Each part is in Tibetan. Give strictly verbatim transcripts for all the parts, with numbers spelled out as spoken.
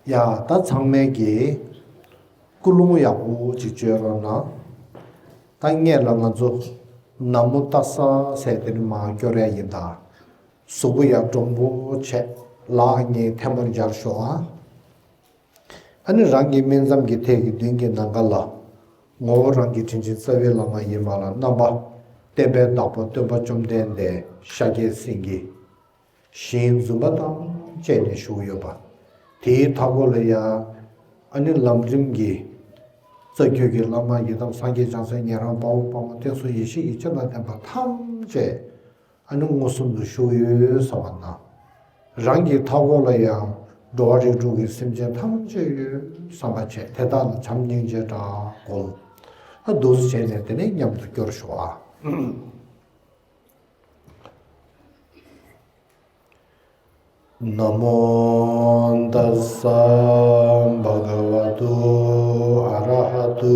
ཡ། ད་ཚང་མས་ཀྱིས་ཀུན་སློང་ཡག་པོ་ཅིག་བཅོས་རོགས་གནང་། ད་སྔོན་ལ་ང་ཚོ་ན་མོ་ཏཱ་ས་ཟེར་དེ་ནི་མར་སྐྱོར་ཡ་ཡིན་ད། གཟུགས་པོ་ཡར་དྲང་པོ་བྱས། ལག་གཉིས་ཐལ་མོ་སྦྱར་ཤོག་ཨ། ཨ་ནི་རང་གི་སྨིན་མཚམས་ཀྱི་ཐད་ཀྱི་མདུན་གྱི་ནམ་མཁའ་ལ། ངོ་བོ་རང་གི་དྲིན་ཅན་རྩ་བའི་བླ་མ་ཡིན་པ་ལ་རྣམ་པ། བསྟན་པའི་བདག་པོ་སྟོན་པ་བཅོམ་ལྡན་འདས་ཤཱཀྱའི་སེང་གེ། ཞིང་འཛུམ་པ་དང་བཅས་ནས་བཞུགས་ཡོད་པ། དེའི་མཐའ་སྐོར་ལ་ཡང་། ཨ་ནི་ལམ་རིམ་གྱི་རྩ་རྒྱུད་ཀྱི་བླ་མ་ཡི་དམ་སངས་རྒྱས་བྱང་སེམས་ཉན་རང་དཔའ་བོ་དཔའ་མོ་བསྟན་སྲུང་ཡེ་ཤེས་ཀྱི་སྤྱན་དང་ལྡན་པ་ཐམས་ཅད། ཨ་ནི་མངོན་སུམ་དུ་བཞུགས་ཡོད་བསམ་པ་ན། རང་གི་མཐའ་འཁོར་ལ་ཡང་འགྲོ་བ་རིགས་དྲུག་གི་སེམས་ཅན་ཐམས་ཅད་ཡོད་བསམ་པ་བྱས། དེ་དག་ལ་བྱམས་སྙིང་རྗེ་དྲག་བསྒོམ། ཨ། འདུག་སེ་བྱས་ནས་དེ་ནས་མཉམ་དུ་སྐྱོར་ཤོག་ཨ། ན་མོ་ཏཱ་ས་བྷ་ག་བ་ཏུ་ཨ་ར་ཧ་ཏུ་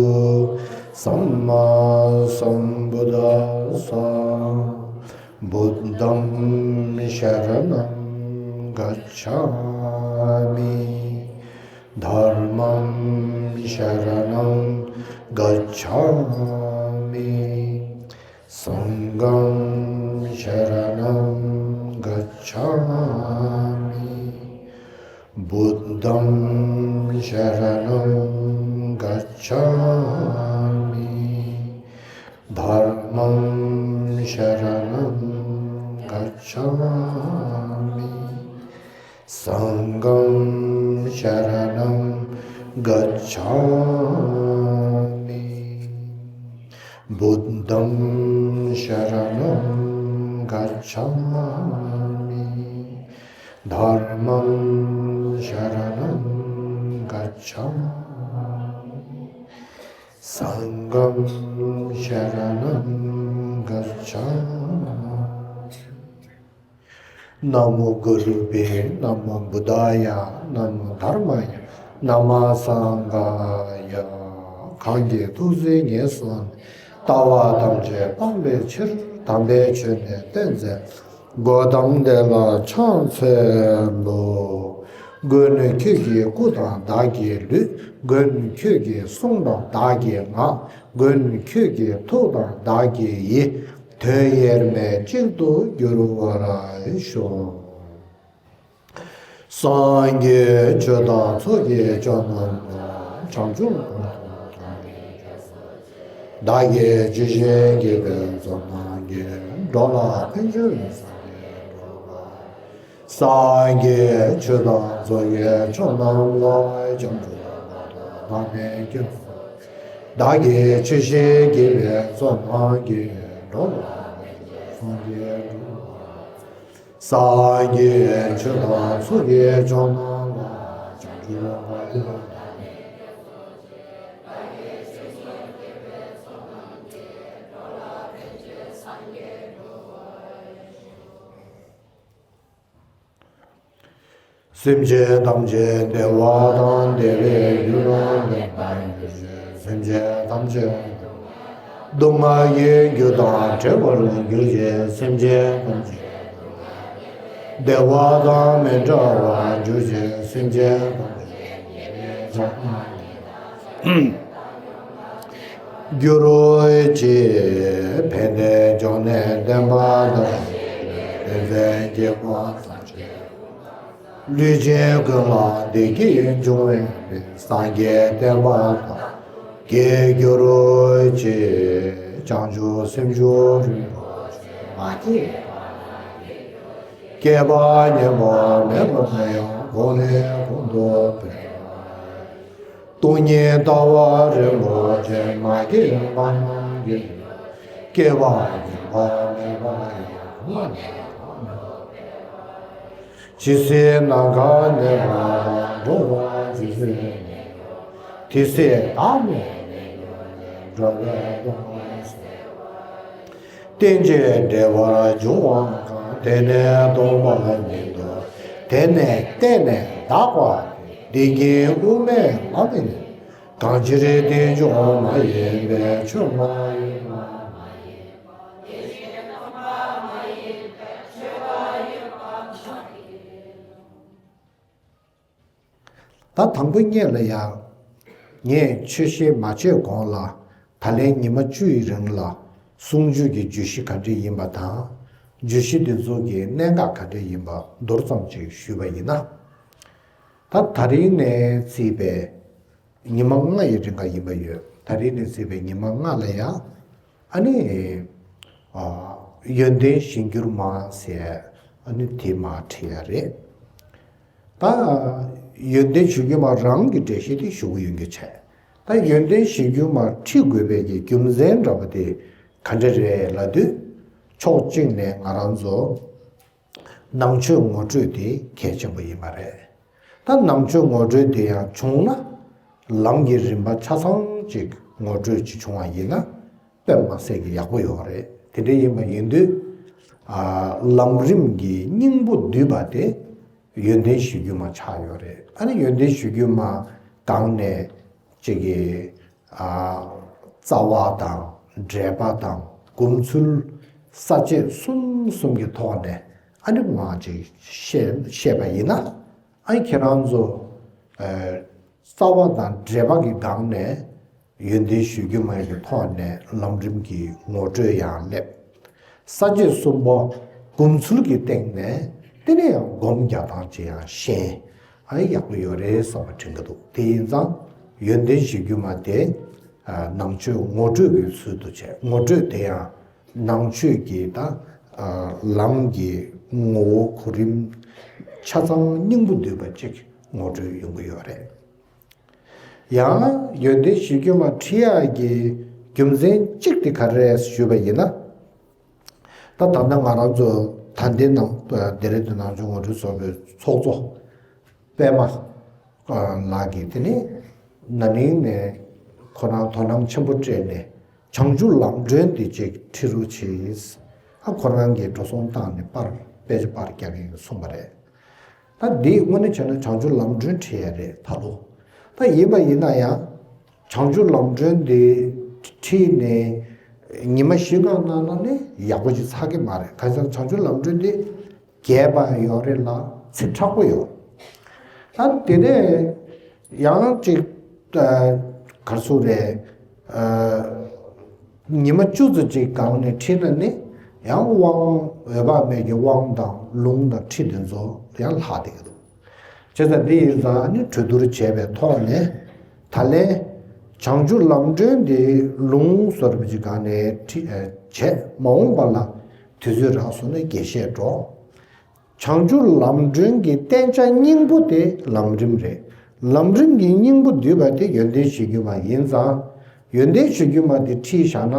སམ་མ་སམ་བུད་དཱ་ས། Buddhaṃ saraṇaṃ gacchāmi. Dhammaṃ saraṇaṃ gacchāmi. Saṅghaṃ saraṇaṃ gacchāmi. Buddhaṃ saraṇaṃ gacchāmi. Dhammaṃ saraṇaṃ gacchāmi. Saṅghaṃ saraṇaṃ gacchāmi. Buddhaṃ saraṇaṃ gacchāmi. Dhammaṃ saraṇaṃ gacchāmi. Saṅghaṃ saraṇaṃ gacchāmi. Namo gurubhyo, namo buddhāya, namo dharmāya, namo saṅghāya. གང་གིས་ཐུགས་བརྩེ་ཉེར་བཟུང་ནས། ལྟ་བ་ཐམས་ཅད་སྤང་བའི་ཕྱིར། དམ་པའི་ཆོས་ནི་སྟོན་མཛད། གོའུ་ཏམ་དེ་ལ་ཕྱག་འཚལ་ལོ། མགོན་ཁྱོད་ཀྱི་སྐུ་དང་བདག་གི་ལུས། མགོན་ཁྱོད་ཀྱི་གསུང་དང་བདག་གི་ངག། མགོན་ཁྱོད་ཀྱི་ཐུགས་དང་བདག་གི་ཡིད། དོན་དབྱེར་མེད་གཅིག་ཏུ་འགྱུར་བར་ཤོག། སངས་རྒྱས་ཆོས་དང་ཚོགས་ཀྱི་མཆོག་རྣམས་ལ། བྱང་ཆུབ་ཀུན་ཏུ་བདག་ནི་སྐྱབས་སུ་མཆི། བདག་གིས་ཇི་བཞིན་བགྱིས་པའི་བསོད་ནམས་ཀྱིས། འགྲོ་ལ་ཕན་ཕྱིར་སངས་རྒྱས་འགྲུབ་པར། སངས་རྒྱས་ཆོས་དང་ཚོགས་ཀྱི་མཆོག་རྣམས་ལ། བྱང་ཆུབ་ཀུན་ཏུ་བདག་ནི་སྐྱབས་སུ། བདག་གིས་ཇི་བཞིན་བགྱིས་པའི་བསོད་ནམས་ཀྱིས། འགྲོ་ལ་ཕན་ཕྱིར་སངས་རྒྱས་འགྲུབ་པར། སངས་རྒྱས་ཆོས་དང་ཚོགས་ཀྱི་མཆོག་རྣམས་ལ། བྱང་ཆུབ་བར་དུ་བདག་ནི། སེམས་ཅན་ཐམས་ཅད་བདེ་བ་དང་བདེ་བའི་རྒྱུ་དང་ལྡན་པར་གྱུར་ཅིག། སེམས་ཅན་ཐམས་ཅད་སྡུག་བསྔལ་གྱི་རྒྱུ་དང་བྲལ་བར་གྱུར་ཅིག། སེམས་ཅན་ཐམས་ཅད་བདེ་བ་དང་མི་འབྲལ་བར་གྱུར་ཅིག། སེམས་ཅན་ཐམས་ཅད་བདེ་བའི་བྱང་ཐང་གྱུར་ཅིག། ཕན་བདེའི་འབྱུང་གནས་བདེན་པ་དང་། བདེན་བཞིའི་དགེ་བ་ཐམས་ཅད། ལུས་ཅན་ཀུན་ལ་བདེ་སྐྱིད་འབྱུང་བའི་སངས་རྒྱས་བསྟན་པ་དང་། གྱུར་ཅིག། བྱང་ཆུབ་སེམས་མཆོག་རིན་པོ་ཆེ་མ་སྐྱེས་པ་དང་། སྐྱེས་པ་ཉམས་པ་མེད་པར་ཡང་། གོང་ནས་གོང་དུ་འཕེལ་བར། སྟོང་ཉིད་ལྟ་བ་རིན་པོ་ཆེ་མ་སྐྱེས་པ་རྣམས་ཀྱི། སྐྱེས་པ་ཉམས་པ་མེད་པར་ཡང་། གོང་ནས་གོང་དུ་འཕེལ་བར། ཇི་སྲིད་ནམ་མཁའ་གནས་པ་དང་། འགྲོ་བ་ཇི་སྲིད་གནས་གྱུར་ཅིག། དེ་སྲིད་བདག་ནི་གནས་གྱུར་ཅིག། འགྲོ་བའི་སྡུག་བསྔལ་སེལ་བར། རྟེན་ཅིང་འབྲེལ་བར་འབྱུང་བ་གང་། དེ་ནི་སྟོང་པ་ཉིད་དོ། དེ་ནི་བརྟེན་ནས་འདག་པ་སྟེ། འདི་ཉིད་དབུ་མའི་ལམ་ཡིན་ཏེ། གང་ཕྱིར་རྟེན་འབྱུང་མ་ཡིན་པའི་ཆོས་མ་ཡིན་པ། མ་ཡིན་པ། དེ་བཞིན་སྟོང་པ་མ་ཡིན་པའི་ཆོས་པ་ཡིན་པར་ཐལ། ད་དང་པོ་ཉིད་ལ་ཡང་ངས་ཆོས་བཤད་མ་བྱས་གོང་ལ་ད་ལན་ཉི་མ་བཅུ་ཡི་རིང་ལ་གསུང་ཆོས་ཀྱི་བརྗོད་གཞི་ག་འདྲ་ཡིན་པ་དང་། བརྗོད་གཞི་འདི་ཚོ་གི་གནད་འགག་ག་འདྲ་ཡིན་པ་མདོར་ཙམ་ཅིག་ཞུས་པ་ཡིན་ན། ད་ད་རིང་ནས་བརྩིས་པའི་ཉི་མ་ལྔ་ཡི་རིང་ག་ཡིན་པ་ཡོད། ད་རིང་ནས་བརྩིས་པའི་ཉི་མ་ལྔ་ལ་ཡང་ཨ་ནི་ཨ་ཡོན་ཏན་གཞིར་གྱུར་མ་ཟེར་ཨ་ནི་དེ་མར་ཁྲིད་ཡ་རེད། ད་ཡོན་ཏན་གཞིར་གྱུར་མ་རང་གི་འགྲེལ་བཤད་དེ་ཞུ་གི་ཡོང་རྒྱུ་བྱས། ད་ཡོན་ཏན་གཞིར་གྱུར་མ་ཁྲིད་དགོས་པའི་གི་རྒྱུ་མཚན་འདྲ་པོ་དེ་ག་འདྲ་རེད་ལབ་དུས། ཕྱོགས་གཅིག་ནས་ང་རང་ཚོ་ནང་ཆོས་ངོ་སྤྲོད་དེ་གལ་ཆེན་པོ་ཡིན་པ་རེད། ད་ནང་ཆོས་ངོ་སྤྲོད་དེ་ཡང་བྱུང་ན་ལམ་གྱི་རིམ་པ་ཆ་ཚང་ཅིག་ངོ་སྤྲོད་ཅིག་བྱུང་བ་ཡིན་ན་དཔེ་མ་སྲིད་ཀྱི་ཡག་པོ་ཡོད་རེད། དེ་འདྲ་ཡིན་པ་ཡིན་དུས་ཨ་ལམ་རིམ་གྱི་སྙིང་པོ་བསྡུས་པ་དེ་ཡོན་ཏན་གཞིར་གྱུར་མ་ཆགས་ཡོད་རེད། ཨ་ནི་ཡོན་ཏན་གཞིར་གྱུར་མ་སྒང་ནས་ཅིག་གི་ཨ་རྩ་བ་དང་འགྲེལ་པ་དང་སྒོམ་ཚུལ་ས་བཅད་གསུམ་གསུམ་གྱི་ཐོག་ནས་ཨ་ནི་མར་ཅིག་བཤད་བཤད་པ་ཡིན་ན། ཨ་ནི་ཁྱེད་རང་ཚོ་ཨ་རྩ་བ་དང་འགྲེལ་པ་གི་སྒང་ནས་ཡོན་ཏན་གཞིར་གྱུར་མ་ཡི་གི་ཐོག་ནས་ལམ་རིམ་གྱི་ངོ་སྤྲོད་ཡང་སླེབས། ས་བཅད་གསུམ་པོ་སྒོམ་ཚུལ་གྱི་སྟེང་ནས་དེ་ནས་ཡང་སྒོམ་རྒྱག་སྟངས་ཅིག་ཡང་ཤེས། ཨ་ནི་ཡག་པོ་ཡོད་རེད་བསམ་པ་དྲན་གྱི་འདུག་དེ་ཡིན་ཙང་ཡོན་ཏན་གཞིར་གྱུར་མ་དེ་ཨ་ནང་ཆོས་ངོ་སྤྲོད་ཀྱི་ཚུལ་དུ་བྱས། ངོ་སྤྲོད་དེ་ཡང་ནང་ཆོས་ཀྱི་ད་ཨ་ལམ་གྱི་ངོ་བོ་གོ་རིམ་ཆ་ཚང་སྙིང་པོ་བསྡུས་པ་ཅིག་ངོ་སྤྲོད་ཡོང་གི་ཡོད་རེད། ཡང་ཡོན་ཏན་གཞིར་གྱུར་མ་ཁྲིད་ཡག་གི་རྒྱུ་མཚན་གཅིག་དེ་ག་རེ་རེད་ཞུས་པ་ཡིན་ན། ད་ད་ལྟ་ང་རང་ཚོ་ད་ལྟའི་ནང་ཨ་ལྡེ་ར་ལྡུན་ནང་ཆོས་ངོ་སྤྲོད་ཚོགས་པའི་ཚོགས་གཙོ་པད་མ་ཨ་ལགས་ཀྱིས་དེ་ནི་ན་ནིང་ནས་ཁོ་རང་དོ་སྣང་ཆེན་པོ་སྤྲད་ནས་བྱང་ཆུབ་ལམ་སྒྲོན་འདི་ཅིག་ཁྲིད་རོགས་གྱིས། ཨ་ཁོ་རང་གིས་འགྲོ་སོང་བཏང་ནས་པར་དཔེ་ཆ་པར་རྒྱག་གི་ཡིན་གསུངས་པ་རེད། ད་འདི་དངོས་གནས་བྱས་ན་བྱང་ཆུབ་ལམ་སྒྲོན་ཁྲིད་ཡ་རེད་ད་ལོ། ད་ཡིན་པ་ཡིན་ན་ཡང་བྱང་ཆུབ་ལམ་སྒྲོན་འདི་ཁྲིད་ནས་ཉི་མ་བཞི་ལྔ་གནང་ན་ནི་ཡག་པོ་ཅིག་ཚར་གི་མ་རེད། གང་ཟེར་ན་བྱང་ཆུབ་ལམ་སྒྲོན་འདི་རྒྱས་པ་ཡོད་རེད་ལ་ཚིག་དྲག་པོ་ཡོད། ད་དེ་ནས་ཡང་ཅིག་ཨ་ག་རེ་ཟེར་རེད། ཨ་ཉི་མ་བཅུ་ཙམ་ཅིག་སྒང་ནས་ཁྲིད་ན་ནི་ཡང་དབང་འོད་དཔག་མེད་ཀྱི་དབང་དང་ལུང་དང་ཁྲིད་དེ་ཚོ་ཡང་ལྷག་བསྡད་ཀྱི་འདུག་བྱས་ཙང་འདི་ཡིན་ཙང་ནི་གྲོས་བསྡུར་བྱས་པའི་ཐོག་ནས་ད་ལན་བྱང་ཆུབ་ལམ་སྒྲོན་འདི་ལུང་བསྡུ་བའི་སྒང་ནས་ཁྲིད་ཨ་བྱས། མ་འོངས་པ་ལ་དུས་ཚོད་རག་སོང་ན་རྒྱས་བཤད་འགྲོ། བྱང་ཆུབ་ལམ་སྒྲོན་གྱི་བསྟན་བྱ་སྙིང་པོ་དེ་ལམ་རིམ་རེད། ལམ་རིམ་གྱི་སྙིང་པོ་བསྡུས་པ་དེ་ཡོན་ཏན་གཞིར་གྱུར་མ་ཡིན་ཙང་། ཡོན་ཏན་གཞིར་གྱུར་མ་དེ་ཁྲིད་བཞག་ན་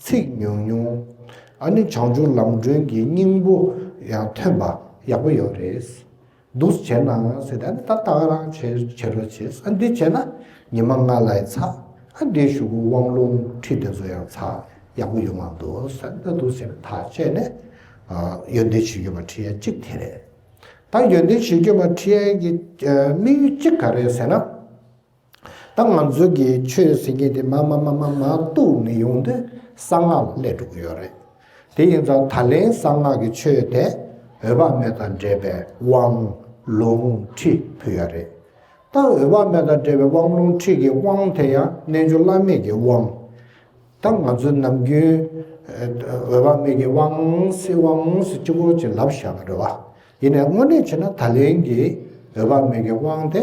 ཚིག་ཉུང་ཉུང་། ཨ་ནི་བྱང་ཆུབ་ལམ་སྒྲོན་གྱི་སྙིང་པོ་ཡང་ཐོན་པ་ཡག་པོ་ཡོད་རེད། འདུག་བྱས་ན་ཟེར་ཏེ་ཨ་ནི་ད་ད་ག་རང་བྱེད་བྱེད་རོགས་བྱེད། ཨ་འདི་བྱས་ན་ཉི་མ་ལྔ་ལ་ཡི་ཚར། ཨ་འདི་གཞུག་གུ་དབང་ལུང་ཁྲིད་དེ་ཚོ་ཡང་ཚར། ཡག་པོ་ཡོང་བ་འདུག་ཟེར་ན་འདུག་ཟེར་ནས་ཐག་བཅད་ནས་ཨ་ཡོན་ཏན་གཞིར་གྱུར་མ་ཁྲིད་ཡ་གཅིག་དེ་རེད། ད་ཡོན་ཏན་གཞིར་གྱུར་མ་ཁྲིད་ཡ་གི་ཨ་དམིགས་ཡུལ་གཅིག་ག་རེ་ཟེར་ན། ད་ང་ཚོ་གི་ཆོས་ཟེར་མཁན་དེ་མ་མ་མ་མ་མ་གཏུགས་ནས་ཡོང་དུས་གསང་སྔགས་ལ་སླེབས་འགྲོ་གི་ཡོད་རེད། དེ་ཡིན་ཙང་ད་ལན་གསང་སྔགས་ཀྱི་ཆོས་དེ་འོད་དཔག་མེད་དང་འབྲེལ་བའི་དབང་ལུང་ཁྲིད་ཕུལ་ཡ་རེད། ད་འོད་དཔག་མེད་དང་འབྲེལ་བའི་དབང་ལུང་ཁྲིད་ཀྱི་དབང་དེ་ཡང་རྣལ་འབྱོར་བླ་མེད་ཀྱི་དབང་། ད་ང་ཚོས་ནམ་རྒྱུན་ཨ་འོད་དཔག་མེད་ཀྱི་དབང་ཟེར་དབང་ཟེར་གཅིག་པོ་ཅིག་ལབ་བཞག་པ་རེད་བ། ཡིན་ནའི་དངོས་གནས་བྱས་ན་ད་ལན་གྱི་འོད་དཔག་མེད་ཀྱི་དབང་དེ་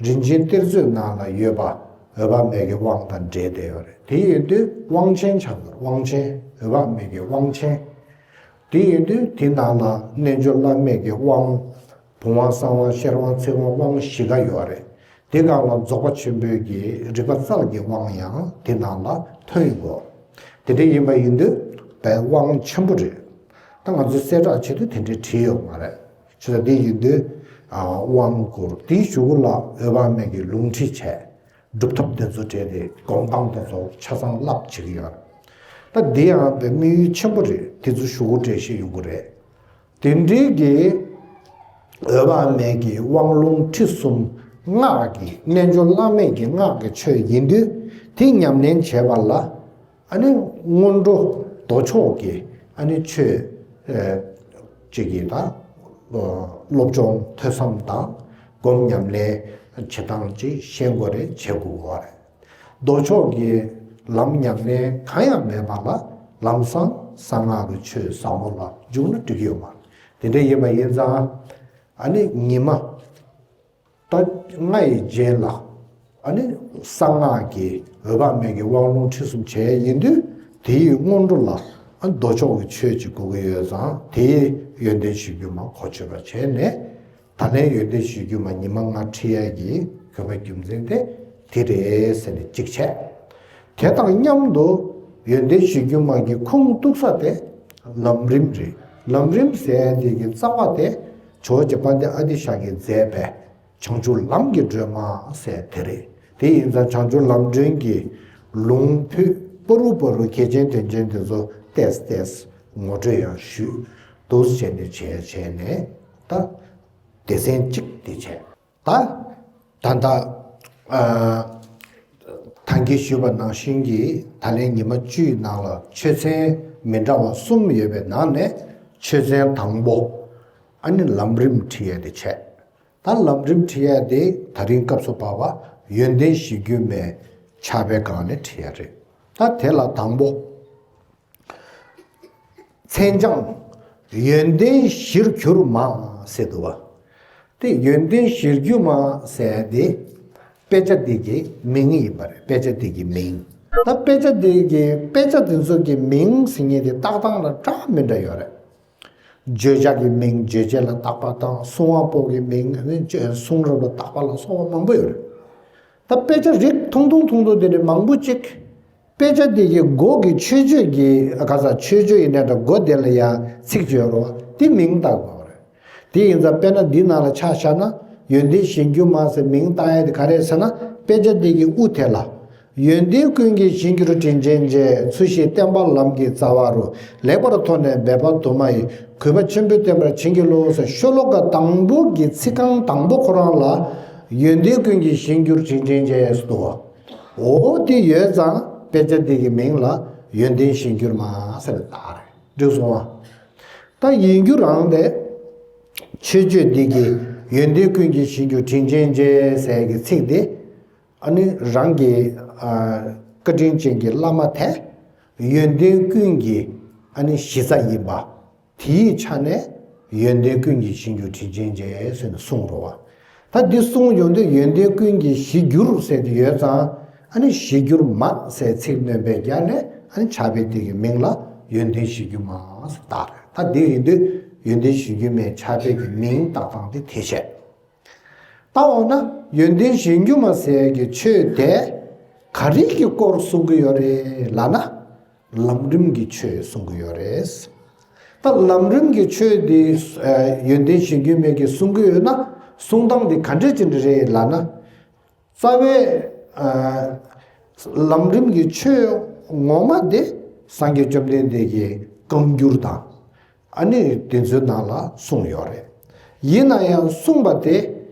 རིན་ཆེན་གཏེར་མཛོད་ནང་ལ་ཡོད་པ་འོད་དཔག་མེད་ཀྱི་དབང་དང་འབྲེལ་བསྡད་ཡོད་རེད། དེ་ཡིན་དུས་དབང་ཆེན་ཆགས་དགོས། དབང་ཆེན། འོད་དཔག་མེད་ཀྱི་དབང་ཆེན། དེ་ཡིན་དུས་དེ་ནང་ལ་རྣལ་འབྱོར་བླ་མེད་ཀྱི་དབང་། བུམ་དབང་། གསང་དབང་། ཤེར་དབང་། ཚིག་དབང་། དབང་བཞི་ཀ་ཡོད་རེད། དེ་སྒང་ལ་རྫོགས་པ་ཆེན་པོའི་གི་རིག་པ་རྩལ་གྱི་དབང་ཡང་དེ་ནང་ལ་ཐོན་ཡོང་གོ། དེ་འདྲ་ཡིན་པ་ཡིན་དུས་བའི་དབང་ཆེན་པོ་རེད། ད་ང་ཚོས་གསལ་བསྒྲགས་བྱེད་དུས་དེ་འདྲའི་བྲིས་ཡོད་མ་རེད། བྱས་ཙང་དེ་ཡིན་དུས་ཨ་དབང་བསྐུར། དེའི་གཞུག་གུ་ལ་འོད་དཔག་མེད་ཀྱི་ལུང་ཁྲིད་བྱས། སྒྲུབ་ཐབས་དེ་ཚོ་བྲིས་ཏེ་སྒོམ་སྟངས་དེ་ཚོ་ཆ་ཚང་བསླབ་བྱེད་ཀྱི་ཡོད་རེད། ད་འདི་ཡང་བའི་དམིགས་ཡུལ་ཆེན་པོ་རེད། དེ་ཚོ་གཞུག་གུ་འགྲེལ་བཤད་ཡོང་གི་རེད། དེ་འདྲའི་གི་འོད་དཔག་མེད་ཀྱི་དབང་ལུང་ཁྲིད་གསུམ་སྔགས་ཀྱི་རྣལ་འབྱོར་བླ་མེད་ཀྱི་སྔགས་ཀྱི་ཆོས་ཡིན་དུས་དེ་ཉམས་ལེན་བྱེད་པ་ལ་ཨ་ནི་སྔོན་འགྲོ་མདོ་ཕྱོགས་ཀྱི་ཨ་ནི་ཆོས་ཨ་ཅིག་གི་ད་སློབ་སྦྱོང་ཐོས་བསམ་དང་སྒོམ་ཉམས་ལེན་ བྱེད་སྟངས་ཅིག་ཤེས་དགོས་རེད། བྱེད་དགོས་པ་རེད། ལྡོག་ཕྱོགས་ཀྱི་ལམ་ཉམས་ལེན་གང་ཡང་མེད་པ་ལ་ལམ་སང་གསང་སྔགས་ཀྱི་ཆོས་ཟབ་མོ་ལ་འཇུག་ན་འགྲིག་གི་ཡོད་མ་རེད། དེ་འདྲ་ཡིན་པ་ཡིན་ཙང་ཨ་ནི་ཉི་མ་ད་ལྔ་ཡི་རྗེས་ལ་ཨ་ནི་གསང་སྔགས་ཀྱི་འོད་དཔག་མེད་ཀྱི་དབང་ལུང་ཁྲིད་གསུམ་བྱས་ཡིན་དུས། དེའི་སྔོན་འགྲོ་ལ་ཨ་ལྡོག་ཕྱོགས་ཀྱི་ཆོས་ཅིག་དགོས་ཀྱི་ཡོད་ཙང་། དེའི་ཡོན་ཏན་གཞིར་གྱུར་མ་གོ་ཆོད་པ་བྱས་ནས། ད་ལན་ཡོན་ཏན་གཞིར་གྱུར་མ་ཉི་མ་ལྔ་ཁྲིད་ཡས་ཀྱི་དགོས་པ་རྒྱུ་མཚན་དེ་དེ་རེད་ཟེར་ནས་གཅིག་བྱས། དེ་དང་མཉམ་དུ་ཡོན་ཏན་གཞིར་གྱུར་མ་གི་ཁུངས་གཏུགས་ས་དེ་ལམ་རིམ་རེད། ལམ་རིམ་ཟེར་ཡས་དེ་གི་རྩ་བ་དེ་ཇོ་བོ་རྗེ་དཔལ་ལྡན་ཨ་ཏི་ཤ་གིས་མཛད་པའི་བྱང་ཆུབ་ལམ་གྱི་སྒྲོན་མ་ཟེར་དེ་རེད། དེ་ཡིན་ཙང་བྱང་ཆུབ་ལམ་སྒྲོན་གྱི་ལུང་ཕུད་པ་རུ་པ་རུ་གལ་ཆེན་དོན་ཆེན་དེ་ཚོ་ཏེས་ཏེས་ངོ་སྤྲོད་ཡང་ཞུས་འདུག་བྱས་ནས་བྱས་བྱས་ནས་ད་སྡེ་ཚན་གཅིག་དེ་བྱས། ད་ད་ལྟ་ཨ་ད་གིན་ཞུས་པ་ནང་བཞིན་གྱི་ད་ལན་ཉི་མ་བཅུའི་ནང་ལ་ཆོས་ཚན་མི་འདྲ་བ་གསུམ་ཡོད་པའི་ནང་ནས་ཆོས་ཚན་དང་པོ་ཨ་ནི་ལམ་རིམ་ཁྲིད་ཡས་དེ་བྱས། ད་ལམ་རིམ་ཁྲིད་ཡས་དེ་ད་རིང་སྐབས་སུ་བབས་པ་ཡོན་ཏན་གཞིར་གྱུར་མའི་ཕྱག་དཔེ་སྒང་ནས་ཁྲིད་ཡས་རེད། ད་དེ་ལ་དང་པོ་མཚན་བྱང་ཡོན་ཏན་གཞིར་གྱུར་མ་ཟེར་འདུག་བ། དེ་ཡོན་ཏན་གཞིར་གྱུར་མ་ཟེར་དེ་དཔེ་ཆ་འདི་གི་མིང་ཡིན་པ་རེད། དཔེ་ཆ་འདི་གི་མིང་། ད་དཔེ་ཆ་འདི་གི་དཔེ་ཆ་འདི་ཚོ་གི་མིང་ཟེར་མཁན་དེ་བཏགས་སྟངས་ལ་འདྲ་མི་འདྲ་ཡོད་རེད། བརྗོད་བྱ་གི་མིང་བརྗོད་བྱེད་ལ་བཏགས་པ་དང་། གསུང་བ་པོ་གི་མིང་ཨ་ནི་གསུང་རབ་ལ་བཏགས་པ་ལ་སོགས་པ་མང་པོ་ཡོད་རེད། ད་དཔེ་ཆ་རིགས་ཐུང་ཐུང་ཐུང་ཐུང་དེ་འདྲ་མང་པོ་ཅིག་དཔེ་ཆ་དེ་གི་མགོ་གི་མཆོད་བརྗོད་ཀྱི་ག་ས་མཆོད་བརྗོད་ཡིན་ནའི་འདྲ། མགོ་དེ་ལ་ཡང་ཚིག་ཅིག་ཡོད་རེད་བ། དེ་མིང་བཏགས་དགོས་རེད། དེ་ཡིན་ཙང་དཔེར་ན་འདི་ནང་ལ་ཆ་བཞག་ན་ཡོན་ཏན་གཞིར་གྱུར་མ་ཟེར་མིང་བཏགས་ཡ་དེ་ག་རེ་ཟེར་ན། དཔེ་ཆ་དེ་གི་དབུ་དེ་ལ། ཡོན་ཏན་ཀུན་གྱི་གཞིར་གྱུར་དྲིན་ཅན་རྗེ། ཚུལ་བཞིན་བསྟེན་པ་ལམ་གྱི་རྩ་བ་རུ། ལེགས་པར་མཐོང་ནས་འབད་པ་དུ་མ་ཡིས། གུས་པ་ཆེན་པོས་བསྟེན་པར་བྱིན་གྱིས་རློབས་ཟེར། ཤོ་ལོ་ཀ་དང་པོ་གི་ཚིག་རྐང་དང་པོ་ཁོ་རང་ལ་ཡོན་ཏན་ཀུན་གྱི་གཞིར་གྱུར་དྲིན་ཅན་རྗེ་ཟེར་འདུག་བ། འོ་དེ་ཡོད་ཙང་དཔེ་ཆ་དེ་གི་མིང་ལ་ཡོན་ཏན་གཞིར་གྱུར་མ་ཟེར་ནས་བཏགས་རེད། འགྲིག་སོང་བ། ད་ཡིན་རྒྱུ་རང་དེ་མཆོད་བརྗོད་འདི་གི་ཡོན་ཏན་ཀུན་གྱི་གཞིར་གྱུར་དྲིན་ཅན་རྗེ་ཟེར་གྱི་ཚིག་དེ་ཨ་ནི་རང་གི་ཨ་བཀའ་དྲིན་ཅན་གྱི་བླ་མ་དེ་ཡོན་ཏན་ཀུན་གྱི་ཨ་ནི་གཞི་རྩ་ཡིན་པ། དེའི་ཆ་ནས་ཡོན་ཏན་ཀུན་གྱི་གཞིར་གྱུར་དྲིན་ཅན་རྗེ་ཟེར་ནས་གསུངས་རེད་བ། ད་འདི་གསུངས་ཡོང་དུས་ཡོན་ཏན་ཀུན་གྱི་གཞིར་གྱུར་ཟེར་དེ་ཡོད་ཙང་། ཨ་ནི་གཞིར་གྱུར་མ་ཟེར་ཚིག་སྣོན་པའི་རྒྱ་ནས་ཨ་ནི་ཕྱག་དཔེ་དེ་གི་མིང་ལ་ཡོན་ཏན་གཞིར་གྱུར་མ་ཟེར་བཏགས་རེད། ད་འདི་ཡིན་དུས་ཡོན་ཏན་གཞིར་གྱུར་མའི་ཕྱག་དཔེ་གི་མིང་བཏགས་སྟངས་དེ་དེ་བྱས། ད་འོ་ན་ཡོན་ཏན་གཞིར་གྱུར་མ་ཟེར་གྱི་ཆོས་དེ་ག་རེ་གི་སྐོར་གསུང་གི་ཡོད་རེད་ལབ་ན། ལམ་རིམ་གྱི་ཆོས་གསུང་གི་ཡོད་རེད། ད་ལམ་རིམ་གྱི་ཆོས་དེ་ཡོན་ཏན་གཞིར་གྱུར་མའི་གི་གསུང་གི་ཡོད་ན། གསུང་སྟངས་དེ་ག་འདྲ་ཅིག་རེད་ལབ་ན། རྩ་བའི་ལམ་རིམ་གྱི་ཆོས་ངོ་མ་དེ་སངས་རྒྱས་བཅོམ་ལྡན་འདས་ཀྱི་བཀའ་འགྱུར་དང་། ཨ་ནི་དེ་ཚོའི་ནང་ལ་གསུངས་ཡོད་རེད། ཡིན་ན་ཡང་གསུངས་པ་དེ་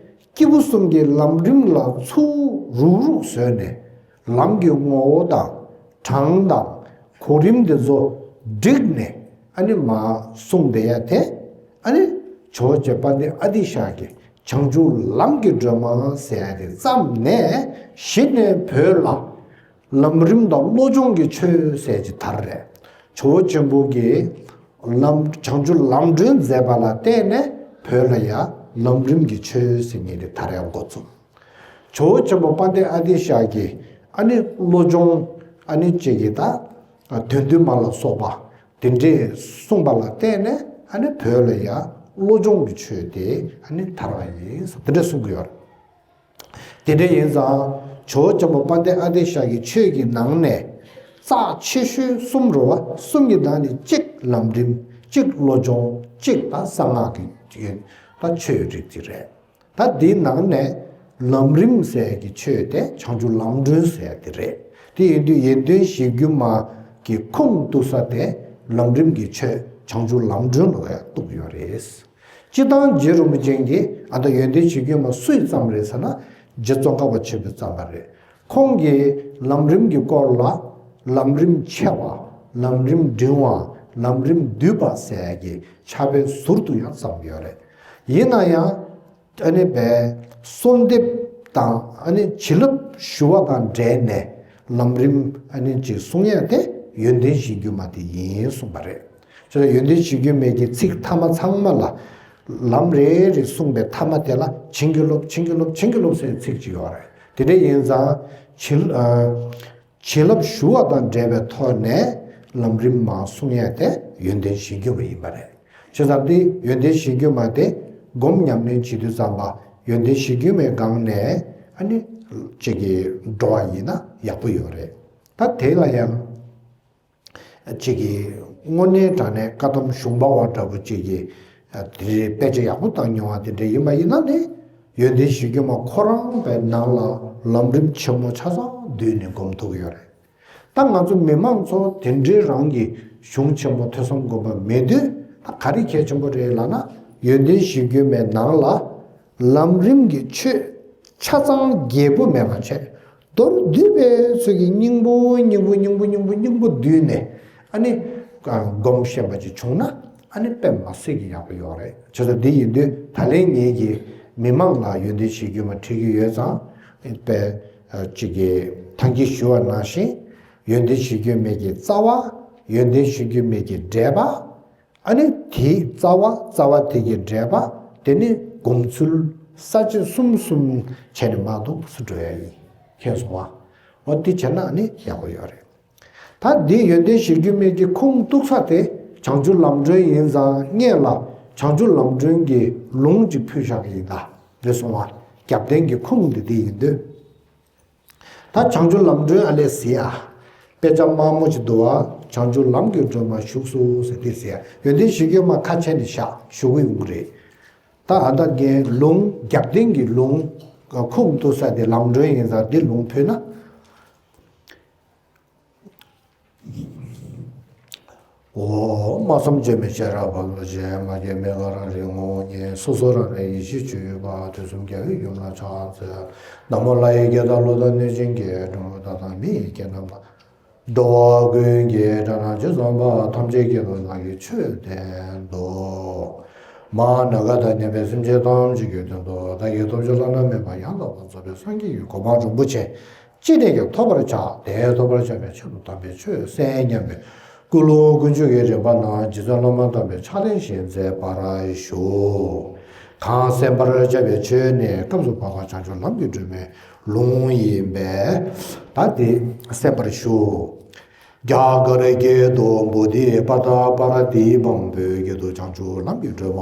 སྐྱེས་བུ་གསུམ་གྱི་ལམ་རིམ་ལ་ཚུར་རུག་རུག་བཟོས་ནས། ལམ་གྱི་ངོ་བོ་དང་གྲངས་དང་གོ་རིམ་དེ་ཚོ་བསྒྲིགས་ནས་ཨ་ནི་མར་གསུངས་བསྡད་ཡ་དེ། ཨ་ནི་ཇོ་བོ་རྗེ་དཔལ་ལྡན་ཨ་ཏི་ཤ་གི་བྱང་ཆུབ་ལམ་གྱི་སྒྲོན་མ་ཟེར་ཡ་དེ་བརྩམས་ནས། གཞི་ནས་བོད་ལ་ལམ་རིམ་དང་བློ་སྦྱོང་གི་ཆོས་ཟེར་གྱི་དར་རེད། ཇོ་བོ་ཆེན་པོ་གིས་ལམ་བྱང་ཆུབ་ལམ་སྒྲོན་མཛད་པ་ལ་བརྟེན་ནས་བོད་ལ་ཡང་ལམ་རིམ་གྱི་ཆོས་ཟེར་མཁན་དེ་དར་ཡང་འགོ་བཙུགས། ཇོ་བོ་ཆེན་པོ་དཔལ་ལྡན་ཨ་ཏི་ཤ་གིས་ཨ་ནི་བློ་སྦྱོང་ཨ་ནི་ཅིག་གི་ད་དོན་བསྡུ་མ་ལ་སོགས་པ་དེ་འདྲས་གསུངས་པ་ལ་བརྟེན་ནས། ཨ་ནི་བོད་ལ་ཡང་བློ་སྦྱོང་གི་ཆོས་དེ་ཨ་ནི་དར་བ་ཡིན་ཟེར་དེ་འདྲས་གསུང་གི་ཡོད་རེད། དེ་འདྲ་ཡིན་ཙང་ཇོ་བོ་རྒྱལ་པོ་དཔལ་ལྡན་ཨ་ཏི་ཤ་གི་ཆོས་ཀྱི་ནང་ནས་རྩ་ཆེ་ཤོས་གསུམ་རེད་བ། གསུམ་གྱི་ནང་ནས་གཅིག་ལམ་རིམ། གཅིག་བློ་སྦྱོང་། གཅིག་ད་གསང་སྔགས་ཀྱི་ད་ཆོས་རིགས་དེ་རེད། ད་འདིའི་ནང་ནས་ལམ་རིམ་ཟེར་གྱི་ཆོས་དེ་བྱང་ཆུབ་ལམ་སྒྲོན་ཟེར་དེ་རེད། དེ་ཡིན་དུས་ཡོན་ཏན་གཞིར་གྱུར་མ་གི་ཁུངས་གཏུགས་ས་དེ་ལམ་རིམ་གྱི་ཆོས་བྱང་ཆུབ་ལམ་སྒྲོན་ལ་ཡང་གཏུགས་ཡོད་རེད། སྤྱིར་བཏང་རྗེ་རིན་པོ་ཆེ་གིས་ཨ་ད་ཡོན་ཏན་གཞིར་གྱུར་མ་སུས་བརྩམས་རེད་ཟེར་ན། རྗེ་ཙོང་ཁ་པ་ཆེན་པོས་བརྩམས་པ་རེད། ཁོང་གིས་ལམ་རིམ་གྱི་སྐོར་ལ་ལམ་རིམ་ཕྱེ་བ། ལམ་རིམ་འབྲིང་བ། ལམ་རིམ་བསྡུས་པ་ཟེར་ཡ་གི་ཕྱག་དཔེ་ཟུར་དུ་ཡང་བརྩམས་ཡོད་རེད། ཡིན་ན་ཡང་ཨ་ནི་པའི་གསོལ་འདེབས་ དང་ཨ་ནི་བྱིན་རླབས་ཞུ་བ་དང་འབྲེལ་ནས་ལམ་རིམ་ཨ་ནི་ཅིག་གསུང་ཡས་དེ་ཡོན་ཏན་གཞིར་གྱུར་མ་དེ་ཡིན་གསུངས་པ་རེད། ཅེས་ཡོན་ཏན་གཞིར་གྱུར་མའི་གི་ཚིག་ཐ་མ་ཚང་མ་ལ། ལམ་རེ་རེ་གསུངས་པའི་ཐ་མ་དེ་ལ་བྱིན་གྱིས་རློབས། བྱིན་གྱིས་རློབས། བྱིན་གྱིས་རློབས་ཟེར་ཚིག་ཅིག་ཡོད་རེད། དེ་འདྲ་ཡིན་ཙང་བྱིན་ཨ། བྱིན་རླབས་ཞུ་བ་དང་འབྲེལ་བའི་ཐོག་ནས་ལམ་རིམ་མར་གསུང་ཡས་དེ་ཡོན་ཏན་གཞིར་གྱུར་པ་ཡིན་པ་རེད། བྱས་ཙང་དེ་ཡོན་ཏན་གཞིར་གྱུར་མ་དེ་སྒོམ་ཉམས་ལེན་བྱེད་དུས་ཙམ་པ་ཡོན་ཏན་གཞིར་གྱུར་མའི་སྒང་ནས་ཨ་ནི་ཅིག་གི་འགྲོ་བ་ཡིན་ན་ཡག་པོ་ཡོད་རེད། ད་དེ་ལ་ཡང་ཅིག་གི་དངོས་གནས་དྲང་གནས་བཀའ་གདམས་གཞུང་པ་བ་འདྲ་པོ་ཅིག་གི་དེ་འདྲའི་དཔེ་ཆ་ཡག་པོ་བཏང་མྱོང་བ་དེ་འདྲ་ཡིན་པ་ཡིན་ན་ནི་ཡོན་ཏན་གཞིར་གྱུར་མ་ཁོ་རང་པའི་ནང་ལ་ལམ་རིམ་ཆེན་མོ་ཆ་ཚང་བསྡུས་ནས་སྒོམ་ཐུབ་ཀྱི་ཡོད་རེད། ད་ང་ཚོ་མི་མང་ཚོ་དེ་འདྲའི་རང་གི་གཞུང་ཆེན་མོ་ཐོས་བསམ་སྒོམ་པ་མེད་དུས་ད་ག་རེ་གལ་ཆེན་པོ་རེད་ལབ་ན་ཡོན་ཏན་གཞིར་གྱུར་མའི་ནང་ལ་ལམ་རིམ་གྱི་ཆོས་ཆ་ཚང་རྒྱས་པོ་མེད་པ་བྱས་མདོར་བསྡུས་པའི་ཚུལ་གྱིས་སྙིང་པོ་སྙིང་པོ་སྙིང་པོ་སྙིང་པོ་སྙིང་པོ་བསྡུས་ནས་ཨ་ནི་སྒོམ་ཤེས་པ་ཅིག་བྱུང་ན་ཨ་ནི་དཔེ་མི་སྲིད་ཀྱི་ཡག་པོ་ཡོད་རེད། བྱས་ཙང་འདི་ཡིན་དུས་ད་ལན་ངེད་ཀྱིས་མི་མང་ལ་ཡོན་ཏན་གཞིར་གྱུར་མ་ཁྲིད་ཀྱི་ཡོད་ཙང་དཔེ་ཅིག་གིས་ཐང་གིས་ཞུ་བ་ནང་བཞིན་ཡོན་ཏན་གཞིར་གྱུར་མའི་གི་རྩ་བ། ཡོན་ཏན་གཞིར་གྱུར་མའི་གི་འགྲེལ་པ། ཨ་ནི་དེའི་རྩ་བ་རྩ་བ་དེ་གི་འགྲེལ་པ། དེ་ནི་སྒོམ་ཚུལ་ས་བཅད་གསུམ་གསུམ་བྱས་ནས་མར་འདུག་སེ་འགྲོ་ཡ་ཡིན། མཁྱེན་སོང་བ། འོ་དེ་བྱས་ན་ཨ་ནི་ཡག་པོ་ཡོད་རེད། ད་འདི་ཡོན་ཏན་གཞིར་གྱུར་མའི་གི་ཁུངས་གཏུགས་ས་དེ་བྱང་ཆུབ་ལམ་སྒྲོན་ཡིན་ཙང་སྔོན་ལ་བྱང་ཆུབ་ལམ་སྒྲོན་གྱི་ལུང་ཅིག་ཕུལ་བཞག་གི་ཡིན་ད། རེད་སོང་བ། རྒྱབ་རྟེན་གྱི་ཁུངས་འདི་དེ་ཡིན་དུས། ད་བྱང་ཆུབ་ལམ་སྒྲོན་ཨ་ལས་ཟེར་ཡ། དཔེ་ཆ་དམར་མོ་ཅིག་འདུག་བ། བྱང་ཆུབ་ལམ་གྱི་སྒྲོན་མ་བཞུགས་སོ་ཟེར་དེ་ཟེར་ཡ། ཡོན་ཏན་གཞིར་གྱུར་མ་ཁ་ཕྱེ་ནས་བཞག་ཞུ་གི་ཡོང་གི་རེད། ད་ཨ་ད་ངས་ལུང་རྒྱབ་རྟེན་གྱི་ལུང་ཁུངས་གཏུགས་ས་དེ་ལམ་སྒྲོན་ཡིན་ཙང་འདི་ལུང་ཕུལ་ན། འོ། སྨྲ་བསམ་བརྗོད་མེད་ཤེས་རབ་འཕགས་ལུགས་ཆེ། མ་སྐྱེས་མི་འགག་རང་རིག་ངོ་བོ་ཉིད། སོ་སོ་རང་རིག་ཡེ་ཤེས་སྤྱོད་ཡུལ་པ། དུས་གསུམ་རྒྱལ་བའི་ཡུམ་ལ་ཕྱག་འཚལ། ན་མོ་ལྷ་ཡི་སྐད་དང་ཀླུ་དང་གནོད་སྦྱིན་སྐད། འགྲོ་བ་དག་དང་མི་ཡི་སྐད་རྣམས་དང་། འགྲོ་བ་ཀུན་གྱི་སྒྲ་རྣམས་ཇི་ཙམ་པ། ཐམས་ཅད་སྐད་དུ་བདག་གིས་ཆོས་བསྟན་ཏོ། མ་ན་རྒ་དང་མཉམ་པའི་སེམས་ཅན་ཐམས་ཅད་ཀྱི་དོན་དུ་བདག་གིས་སྟོབས་བཅུ་བླ་ན་མེད་པ་ཡང་དག་པར་རྫོགས་པའི་སངས་རྒྱས་ཀྱི་གོ་འཕང་རིན་པོ་ཆེ་ཅི་ནས་ཀྱང་ཐོབ་པར་བྱ། དེ་ཐོབ་པར་བྱ་བའི་ཆེད་དུ་དམ་པའི་ཆོས་གསན་སྙམ་པའི་ཀུན་སློང་ཀུན་སྤྱོད་ཀྱི་རིམ་པ་རྣམས་རྗེ་བཙུན་བླ་མ་དམ་པའི་ཕྱག་ལེན་བཞིན་མཛད་པར་ཞུ། གང་གསན་པར་བྱ་བའི་ཆོས་ནི་སྐབས་སུ་བབ་པ་བྱང་ཆུབ་ལམ་གྱི་སྒྲོན་མའི་ལུང་ཡིན་པས། ད་དེ་གསན་པར་ཞུ། རྒྱ་གར་སྐད་དུ་བོ་དྷི་པ་ཏ་པ་ར་དི་པཾ། བོད་སྐད་དུ་བྱང་ཆུབ་ལམ་གྱི་སྒྲོན་མ།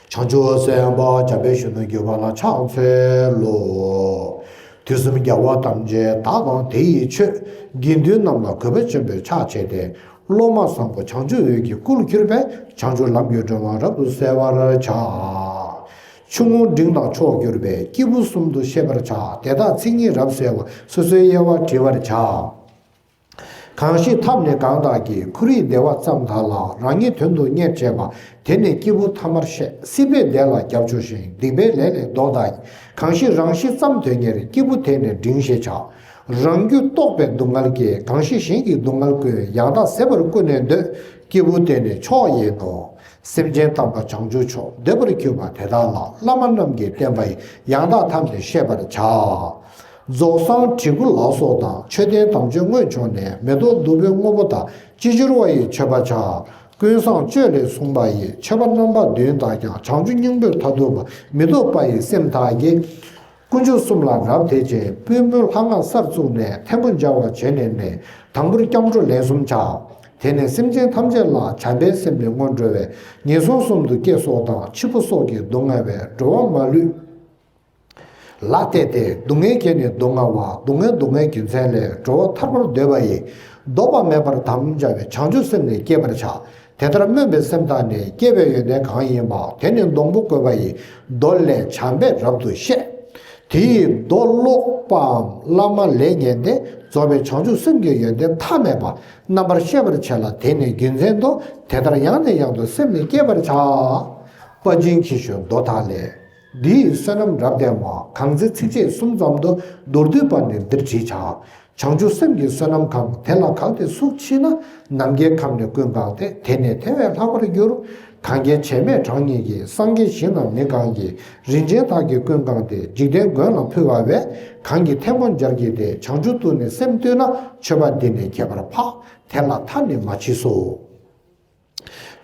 བྱང་ཆུབ་སེམས་དཔའ་འཇམ་དཔལ་གཞོན་ནུར་གྱུར་པ་ལ་ཕྱག་འཚལ་ལོ། དུས་གསུམ་རྒྱལ་བ་ཐམས་ཅད་བདག་དང་དེ་ཡི་ཆོས། དགེ་འདུན་རྣམས་ལ་གུས་པ་ཆེན་པོས་ཕྱག་བྱས་ཏེ། སློབ་མ་བཟང་པོ་བྱང་ཆུབ་འོད་ཀྱི་སྐུར་གྱུར་པའི། བྱང་ཆུབ་ལམ་གྱི་སྒྲོན་མ་རབ་ཏུ་གསལ་བར་བྱ། ཆུང་ངུ་འབྲིང་དང་མཆོག་གྱུར་པའི། སྐྱེས་བུ་གསུམ་དུ་ཤེས་པར་བྱ། དེ་དག་མཚན་ཉིད་རབ་གསལ་བ། སོ་སོའི་དབྱེ་བ་བྲི་བར་བྱ། གང་ཞིག་ཐབས་ནི་གང་དག་གིས། ཁོ་རའི་བདེ་བ་ཙམ་དག་ལ། རང་ཉིད་དོན་དུ་གཉེར་བྱེད་པ། དེ་ནི་སྐྱེས་བུ་ཐ་མར་བཤད། སྲིད་པའི་བདེ་ལ་རྒྱབ་འཇུག་ཅིང་། སྡིག་པའི་ལས་ལས་ལྡོག་ལྟ་ཡི། གང་ཞིག་རང་གཤིས་ཙམ་དོན་གཉེར། སྐྱེས་བུ་དེ་ནི་འབྲིང་ཞེས་བྱ། རང་རྒྱུད་རྟོགས་པའི་སྡུག་བསྔལ་སྐྱེ། གང་ཞིག་གཞན་གྱི་སྡུག་བསྔལ་ཀུན། ཡང་དག་ཟད་པར་ཀུན་ནས་འདོད། སྐྱེས་བུ་དེ་ནི་མཆོག་ཡིན་ནོ། སེམས་ཅན་ཐམས་ཅད་བྱང་ཆུབ་མཆོག། འདོད་པར་གྱུར་པ་དེ་དག་ལ། བླ་མ་རྣམས་ཀྱི་བསྟན་པ་ཡི། ཡང་དག་ཐབས་ནི་ཤེས་པར་བྱ། རྫོགས་སངས་བྲིས་སྐུ་ལ་སོགས་དང་། མཆོད་རྟེན་དམ་ཆོས་སྔོན་བྱུང་ནས། མེ་ཏོག་བདུག་སྤོས་དངོས་པོ་དག། ཅི་འབྱོར་བ་ཡིས་མཆོད་པ་བྱ། ཀུན་བཟང་སྤྱོད་ལས་གསུངས་པ་ཡི། མཆོད་པ་རྣམ་པ་བདུན་དག་ཀྱང་། བྱང་ཆུབ་སྙིང་པོས་མཐར་ཐུག་པ། མི་ལྡོག་པ་ཡི་སེམས་དག་གིས། དཀོན་མཆོག་གསུམ་ལ་རབ་དད་ཅིང་། པུས་མོ་ལྷ་སྔགས་སར་བཙུགས་ནས། ཐལ་མོ་སྦྱར་བ་བྱས་ནས་ནི། དང་པོར་སྐྱབས་འགྲོ་ལན་གསུམ་བྱ། དེ་ནས་སེམས་ཅན་ཐམས་ཅད་ལ། བྱམས་པའི་སེམས་ནི་སྔོན་འགྲོ་བས། ངན་སོང་གསུམ་དུ་སྐྱེ་སོགས་དང་། འཆི་འཕོ་སོགས་ཀྱི་སྡུག་བསྔལ་བས། འགྲོ་བ་མ་ལུས་ལ་གཏད་དེ། སྡུག་བསྔལ་གྱིས་ནི་སྡུག་བསྔལ་བ། སྡུག་བསྔལ་སྡུག་བསྔལ་རྒྱུ་མཚན་ལས། འགྲོ་བ་ཐར་པར་འདོད་པ་ཡིས། ལྡོག་པ་མེད་པར་དམ་བཅའ་བའི། བྱང་ཆུབ་སེམས་ནི་བསྐྱེད་པར་བྱ། དེ་ལྟར་སྨོན་པའི་སེམས་དག་ནི། བསྐྱེད་པའི་ཡོན་ཏན་གང་ཡིན་པ། དེ་ནི་སྡོང་པོ་བཀོད་པ་ཡི། མདོ་ལས། བྱམས་པས་རབ་ཏུ་བཤད། དེ་ཡི་མདོ་ཀློག་པའམ་བླ་མ་ལས་ཉན་ཏེ། རྫོགས་པའི་བྱང་ཆུབ་སེམས་ཀྱི་ཡོན་ཏན་ཐ་མལ་པ། རྣམ་པར་ཤེས་པར་བྱས་ལ། དེ་ནི་རྒྱུ་མཚན་དུ། དེ་ལྟར་ཡང་ནས་ཡང་དུ་སེམས་ནི་བསྐྱེད་པར་བྱ། དཔལ་ཆེན་གྱི་ཞུ་མདོ་དག་ལས། འདིའི་བསོད་ནམས་རབ་བརྟན་མ། གང་ཚེ་ཚིགས་བཅད་གསུམ་ཙམ་དུ། མདོར་བསྡུས་པ་ནི་འདིར་བྲིས་བྱ། བྱང་ཆུབ་སེམས་ཀྱི་བསོད་ནམས་གང་། དེ་ལ་གལ་ཏེ་ཚུགས་མཆིས་ན། ནམ་མཁའི་ཁམས་ནི་ཀུན་གང་སྟེ། དེ་ནི་དེ་བས་ལྷག་པར་འགྱུར། གང་སྐྱེས་བྱེད་མེད་གྲངས་སྙེད་ཀྱི། སངས་རྒྱས་ཞིང་དང་མི་གང་གི། རིན་ཆེན་དག་གིས་ཀུན་གང་སྟེ། འཇིག་རྟེན་མགོན་ལ་ཕུལ་བ་བས། གང་གིས་ཐལ་མོ་སྦྱར་གྱི་དེ། བྱང་ཆུབ་ཏུ་ནི་སེམས་གཏོད་ན། མཆོད་པ་འདི་ནི་ཁྱད་པར་འཕགས། དེ་ལ་མཐའ་ནི་མ་མཆིས་སོ།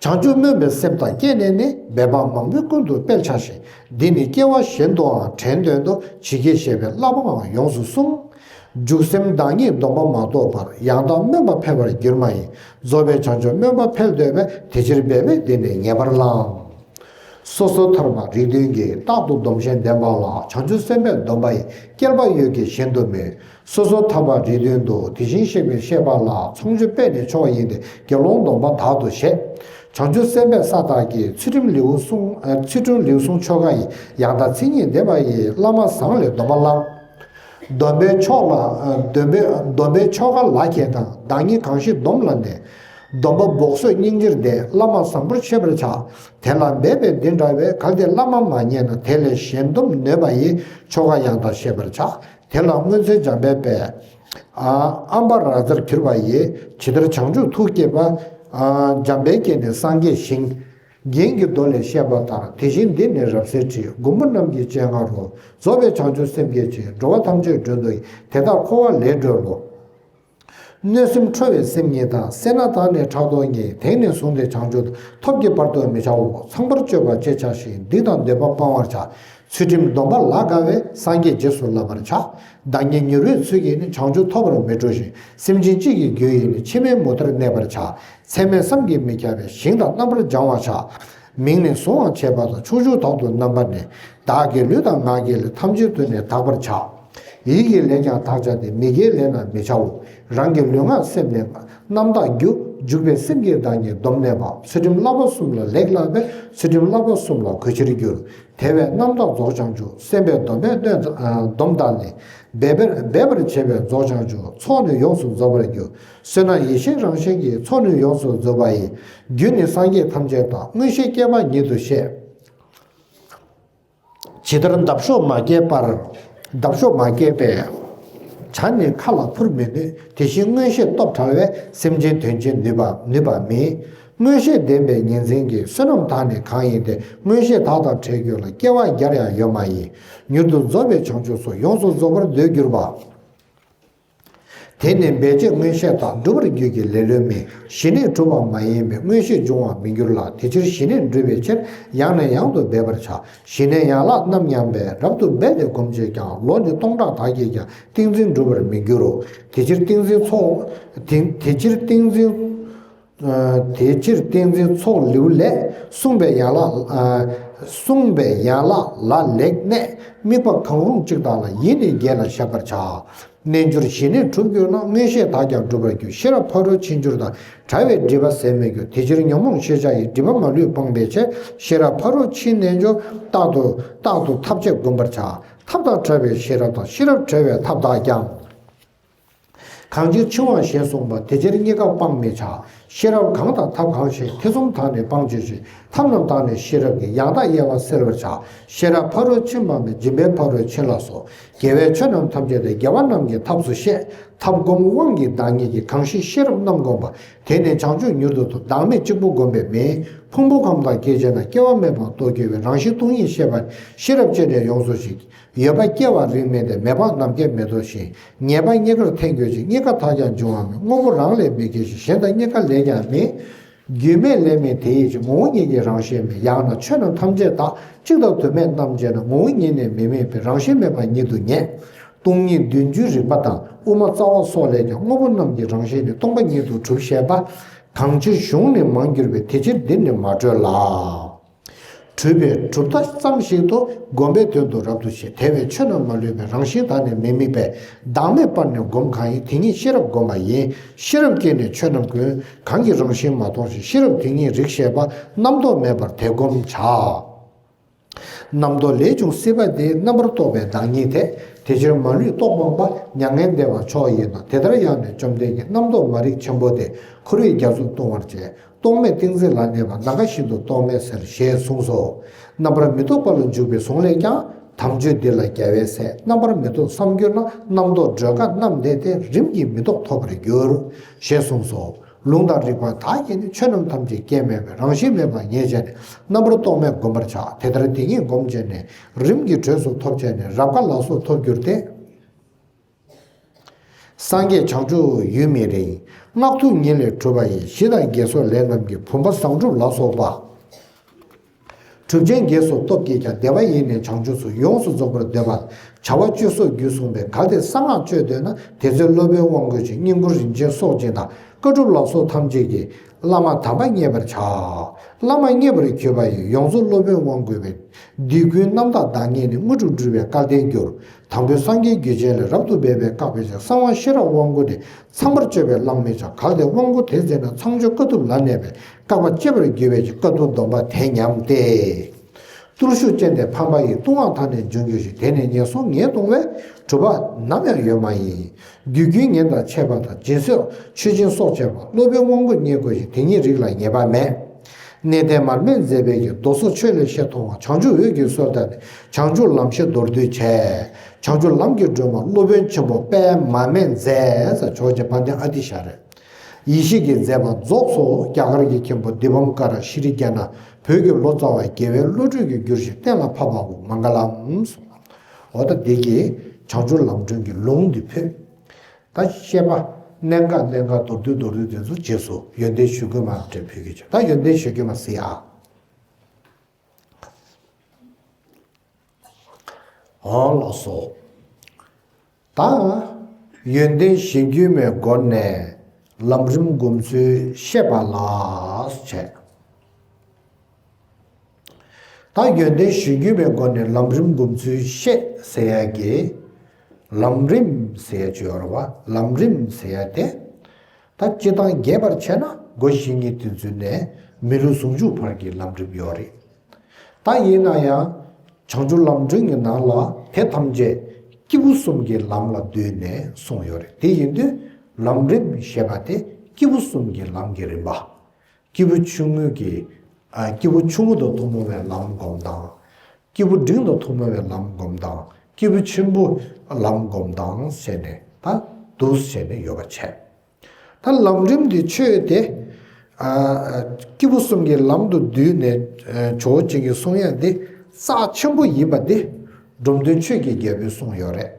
བྱང་ཆུབ་སྨོན་པའི་སེམས་དང་བསྐྱེད་ནས་ནི། འབད་པ་མང་པོས་ཀུན་ཏུ་སྤེལ་བྱ་ཞིང་། འདི་ནི་སྐྱེ་བ་གཞན་དུའང་དྲན་དོན་དུ། ཇི་སྐད་བཤད་པའི་བསླབ་པའང་ཡོངས་སུ་གསུངས། འཇུག་སེམས་བདག་ཉིད་སྡོམ་པ་མ་ཐོབ་བར། ཡང་དག་སྨོན་པ་འཕེལ་བར་འགྱུར་མ་ཡིན། རྫོགས་པའི་བྱང་ཆུབ་སྨོན་པ་འཕེལ་འདོད་པས། དེ་ཕྱིར་འབད་མེད་འདི་ནི་ངེས་པར་བླང་། སོ་སོ་ཐར་པ་རིགས་བདུན་གྱི། རྟག་ཏུ་སྡོམ་ཞིང་ལྡན་པ་ལ། བྱང་ཆུབ་སེམས་དཔའི་སྡོམ་པ་ཡི། བསྐལ་པ་ཡོད་ཀྱང་གཞན་དུ་མེད། སོ་སོ་ཐར་པ་རིགས་བདུན་དུ། དེ་བཞིན་གཤེགས་པའི་བཤད་པ་ལ། མཚུངས་ཆོས་དཔེ་ནི་མཆོག་ཡིན་ཏེ། དགེ་སློང་སྡོམ་པ་དག་ཏུ་བཤད། བྱང་ཆུབ་སེམས་དཔའི་ས་དག་གི། ཚུལ་ཁྲིམས་ལེའུ་གསུང་། ཚུལ་ཁྲིམས་ལེའུ་གསུང་ཆོ་ག་ཡི། ཡང་དག་མཚན་ཉིད་ལྡན་པ་ཡི། བླ་མ་བཟང་ལས་སྡོམ་པ་བླང་། སྡོམ་པའི་མཆོག་ལ། སྡོམ་པའི་སྡོམ་པའི་ཆོ་ག་ལ་མཁས་དང་། བདག་ཉིད་གང་ཞིག་སྡོམ་ལ་གནས། སྡོམ་པ་འབོགས་གསོད་སྙིང་རྗེར་ལྡན། བླ་མ་བཟང་པོར་ཤེས་པར་བྱ། དེ་ལ་འབད་པས་འདི་འདྲ་བའི། གལ་ཏེ་བླ་མ་མ་རྙེད་ན། དེ་ལས་གཞན་སྡོམ་ནོས་པ་ཡི། ཆོ་ག་ཡང་དག་ཤེས་པར་བྱ། དེ་ལ་སྔོན་ཚེ་འཇམ་དཔལ་དཔལ། ཨ་ཨམ་པ་ར་ཛར་གྱུར་པ་ཡིས། ཇི་ལྟར་བྱང་ཆུབ་ཐུགས་བསྐྱེད་པ། ཨ་འཇམ་དཔལ་སྐྱེས་ནས་སངས་རྒྱས་ཞིང་། རྒྱན་གྱི་མདོ་ལས་བཤད་པ་ལྟར། དེ་བཞིན་འདི་ནི་རབ་གསལ་ཁྲིད། མགོན་པོ་རྣམས་ཀྱི་སྤྱན་སྔ་རུ། རྫོགས་པའི་བྱང་ཆུབ་སེམས་བསྐྱེད་ཅིང་། འགྲོ་བ་ཐམས་ཅད་མགྲོན་དུ་ཡིན། དེ་དག་འཁོར་བ་ལས་སྒྲོལ་ལོ། གནོད་སེམས་ཁྲོ་བའི་སེམས་ཉིད་དང་། སེར་སྣ་དག་ནི་ཕྲག་དོག་ཉིད། དེང་ནས་བཟུང་སྟེ་བྱང་ཆུབ་ཐོབ་ཀྱི་བར་དུ་མི་བྱའོ། ཚངས་པར་སྤྱོད་པ་ཅི་བྱ་ཞིང་། སྡིག་དང་འདོད་པ་སྤང་བར་བྱ། ཚུལ་ཁྲིམས་སྡོམ་པ་ལ་དགའ་བས། སངས་རྒྱས་རྗེས་སུ་བསླབ་པར་བྱ། བདག་ཉིད་མྱུར་བའི་ཚུལ་གྱིས་ནི། བྱང་ཆུབ་ཐོབ་པར་མི་སྤྲོ་ཞིང་། སེམས་ཅན་སྤྱི་ཡི་རྒྱུ་ཡིས་ནི། ཕྱི་མའི་མུ་མཐར་གནས་པར་བྱ། ཚད་མེད་བསམ་གྱིས་མི་ཁྱབ་པའི། ཞིང་དང་རྣམ་པར་སྦྱང་བར་བྱ། མིང་ནི་གཟུང་བར་བྱེད་པ་དང་། ཕྱོགས་བཅུ་དག་ཏུ་རྣམ་པར་གནས། བདག་གི་ལུས་དང་ངག་གི་ལས། ཐམས་ཅད་དུ་ནི་དག་པར་བྱ། ཡིད་ཀྱི་ལས་ཀྱང་དག་བྱ་སྟེ། མི་དགེའི་ལས་རྣམས་མི་བྱའོ། རང་གི་ལུས་ངག་སེམས་ནི་རྣམ་དག་རྒྱུ། འཇུག་པའི་སེམས་ཀྱིས་བདག་ཉིད་སྡོམ་གནས་པ། ཚུལ་ཁྲིམས་བསླབ་པ་གསུམ་ལ་ལེགས་བསླབས་པས། ཚུལ་ཁྲིམས་བསླབ་པ་གསུམ་ལ་གོས་ཆེར་འགྱུར། དེ་བས་རྣམ་དག་རྫོགས་བྱང་ཆུབ། སེམས་དཔའི་སྡོམ་པས་སྡོམ་དག་ནི། འབད་པར་འབད་པར་བྱེད་པས་རྫོགས་བྱང་ཆུབ། ཚོགས་ནི་ཡོངས་སུ་རྫོགས་པར་འགྱུར། བསོད་ནམས་ཡེ་ཤེས་རང་བཞིན་གྱིས། ཚོགས་ནི་ཡོངས་སུ་རྫོགས་པ་ཡི། རྒྱུ་ནི་སངས་རྒྱས་ཐམས་ཅད་དང་། མངོན་ཤེས་སྐྱེས་པ་ཉིད་དུ་བཤད། ཇི་ལྟར་འདབ་གཤོག་མ་སྐྱེས་པར། འདབ་གཤོག་མ་སྐྱེས་པས། བྱ་ནི་མཁའ་ལ་འཕུར་མི་ནུས། དེ་བཞིན་མངོན་ཤེས་སྟོབས་བྲལ་བས། སེམས་ཅན་དོན་བྱེད་ནུས་པ་ནུས་པ་མེད། མངོན་ཤེས་ལྡན་པའི་ཉིན་མཚན་གྱི། བསོད་ནམས་དག་ནི་གང་ཡིན་ཏེ། མངོན་ཤེས་དག་དང་བྲལ་གྱུར་ལ། སྐྱེ་བ་བརྒྱར་ཡང་ཡོད་མ་ཡིན། མྱུར་དུ་རྫོགས་པའི་བྱང་ཆུབ་སུ། ཡོངས་སུ་རྫོགས་པར་འདོད་གྱུར་པ། དེ་ནི་འབད་བྱེད་མངོན་ཤེས་དག། སྒྲུབ་པར་རྒྱུད་ཀྱི་ལེ་ལོས་མིན། ཞི་གནས་གྲུབ་པ་མ་ཡིན་པས། མངོན་ཤེས་འབྱུང་བར་མི་འགྱུར་ལ། དེ་ཕྱིར་ཞི་གནས་འགྲུབ་པའི་ཕྱིར། ཡང་ནས་ཡང་དུ་འབད་པར་བྱ། ཞི་གནས་ཡན་ལག་རྣམ་མཉམ་པས། རབ་ཏུ་འབད་དེ་བསྒོམ་བྱས་ཀྱང་། ལོ་ནི་སྟོང་ཕྲག་དག་བགྱིས་ཀྱང་། ཏིང་འཛིན་འགྲུབ་པར་མི་འགྱུར་རོ། དེ་ཕྱིར་ཏིང་འཛིན་ཚོགས། དེ་དེ་ཕྱིར་ཏིང་འཛིན། ཨ་དེ་ཕྱིར་ཏིང་འཛིན་ཚོགས་ལེའུ་ལས། གསུངས་པའི་ཡན་ལག་ཨ་གསུངས་པའི་ཡན་ལག་ལ་ལེགས་གནས། དམིགས་པ་གང་རུང་གཅིག་དག་ལ། ཡིད་ནི་དགྱེས་ལ་བཞག་པར་བྱ། རྣལ་འབྱོར་ཞི་གནས་གྲུབ་གྱུར་ན། མངོན་ཤེས་དག་ཀྱང་འགྲུབ་པར་འགྱུར། ཤེས་རབ་ཕ་རོལ་ཕྱིན་འགྱུར་དང་། བྲལ་བའི་སྒྲིབ་པ་ཟད་མི་འགྱུར། དེ་ཕྱིར་ཉོན་མོངས་ཤེས་བྱ་ཡི། སྒྲིབ་པ་མ་ལུས་སྤངས་པའི་ཕྱིར། ཤེས་རབ་ཕ་རོལ་ཕྱིན་རྣལ་འབྱོར། རྟག་ཏུ་རྟག་ཏུ་ཐབས་ཅད་བསྒོམ་པར་བྱ། ཐབས་དང་བྲལ་བའི་ཤེས་རབ་དང་། ཤེས་རབ་བྲལ་བའི་ཐབས་དག་ཀྱང་། གང་ཕྱིར་འཆིང་བ་ཞེས་གསུངས་པ། དེ་ཕྱིར་གཉིས་ཀ་སྤང་མི་བྱ། ཤེས་རབ་གང་དང་ཐབས་གང་ཞིག །ཐེ་ཚོམ་དག་ནི་སྤང་བྱ་ཞིང་། ཐབས་རྣམས་དག་ནི་ཤེས་རབ་ཀྱིས། ཡང་དག་དབྱེ་བ་གསལ་བར་བྱ། ཤེས་རབ་ཕ་རོལ་ཕྱིན་པ་མེད། སྦྱིན་པས་ཕ་རོལ་ཕྱིན་ལ་སོགས། དགེ་བའི་ཆོས་རྣམས་ཐམས་ཅད་དེ། དགེ་བ་རྣམས་ཀྱི་ཐབས་སུ་བཤད། ཐབས་སྒོམ་དབང་གིས་བདག་ཉིད་ཀྱི། གང་ཞིག་ཤེས་རབ་རྣམ་བསྒོམས་པ། དེ་ནི་བྱང་ཆུབ་མྱུར་དུ་ཐོབ། བདག་མེད་གཅིག་པུ་བསྒོམས་པས་མིན། ཕུང་པོ་ཁམས་དང་སྐྱེ་མཆེད་རྣམས། སྐྱེ་བ་མེད་པར་རྟོགས་གྱུར་པའི། རང་བཞིན་སྟོང་ཉིད་ཤེས་པ། ཤེས་རབ་སྤྱད་ནས་ཡོངས་སུ་ཞི། ཡོད་པ་སྐྱེ་བ་རིགས་མིན་ཏེ། མེད་པ་ནམ་སྐྱེ་མེད་དོ་ཞེས། ངེས་པ་གཉིས་ཀར་འཐད་འགྱུར་ཅིང་། གཉིས་ཀ་དག་ཀྱང་འབྱུང་བ་མེད། དངོས་པོ་རང་ལས་མི་སྐྱེ་ཞིང་། གཞན་དག་གཉིས་ཀ་ལས་ཀྱང་མེད། རྒྱུ་མེད་ལས་མེད་དེ་ཡི་ཕྱིར། ངོ་བོ་ཉིད་ཀྱི་རང་བཞིན་མེད། ཡང་ན་ཆོས་རྣམས་ཐམས་ཅད་དག །གཅིག་དང་དུ་མས་རྣམ་དཔྱད་ན། ངོ་བོ་ཉིད་ནི་མི་དམིགས་པས། རང་བཞིན་མེད་པ་ཉིད་དུ་ངེས། སྟོང་ཉིད་བདུན་ཅུའི་རིག་པ་དང་། དབུ་མ་རྩ་བ་སོགས་ལས་ཀྱང་། དངོས་པོ་རྣམས་ཀྱི་རང་བཞིན་ནི། སྟོང་པ་ཉིད་དུ་གྲུབ་ཞེས་པ། གང་ཕྱིར་གཞུང་ནི་མང་གྱུར་པའི། དེ་ཕྱིར་འདིར་ནི་མ་སྤྲོས་ལ། གྲུབ་པས་གྲུབ་མཐའ་ཙམ་ཞིག་ཏུ། བསྒོམ་པས་དོན་དུ་རབ་ཏུ་ཤེས། དེ་བས་ཆོས་རྣམས་མ་ལུས་པའི། རང་བཞིན་དག་ནི་མི་དམིགས་པས། བདག་མེད་པར་ནི་བསྒོམ་གང་ཡིན། དེ་ཉིད་ཤེས་རབ་བསྒོམ་པ་ཡིན། ཤེས་རབ་ཀྱིས་ནི་ཆོས་རྣམས་ཀུན། གང་གི་རང་བཞིན་མ་མཐོང་ཞིང་། ཤེས་རབ་དེ་ཉིད་རིག་ཤེས་པ། རྣམ་རྟོག་མེད་པར་དེ་བསྒོམ་བྱ། རྣམ་རྟོག་ལས་བྱུང་སྲིད་པ་འདི། རྣམ་པར་རྟོག་པས་བདག་ཉིད་དེ། དེ་ཕྱིར་མ་ལུས་རྟོག་སྤངས་པ། མྱ་ངན་འདས་པ་མཆོག་ཡིན་ནོ། དེ་ལྟར་ཡང་ནི་བཅོམ་ལྡན་གྱིས། རྣམ་རྟོག་མ་རིག་ཆེན་པོ་དེ། འཁོར་བའི་རྒྱ་མཚོ་ལྟུང་བར་བྱེད། རྟོག་མེད་ཏིང་འཛིན་ལ་གནས་པ། ནམ་མཁའ་བཞིན་དུ་རྟོག་མེད་ཟེར། ཞེས་གསུངས་སོ། རྣམ་པར་མི་རྟོག་པ་ལ་འཇུག་པའི་གཟུངས་ལས་ཀྱང་། དམ་ཆོས་འདི་ལ་རྒྱལ་བས་ཟེར། རྣམ་པར་མི་རྟོག་བསམ་གྱུར་ན། རྣམ་རྟོག་སྒྲོལ་དཀའ་རྣམས་འདས་ཏེ། རིམ་གྱིས་མི་རྟོག་ཐོབ་པར་འགྱུར། ཞེས་གསུངས་སོ། ལུང་དང་རིགས་པ་དག་གིས་ནི། ཆོས་རྣམས་ཐམས་ཅད་སྐྱེ་མེད་པའི། རང་བཞིན་མེད་པར་ངེས་བྱས་ནས། རྣམ་པར་རྟོག་མེད་བསྒོམ་པར་བྱ། དེ་ལྟར་དེ་ཉིད་བསྒོམས་བྱས་ནས། རིམ་གྱིས་དྲོད་སོགས་ཐོབ་བྱས་ནས། རབ་དགའ་ལ་སོགས་ཐོབ་འགྱུར་ཏེ། སངས་རྒྱས་བྱང་ཆུབ་ཡུན་མི་རིང་། སྔགས་ཐུན་ཉིད་ལས་གྲུབ་པ་ཡི། ཞི་དང་དགེ་སོགས་ལས་རྣམས་ཀྱིས། བུམ་པ་བཟང་གྲུབ་ལ་སོགས་པ། གྲུབ་ཆེན་དགེ་སོགས་སྟོབས་ཀྱིས་ཀྱང་། བདེ་བ་ཡེ་ནས་བྱང་ཆུབ་སུ། ཡོངས་སུ་རྫོགས་པར་འདོད་པ། བྱ་བ་སྤྱོད་སོགས་རྒྱུད་གསུངས་པས། གལ་ཏེ་གསང་སྔགས་སྤྱོད་འདོད་ན། དེ་ཚེ་སློབ་དཔོན་དབང་བསྐུར་ཞིང་། བསྙེན་བཀུར་རིན་ཆེན་སོགས་སྦྱིན་དང་། བཀའ་སྒྲུབ་ལ་སོགས་ཐམས་ཅད་ཀྱིས། བླ་མ་དམ་པ་མཉེས་པར་བྱ། བླ་མ་མཉེས་པར་གྱུར་པ་ཡིས། ཡོངས་རྫོགས་སློབ་དཔོན་དབང་བསྐུར་བས། འདི་ཀུན་རྣམ་དག་བདག་ཉིད་ནི། དངོས་གྲུབ་འགྲུབ་པའི་སྐལ་ལྡན་འགྱུར། དང་པོའི་སངས་རྒྱས་རྒྱུད་ཆེན་ལས། རབ་ཏུ་སྦས་པའི་བཀའ་བརྒྱད་ཀྱི། གསང་བ་ཤེས་རབ་དབང་བསྐུར་ནི། ཚངས་པར་སྤྱོད་པས་བླང་མི་བྱ། གལ་ཏེ་དབང་བསྐུར་དེ་མཛད་ན། ཚངས་སྤྱོད་དཀའ་ཐུབ་ལ་གནས་པས། བསྐལ་པ་གཅེས་པར་འགྱུར་བའི་ཕྱིར། བཀའ་ཐུན་སྡོམ་པ་དེ་ཉམས་ཏེ། བརྟུལ་ཞུགས་ཅན་དེ་ཕམ་པ་ཡིས། བཏུང་བ་དག་ནི་འབྱུང་འགྱུར་ཞིང་། དེ་ནི་ངན་སོང་ངས་བཏུང་བས། གྲུབ་པ་ནམ་ཡང་ཡོད་མ་ཡིན། རྒྱུད་ཀུན་ངན་དང་ཕྱད་པ་དང་། སྦྱིན་སོགས་མཆོད་སྦྱིན་སོགས་བྱས་པ། སློབ་དཔོན་དབང་བསྐུར་རྙེད་དགོས་ཤིང་། དེ་ཉིད་རིགས་ལ་ངེས་པ་མེད། གནས་བརྟན་མར་མེ་མཛད་པའི་གི། མདོ་སོགས་ཆོས་ལས་ཤེས་མཐོང་བ། བྱང་ཆུབ་འོད་ཀྱི་སོ་ཐར་ནས། བྱང་ཆུབ་ལམ་ཤེས་མདོར་བསྡུས་བྱས། བྱང་ཆུབ་ལམ་གྱི་སྒྲོན་མ། སློབ་དཔོན་ཆེན་པོ་དཔལ་མར་མེ་མཛད། ཟེར་ཇོ་བོ་རྗེ་དཔལ་ལྡན་ཨ་ཏི་ཤ་རེད། ཡེ་ཤེས་ཀྱིས་མཛད་པ་རྫོགས་སོ། རྒྱ་གར་གྱི་མཁན་པོ་དི་པཾ་ཀ་ར་ཤྲི་ཛྙཱ་ན། བོད་ཀྱི་ལོ་ཙཱ་བ་རྒྱལ་བའི་བློ་གྲོས་ཀྱིས་བསྒྱུར་ཞིང་གཏན་ལ་ཕབ་པའོ། མངྒ་ལམ། འོ་ད་འདི་གིས་བྱང་ཆུབ་ལམ་སྒྲོན་གྱི་ལུང་འདི་ཕུལ། ད་བཤད་པ་གནད་འགག་གནད་འགག་མདོར་བསྡུས་མདོར་བསྡུས་དེ་ཚོ་རྗེས་སུ་ཡོན་ཏན་ཞུ་དགོས་མ་འདྲ་ཕུལ་གྱི་བྱ། ད་ཡོན་ཏན་ཞུ་རྒྱུ་མ་ཟེར་ཨ། འོ་ལགས་སོ། ད་ཡོན་ཏན་གཞི་རྒྱུད་མའི་སྒོ་ནས་ལམ་རིམ་སྒོམ་ཚུལ་བཤད་པ་ལ་བྱས། ད་ཡོན་ཏན་གཞི་རྒྱུད་མའི་སྒོ་ནས་ལམ་རིམ་སྒོམ་ཚུལ་བཤད་ཟེར་ཡ་གི། ལམ་རིམ་ཟེར་ཡ་ཅིག་ཡོད་རེད་བ། ལམ་རིམ་ཟེར་ཡ་དེ། ད་སྤྱིར་བཏང་རྒྱས་པར་བྱས་ན་སྒོ་བཞི་གཉིས་དེ་ཚོ་ནས་མི་ལུས་ཟུང་འཇུག་བར་གྱི་ལམ་རིམ་ཡོད་རེད། ད་ཡིན་ན་ཡང་བྱང་ཆུབ་ལམ་སྒྲོན་གྱི་ནང་ལ་དེ་ཐམས་ཅད་སྐྱེས་བུ་གསུམ་གྱི་ལམ་ལ་བསྡུས་ནས་གསུངས་ཡོད་རེད། དེ་ཡིན་དུས་ལམ་རིམ་ཞེས་པ་དེ་སྐྱེས་བུ་གསུམ་གྱི་ལམ་གྱི་རིམ་པ། སྐྱེས་བུ་ཆུང་ངུ་གི། ཨ། སྐྱེས་བུ་ཆུང་ངུ་དང་ཐུན་མོང་བའི་ལམ་སྒོམ་སྟངས། སྐྱེས་བུ་འབྲིང་དང་ཐུན་མོང་བའི་ལམ་སྒོམ་སྟངས། སྐྱེས་བུ་ཆེན་པོ་ལམ་སྒོམ་སྟངས་བྱས་ནས་ད་འདུག་བྱས་ནས་ཡོད་པ་བྱས། ད་ལམ་རིམ་འདི་ཆོས་དེ། ཨ། སྐྱེས་བུ་གསུམ་གྱི་ལམ་དུ་བསྡུས་ནས། ཨ། ཇོ་བོ་རྗེ་གིས་གསུང་ཡ་འདི་རྩ་ཆེན་པོ་ཡིན་པ་འདི་འབྲོམ་སྟོན་ཆོས་ཀྱི་རྒྱལ་པོས་གསུངས་ཡོད་རེད།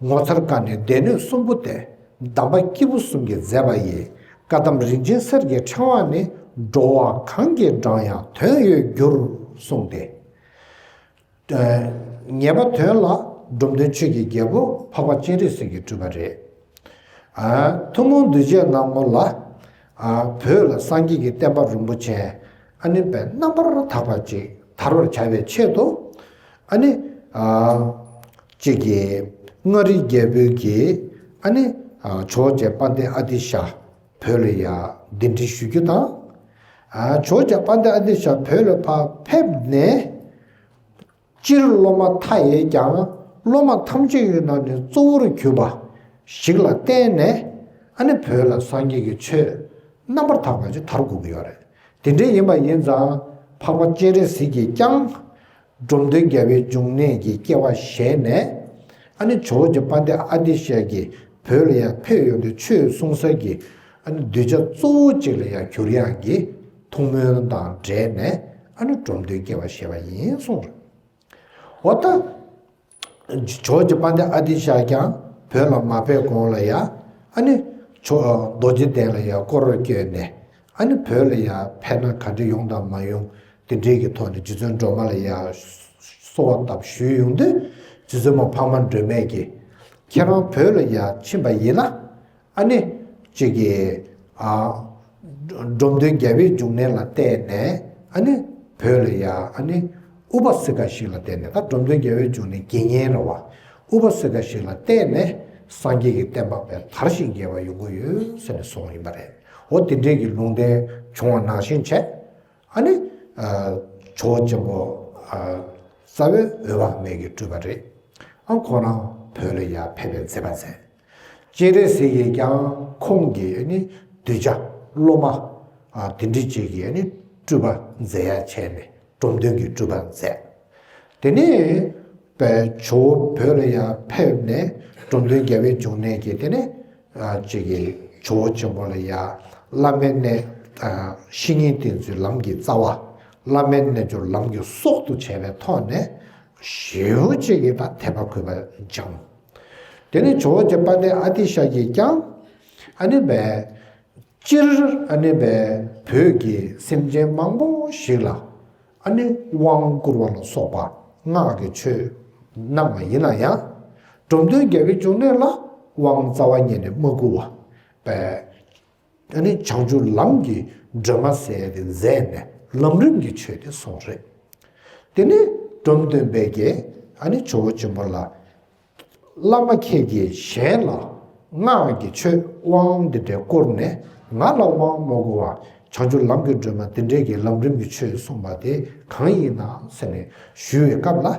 ངོ་མཚར་བཀའ་ནི་སྡེ་སྣོད་གསུམ་པོ་སྟེ། གདམས་པ་སྐྱེས་བུ་གསུམ་གྱིས་མཛད་པ་ཡི། བཀའ་གདམས་རིན་ཆེན་གསེར་གྱི་ཕྲེང་བ་ནི། འགྲོ་བ་གང་གིས་བགྲངས་ཡང་དོན་ཡོད་འགྱུར། གསུངས་ཏེ། ཨ། ངེས་པ་དོན་ལ་འབྲོམ་སྟོན་ཆོས་ཀྱི་རྒྱལ་པོ་འཕགས་པ་སྤྱན་རས་གཟིགས་ཀྱི་སྤྲུལ་པ་རེད། ཨ། ཐུན་མོང་གདུལ་བྱའི་ནང་ངོ་ལ། ཨ། བོད་ལ་སངས་རྒྱས་ཀྱི་བསྟན་པ་རིན་པོ་ཆེ་ཨ་ནི་པའི་རྣམ་པར་དག་པ་ཅིག་དར་བར་བྱ་བའི་ཆེད་དུ། ཨ་ནི། ཨ། ཅིག་གིས་མངའ་རིས་རྒྱལ་པོའི་གི། ཨ་ནི། ཨ། ཇོ་བོ་རྗེ་དཔལ་ལྡན་ཨ་ཏི་ཤ་བོད་ལ་ཡ་གདན་འདྲེན་ཞུ་རྒྱུ་དང་། ཨ། ཇོ་བོ་རྗེ་དཔལ་ལྡན་ཨ་ཏི་ཤ་བོད་ལ་ཕར་ཕེབས་ནས། སྤྱིར་སློབ་མ་མཐའ་ཡས་ཀྱང་སློབ་མ་ཐམས་ཅད་ཡི་ནང་ནས་གཙོ་བོར་གྱུར་པ་ཞིག་ལ་བརྟེན་ནས། ཨ་ནི་བོད་ལ་སངས་རྒྱས་ཀྱི་ཆོས་རྣམ་པར་དག་པ་ཅིག་དར་དགོས་ཀྱི་ཡོད་རེད། དེ་འདྲ་ཡིན་པ་ཡིན་ཙང་འཕགས་པ་སྤྱན་རས་གཟིགས་ཀྱིས་ཀྱང་འབྲོམ་སྟོན་རྒྱལ་བའི་འབྱུང་གནས་ཀྱི་སྐྱེ་བ་བཞེས་ནས། ཨ་ནི་ཇོ་བོ་རྗེ་དཔལ་ལྡན་ཨ་ཏི་ཤ་གིས་བོད་ལ་ཡང་ཕེབས་ཡོང་དུས་ཆོས་གསུང་ས་གི། ཨ་ནི་གདུལ་བྱ་གཙོ་བོ་གཅིག་ལ་ཡང་གྱུར་ཡག་གི་ཐུགས་སྨོན་དང་འབྲེལ་ནས། ཨ་ནི་འབྲོམ་སྟོན་སྐྱེ་བ་བཞེས་པ་ཡིན་གསུངས་རེད། འོ་ད། ཇོ་བོ་རྗེ་དཔལ་ལྡན་ཨ་ཏི་ཤ་ཀྱང་བོད་ལ་མ་ཕེབས་གོང་ལ་ཡ། ཨ་ནི། ཇོ། རྡོ་རྗེ་གདན་ལ་ཡ་སྐོར་ར་བསྐྱོད་ནས། ཨ་ནི་བོད་ལ་ཡ་ཕེབས་ན་ག་འདྲ་ཡོང་དང་མ་ཡོང་དེ་འདྲའི་གི་ཐོག་ནས་རྗེ་བཙུན་སྒྲོལ་མ་ལ་ཡ་གསོལ་བ་བཏབ་ཞུས་ཡོང་དུས། རྗེ་བཙུན་མ་འཕགས་མ་སྒྲོལ་མས་ཀྱིས། ཁྱེད་རང་བོད་ལ་ཡ་ཕྱིན་པ་ཡིན་ན། ཨ་ནི། གཅིག་གིས། ཨ། འབྲོམ་སྟོན་རྒྱལ་བའི་འབྱུང་གནས་ལ་བརྟེན་ནས། ཨ་ནི། བོད་ལ་ཡ། ཨ་ནི། ཨུ་པ་སི་ཀ་ཞིག་ལ་བརྟེན་ནས། ད་འབྲོམ་སྟོན་རྒྱལ་བའི་འབྱུང་གནས་དགེ་བསྙེན་རེད་བ། ཨུ་པ་སི་ཀ་ཞིག་ལ་བརྟེན་ནས་སངས་རྒྱས་ཀྱི་བསྟན་པ་དཔེ་དར་ཞིང་རྒྱས་པ་ཡོང་གི་ཡོད་ཟེར་ནས་གསུངས་ཡིན་པ་རེད། འོ་དེ་འདྲའི་གི་ལུང་བསྟན་བྱུང་བ་ནང་བཞིན་བྱས། ཨ་ནི། ཨ། ཇོ་བོ་ཆེན་པོ། ཨ། རྩ་བའི་འོད་དཔག་མེད་ཀྱི་སྤྲུལ་པ་རེད། ཨ། ཁོ་རང་བོད་ལ་ཡར་ཕེབས་པའི་མཛད་པ་མཛད། སྤྱན་རས་གཟིགས་ཀྱིས་ཀྱང་ཁོང་གི་ནི་གདུལ་བྱ་སློབ་མ། ཨ། དེ་འདྲ་ཅིག་གི་ནི་སྤྲུལ་པ་མཛད་ཡ་བྱས་ནས་འབྲོམ་སྟོན་གྱི་སྤྲུལ་པ་མཛད། དེ་ནས་པའི་ཇོ་བོ་བོད་ལ་ཡར་ཕེབས་ནས་འབྲོམ་སྟོན་རྒྱལ་བའི་འབྱུང་གནས་ཀྱི་དེ་ནས། ཨ། ཅིག་གི་ ཇོ་བོ་ཆེན་པོ་ལ་ཡ་བླ་མའི་རྣལ་བཤེས་གཉེན་བསྟེན་ཚུལ་ལམ་གྱི་རྩ་བ། བླ་མའི་རྣལ་འབྱོར་ལམ་གྱི་སྲོག་ཏུ་བྱས་པའི་ཐོག་ནས་ཞེ་པོ་ཅིག་གི་ད་དད་པ་གུས་པ་སྦྱངས། དེ་ནས་ཇོ་བོ་རྗེ་དཔལ་ལྡན་ཨ་ཏི་ཤ་གིས་ཀྱང་ཨ་ནི་བས། སྤྱིར་ཨ་ནི་བས་བོད་ཀྱི་སེམས་ཅན་མང་པོ་ཞིག་ལ་ཨ་ནི་དབང་བསྐུར་བ་ལ་སོགས་པ་སྔགས་ཀྱི་ཆོས་གནང་བ་ཡིན་ན་ཡང་། འབྲོམ་སྟོན་རྒྱལ་པོའི་འབྱུང་གནས་ལ་དབང་རྩ་བ་ཉིད་ནས་མ་བསྐུར་བ་བས། ཨ་ནི་བྱང་ཆུབ་ལམ་གྱི་སྒྲོན་མ་ཟེར་ཡ་དེ་མཛད་ནས་ལམ་རིམ་གྱི་ཆོས་དེ་གསུངས་རེད། དེ་ནས་འབྲོམ་སྟོན་པས་ཀྱིས་ཨ་ནི་ཇོ་བོ་ཆེན་པོ་ལ། བླ་མ་ཁྱེད་ཀྱིས་གཞན་ལ་སྔགས་ཀྱི་ཆོས་དབང་འདི་འདྲའི་བསྐུར་ནས་ང་ལ་དབང་མ་བསྐུར་བར་བྱང་ཆུབ་ལམ་གྱི་སྒྲོན་མ་འདི་འདྲའི་གི་ལམ་རིམ་གྱི་ཆོས་གསུངས་པ་དེ་གང་ཡིན་ནམ་ཟེར་ནས་ཞུས་པའི་སྐབས་ལ།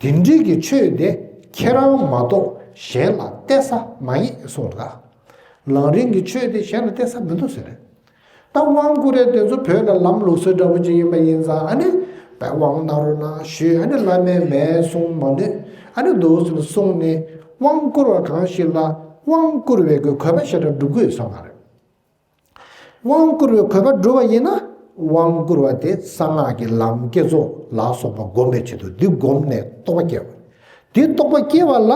དེ་འདྲའི་གི་ཆོས་དེ་ཁྱེད་རང་མ་གཏོགས་གཞན་ལ་གཏད་ས་མ་རྙེད་གསུངས་ལ། ལམ་རིམ་གྱི་ཆོས་དེ་གཞན་ལ་གཏད་ས་མི་འདུག་ཟེར་རེད། ད་དབང་བསྐུར་རེད་དེ་ཚོ་བོད་ལ་ལམ་ལུགས་སྲོལ་འདྲ་པོ་ཅིག་ཡིན་པ་ཡིན་ཙང་ཨ་ནི་བས་དབང་གནང་རོགས་གནང་ཞུས། ཨ་ནི་བླ་མས་མེད་གསུངས་མ་ནུས། ཨ་ནི་འདུག་ཟེར་ནས་གསུངས་ནས་དབང་བསྐུར་བ་གང་ཞིག་ལ་དབང་བསྐུར་བའི་གི་གོ་འཕང་ཞེ་དྲག་སྒྲུབ་ཀྱི་ཡོད་ས་མ་རེད། དབང་བསྐུར་བའི་གོ་འཕང་སྒྲུབ་པ་ཡིན་ན་དབང་བསྐུར་བ་དེ་གསང་སྔགས་ཀྱི་ལམ་བསྐྱེད་རྫོགས་ལ་སོགས་པ་བསྒོམ་པའི་ཆེད་དུ་འདི་བསྒོམས་ནས་རྟོགས་པ་སྐྱེ་བ། དེ་རྟོགས་པ་སྐྱེ་བ་ལ་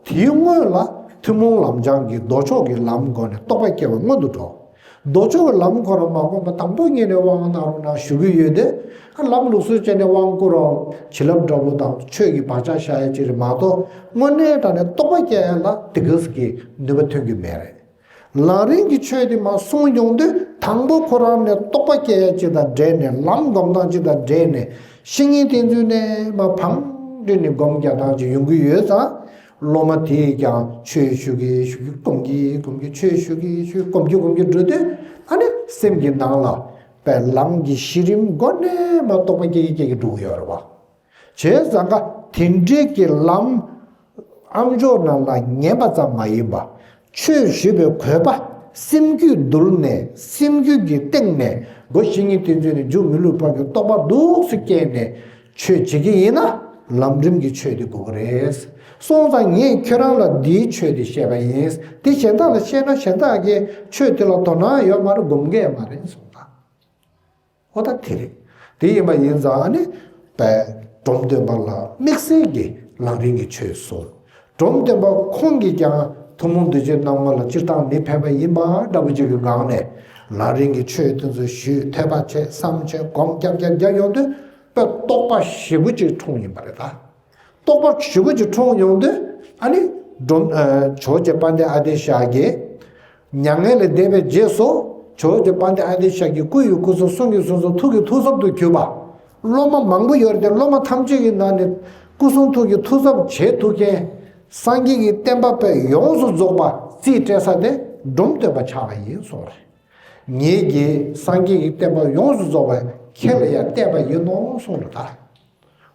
དེའི་སྔོན་ལ་ཐུན་མོང་ལམ་སྦྱང་གི་མདོ་ཕྱོགས་ཀྱི་ལམ་སྒོ་ནས་རྟོགས་པ་སྐྱེ་བ་སྔོན་དུ་འགྲོ། མདོ་ཕྱོགས་ཀྱི་ལམ་ཁོ་རང་མ་བསྒོམས་པ་དང་པོ་ཉིད་ནས་དབང་གནང་རོགས་གནང་ཞུ་གི་ཡོད་དེ། ལམ་ལུགས་སྲོལ་བྱས་ནས་དབང་བསྐུར་རོགས་བྱིན་རླབས་འདྲ་པོ་དང་ཆོས་ཀྱི་བག་ཆགས་བཞག་ཡ་ཅིག་རེད་མ་གཏོགས་དངོས་གནས་དྲང་གནས་རྟོགས་པ་སྐྱེ་ཡ་ལ་དེ་ག་ཙམ་གྱི་ནུས་པ་ཐོན་གྱི་མེད་རེད། ལམ་རིམ་གྱི་ཆོས་དེ་མར་གསུངས་ཡོང་དུས་དང་པོ་ཁོ་རང་ནས་རྟོགས་པ་སྐྱེ་ཡ་ཅིག་དང་འབྲེལ་ནས་ལམ་སྒོམ་སྟངས་ཅིག་དང་འབྲེལ་ནས་བཤེས་གཉེན་བསྟེན་ཚུལ་ནས་མར་བང་སྒྲིག་ནས་སྒོམ་རྒྱག་སྟངས་ཅིག་ཡོང་གི་ཡོད་ཙང་། སློབ་མ་དེས་ཀྱང་ཆོས་ཞུ་གི་ཞུ་གི་སྒོམ་གི་སྒོམ་གི་ཆོས་ཞུ་གི་ཞུ་གི་སྒོམ་གི་སྒོམ་གི་འགྲོ་དུས་ཨ་ནི་སེམས་ཀྱི་ནང་ལ་པའི་ལམ་གྱི་གཞི་རིམ་སྒོ་ནས་མར་རྟོགས་པ་སྐྱེ་གི་སྐྱེ་གི་འགྲོ་གི་ཡོད་རེད་བ། བྱས་ཙང་ཀ་དེ་འདྲའི་གི་ལམ་ཨ་མཆོག་རྣམས་ལ་ཉན་པ་ཙམ་མ་ཡིན་པ། ཆོས་ཞུས་པའི་གོ་འཕང་སེམས་རྒྱུད་འདུལ་ནས་སེམས་རྒྱུད་ཀྱི་སྟེང་ནས་སྒོ་བཤེས་གཉེན་བསྟེན་ཚུལ་ནས་མཇུག་མི་ལུས་བར་གྱི་རྟོགས་པ་འདུག་སེ་སྐྱེས་ནས་ཆོས་བྱེད་ཀྱི་ཡིན་ན་ལམ་རིམ་གྱི་ཆོས་དེ་དགོས་ཀྱི་རེད། སོང་ཙང་ངས་ཁྱོད་རང་ལ་འདིའི་ཆོས་དེ་བཤད་པ་ཡིན། དེ་གཞན་དག་ལ་བཤད་ན་གཞན་དག་གིས་ཆོས་དེ་ལ་དོ་སྣང་ཡོད་མ་རེད། སྒོམ་གི་ཡོད་མ་རེད་གསུངས་ད། ཨོ་ད་དེ་རེད། དེ་ཡིན་པ་ཡིན་ཙང་ཨ་ནི་བས་འབྲོམ་སྟོན་པ་ལ་དམིགས་བསལ་གྱི་ལམ་རིམ་གྱི་ཆོས་གསུངས། འབྲོམ་སྟོན་པ་ཁོང་གིས་ཀྱང་ཐུན་མོང་གདུལ་བྱའི་རྣམ་ངོ་ལ་སྤྱིར་བཏང་མི་ཕན་པ་ཡིན་པ་འདྲ་པོ་ཅིག་གི་སྒང་ནས་ལམ་རིམ་གྱི་ཆོས་དེ་ཚོ་ཞུས། ཐོས་པ་བྱས། བསམ་བྱས། སྒོམ་རྒྱག་རྒྱག་རྒྱག་ཡོང་དུས་དཔེ་རྟོགས་པ་ཞེ་པོ་ཅིག་འཁྲུངས་ཡིན་པ་རེད་ད། རྟོགས་པ་ཞེ་པོ་ཅིག་འཁྲུངས་ཡོང་དུས་ཨ་ནི་འབྲོམ་ཇོ་བོ་རྗེ་དཔལ་ལྡན་ཨ་ཏི་ཤ་གིས་མྱ་ངན་ལས་འདས་པའི་རྗེས་སུ་ཇོ་བོ་རྗེ་དཔལ་ལྡན་ཨ་ཏི་ཤ་གི་སྐུ་ཡི་སྐུ་གསུང་། གསུང་གི་གསུང་གསུམ། ཐུགས་ཀྱི་ཐུགས་གསུམ་དུ་གྱུར་པ། སློབ་མ་མང་པོ་ཡོད་རེད་དེ། སློབ་མ་ཐམས་ཅད་ཀྱི་ནང་ནས་སྐུ་གསུང་ཐུགས་ཀྱི་ཐུགས་གསུམ་བྱེད་ཐུབ་མཁན་སངས་རྒྱས་ཀྱི་བསྟན་པ་དཔེ་ཡོངས་སུ་རྫོགས་པ་རྩིས་སྤྲད་ས་དེ་འབྲོམ་སྟོན་པ་ཆགས་པ་ཡིན་གསུངས་རེད། ངེད་ཀྱིས་སངས་རྒྱས་ཀྱི་བསྟན་པ་ཡོངས་སུ་རྫོགས་པ་ཁྱེད་ལ་ཡང་གཏད་པ་ཡིན་ནོ་གསུངས་རེད་ད།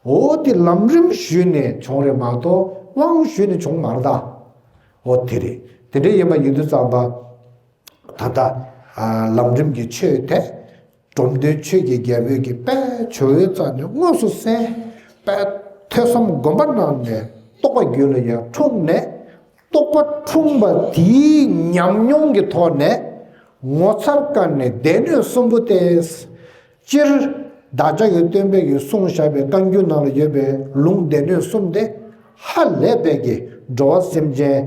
འོ་དེ་ལམ་རིམ་ཞུས་ནས་བྱུང་རེད་མ་གཏོགས་དབང་ཞུས་ནས་བྱུང་མ་རེད་ད། འོ་དེ་རེད། དེ་འདྲ་ཡིན་པ་ཡིན་དུས་ཙམ་པ། ད་ལྟ་ལམ་རིམ་གྱི་ཆོས་དེ་འབྲོམ་སྟོན་ཆོས་ཀྱི་རྒྱལ་པོས་ཀྱི་དཔེ་ཇོ་བོའི་རྩ་ནས་དངོས་སུ་གསན། དཔེ་ཐོས་བསམ་སྒོམ་པ་གནང་ནས་རྟོགས་པ་རྒྱུད་ལ་ཡར་འཁྲུངས་ནས། རྟོགས་པ་འཁྲུངས་པ་དེའི་ཉམས་མྱོང་གི་ཐོག་ནས་ངོ་མཚར་དཀའ་གནད་སྡེ་སྣོད་གསུམ་པོ་སྟེ། སྤྱིར་བདག་ཅག་གི་སྟོན་པས་ཀྱིས་གསུངས་བཞག་པའི་བཀའ་འགྱུར་ནང་ལ་ཡོད་པའི་ལུང་སྡེ་སྣོད་གསུམ་སྟེ། ཧ་ལས་པའི་གི་འགྲོ་བ་སེམས་ཅན་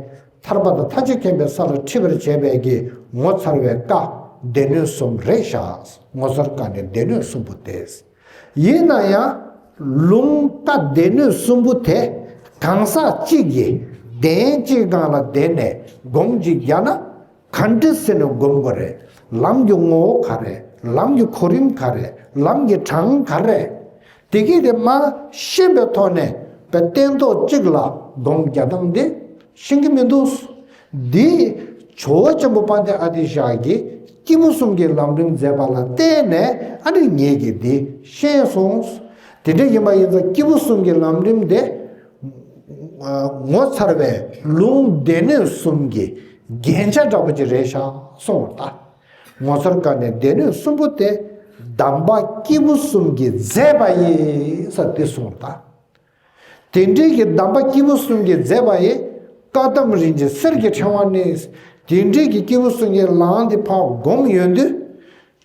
ཐར་པ་དང་ཐར་ཕྱིར་མཁྱེན་པའི་ས་ལ་ཁྲིད་པར་བྱེད་པའི་གི་ངོ་མཚར་བའི་བཀའ་སྡེ་སྣོད་གསུམ་རེད་ཤག་ངོ་མཚར་དཀའ་གནད་སྡེ་སྣོད་གསུམ་པོ་སྟེ། ཡིན་ན་ཡང་ལུང་བཀའ་སྡེ་སྣོད་གསུམ་པོ་དེ་གང་ཟག་གཅིག་གིས་གདན་གཅིག་སྒང་ལ་བསྡད་ནས་སྒོམ་གཅིག་རྒྱག་ན་ག་འདྲ་ཟེར་ནས་སྒོམ་དགོས་རེད། ལམ་གྱི་ངོ་བོ་ག་རེ། ལམ་གྱི་གོ་རིམ་ག་རེ། ལམ་གྱི་གྲངས་ག་རེ། དེ་གས་དེ་མར་ཤེས་པའི་ཐོག་ནས་པའི་སྟན་ཐོག་གཅིག་ལ་སྒོམ་རྒྱག་སྟངས་དེ་ཤེས་ཀྱི་མི་འདུག་འདི་ཇོ་བོ་ཆེན་པོ་དཔལ་ལྡན་ཨ་ཏི་ཤ་གིས་སྐྱེས་བུ་གསུམ་གྱི་ལམ་རིམ་མཛད་པ་ལ་བརྟེན་ནས་ཨ་ནི་ངེད་ཀྱིས་འདི་ཤེས་སོང་། དེ་འདྲ་ཡིན་པ་ཡིན་ཙང་སྐྱེས་བུ་གསུམ་གྱི་ལམ་རིམ་དེ་ངོ་མཚར་བའི་ལུང་སྡེ་སྣོད་གསུམ་གྱི་རྒྱན་ཆ་འདྲ་པོ་ཅིག་རེད་ཤག་གསུངས་པ་ལྟར། ངོ་མཚར་དཀའ་གནད་སྡེ་སྣོད་གསུམ་པོ་དེ་གདམས་པ་སྐྱེས་བུ་གསུམ་གྱིས་མཛད་པ་ཡིན་ཟེར་དེ་གསུངས་པ་ལྟར། དེ་འདྲའི་གི་གདམས་པ་སྐྱེས་བུ་གསུམ་གྱིས་མཛད་པ་ཡི། བཀའ་གདམས་རིན་ཆེན་གསེར་གྱི་ཕྲེང་བ་ནི། དེ་འདྲའི་གི་སྐྱེས་བུ་གསུམ་གྱི་ལམ་དེ་ཕར་བསྒོམ་ཡོང་དུས།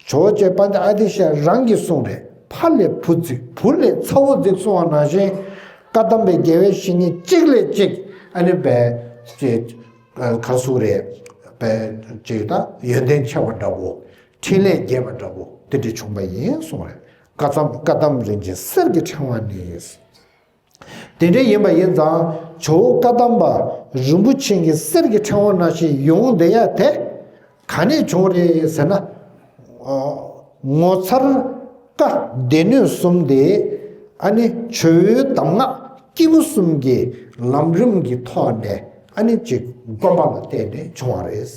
ཇོ་བོ་རྗེ་དཔལ་ལྡན་ཨ་ཏི་ཤ་རང་གིས་གསུངས་རེད། ཕ་ལས་བུ་བརྩིགས། བུ་ལས་ཚ་བོ་བརྩིགས་གསུངས་པ་ནང་བཞིན། བཀའ་གདམས་པའི་དགེ་བའི་བཤེས་གཉེན་གཅིག་ལས་གཅིག་ཨ་ནི་བས་ཅེས་ག་སུ་རེད། བས་ཅེས་ད་ཡོན་ཏན་ཆེ་བ་འདྲ་བོ། འཕྲིན་ལས་རྒྱས་པ་འདྲ་བོ་དེ་འདྲ་བྱུང་བ་ཡིན་གསུངས་རེད། བཀའ་གདམས་བཀའ་གདམས་རིན་ཆེན་གསེར་གྱི་ཕྲེང་བ་ནི། དེ་འདྲ་ཡིན་པ་ཡིན་ཙང་ཇོ་བོ་བཀའ་གདམས་པ་རིན་པོ་ཆེ་གི་གསེར་གྱི་ཕྲེང་བ་ནང་བཞིན་ཡོང་བསྡད་ཡ་དེ་ག་ནས་བྱུང་རེད་ཟེར་ན། ཨ། ངོ་མཚར་བཀའ་སྡེ་སྣོད་གསུམ་དེ་ཨ་ནི་ཇོ་བོའི་གདམས་ངག་སྐྱེས་བུ་གསུམ་གྱི་ལམ་རིམ་གྱི་ཐོག་ནས་ཨ་ནི་ཅིག་བསྒོམ་པ་ལ་བརྟེན་ནས་བྱུང་བ་རེད།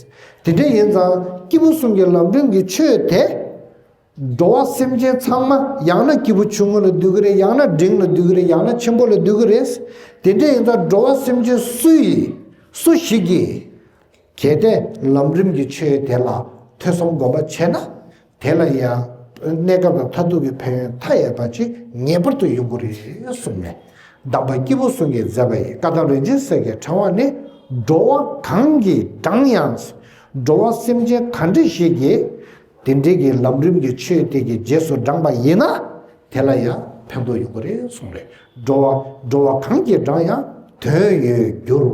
དེ་འདྲ་ཡིན་ཙང་སྐྱེས་བུ་གསུམ་གྱི་ལམ་རིམ་གྱི་ཆོས་དེ། འགྲོ་བ་སེམས་ཅན་ཚང་མ་ཡང་ན་སྐྱེས་བུ་ཆུང་ངུ་ལ་འདུས་ཀྱི་རེད། ཡང་ན་འབྲིང་ལ་འདུས་ཀྱི་རེད། ཡང་ན་ཆེན་པོ་ལ་འདུས་ཀྱི་རེད། དེ་འདྲ་ཡིན་ཙང་འགྲོ་བ་སེམས་ཅན་སུ་ཡིས་སུ་ཞིག་གིས་གལ་ཏེ་ལམ་རིམ་གྱི་ཆོས་དེ་ལ་ཐོས་བསམ་སྒོམ་པ་བྱས་ན། དེ་ལ་ཡང་གནས་སྐབས་དང་མཐར་ཐུག་གི་ཕན་ཡོན་མཐའ་ཡས་པ་ཅིག་ངེས་པར་དུ་ཡོང་གི་རེད་གསུངས་ནས། གདམས་པ་སྐྱེས་བུ་གསུམ་གྱིས་མཛད་པ་ཡི་བཀའ་གདམས་རིན་ཆེན་གསེར་གྱི་ཕྲེང་བ་ནི། འགྲོ་བ་གང་གིས་བགྲངས་ཡང་། འགྲོ་བ་སེམས་ཅན་ག་འདྲ་ཞིག་གིས། དེ་འདྲའི་གི་ལམ་རིམ་གྱི་ཆོས་དེ་གི་རྗེས་སུ་འབྲངས་པ་ཡིན་ན། དེ་ལ་ཡང་ཕན་ཐོགས་ཡོང་གི་རེད་གསུངས་རེད། འགྲོ་བ་འགྲོ་བ་གང་གིས་བགྲངས་ཡང་དོན་ཡོད་འགྱུར།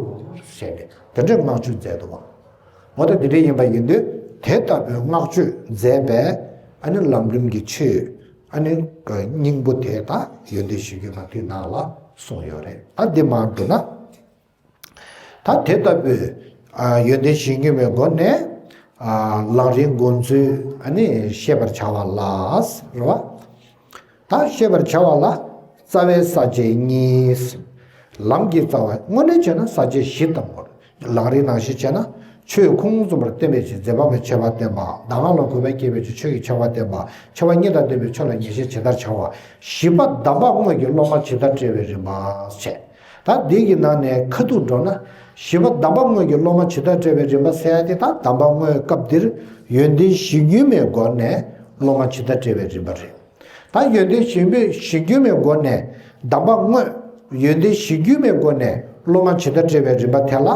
ཞེས་ནས་དེ་འདྲའི་བསྔགས་བརྗོད་མཛད་འདུག་བ། འོ་ད་དེ་འདྲ་ཡིན་པ་ཡིན་དུས་དེ་ལྟ་བུའི་བསྔགས་བརྗོད་མཛད་པའི་ཨ་ནི་ལམ་རིམ་གྱི་ཆོས་ཨ་ནི་སྙིང་པོ་དེ་ད་ཡོན་ཏན་གཞིར་གྱུར་མ་དེའི་ནང་ལ་གསུངས་ཡོད་རེད། ད་འདི་མར་འགྲོ་ན། ད་དེ་ལྟ་བུའི་ཨ་ཡོན་ཏན་གཞིར་གྱུར་མའི་སྒོ་ནས་ཨ་ལམ་རིམ་སྒོམ་ཚུལ་ཨ་ནི་ཤེས་པར་བྱ་བ་ལ་རེད་བ། ད་ཤེས་པར་བྱ་བ་ལ་རྩ་བའི་ས་བཅད་གཉིས། ལམ་གྱི་རྩ་བ་དངོས་གནས་བྱས་ན་ས་བཅད་བཞི་ལྟ་བུར། ལམ་རིམ་ནང་བཞིན་བྱས་ན་ཆོས་ཁུངས་བཙུན་པར་བསྟན་པའི་ཕྱིར། འཛིན་པ་པའི་ཆེ་བ་བསྟན་པ། གདམས་ངག་ལ་གུས་པས་བསྐྱེད་པའི་ཕྱིར། ཆོས་ཀྱི་ཆེ་བ་བསྟན་པ། ཆེ་བ་གཉིས་དང་ལྡན་པའི་ཆོས་ལ་ངེས་ཤེས་ཇི་ལྟར་བྱ་བ། བཞི་པ་གདམས་པ་དངོས་ཀྱི་སློབ་མ་ཇི་ལྟར་བཀྲལ་བའི་རིམ་པ་བྱས། ད་འདི་གི་ནང་ནས་ཁ་ཐུག་འགྲོ་ན། བཞི་པ་གདམས་པ་དངོས་ཀྱི་སློབ་མ་ཇི་ལྟར་བཀྲལ་བའི་རིམ་པ་ཟེར་ཡ་དེ་ད་གདམས་པ་དངོས་སྐབས་འདིར་ཡོན་ཏན་གཞིར་གྱུར་མའི་སྒོ་ནས་སློབ་མ་ཇི་ལྟར་བཀྲལ་བའི་རིམ་པ་རེད། ད་ཡོན་ཏན་གཞིར་གྱུར་མའི་སྒོ་ནས་གདམས་པ་དངོས། ཡོན་ཏན་གཞིར་གྱུར་མའི་སྒོ་ནས་སློབ་མ་ཇི་ལྟར་བཀྲལ་བའི་རིམ་པ་དེ་ལ་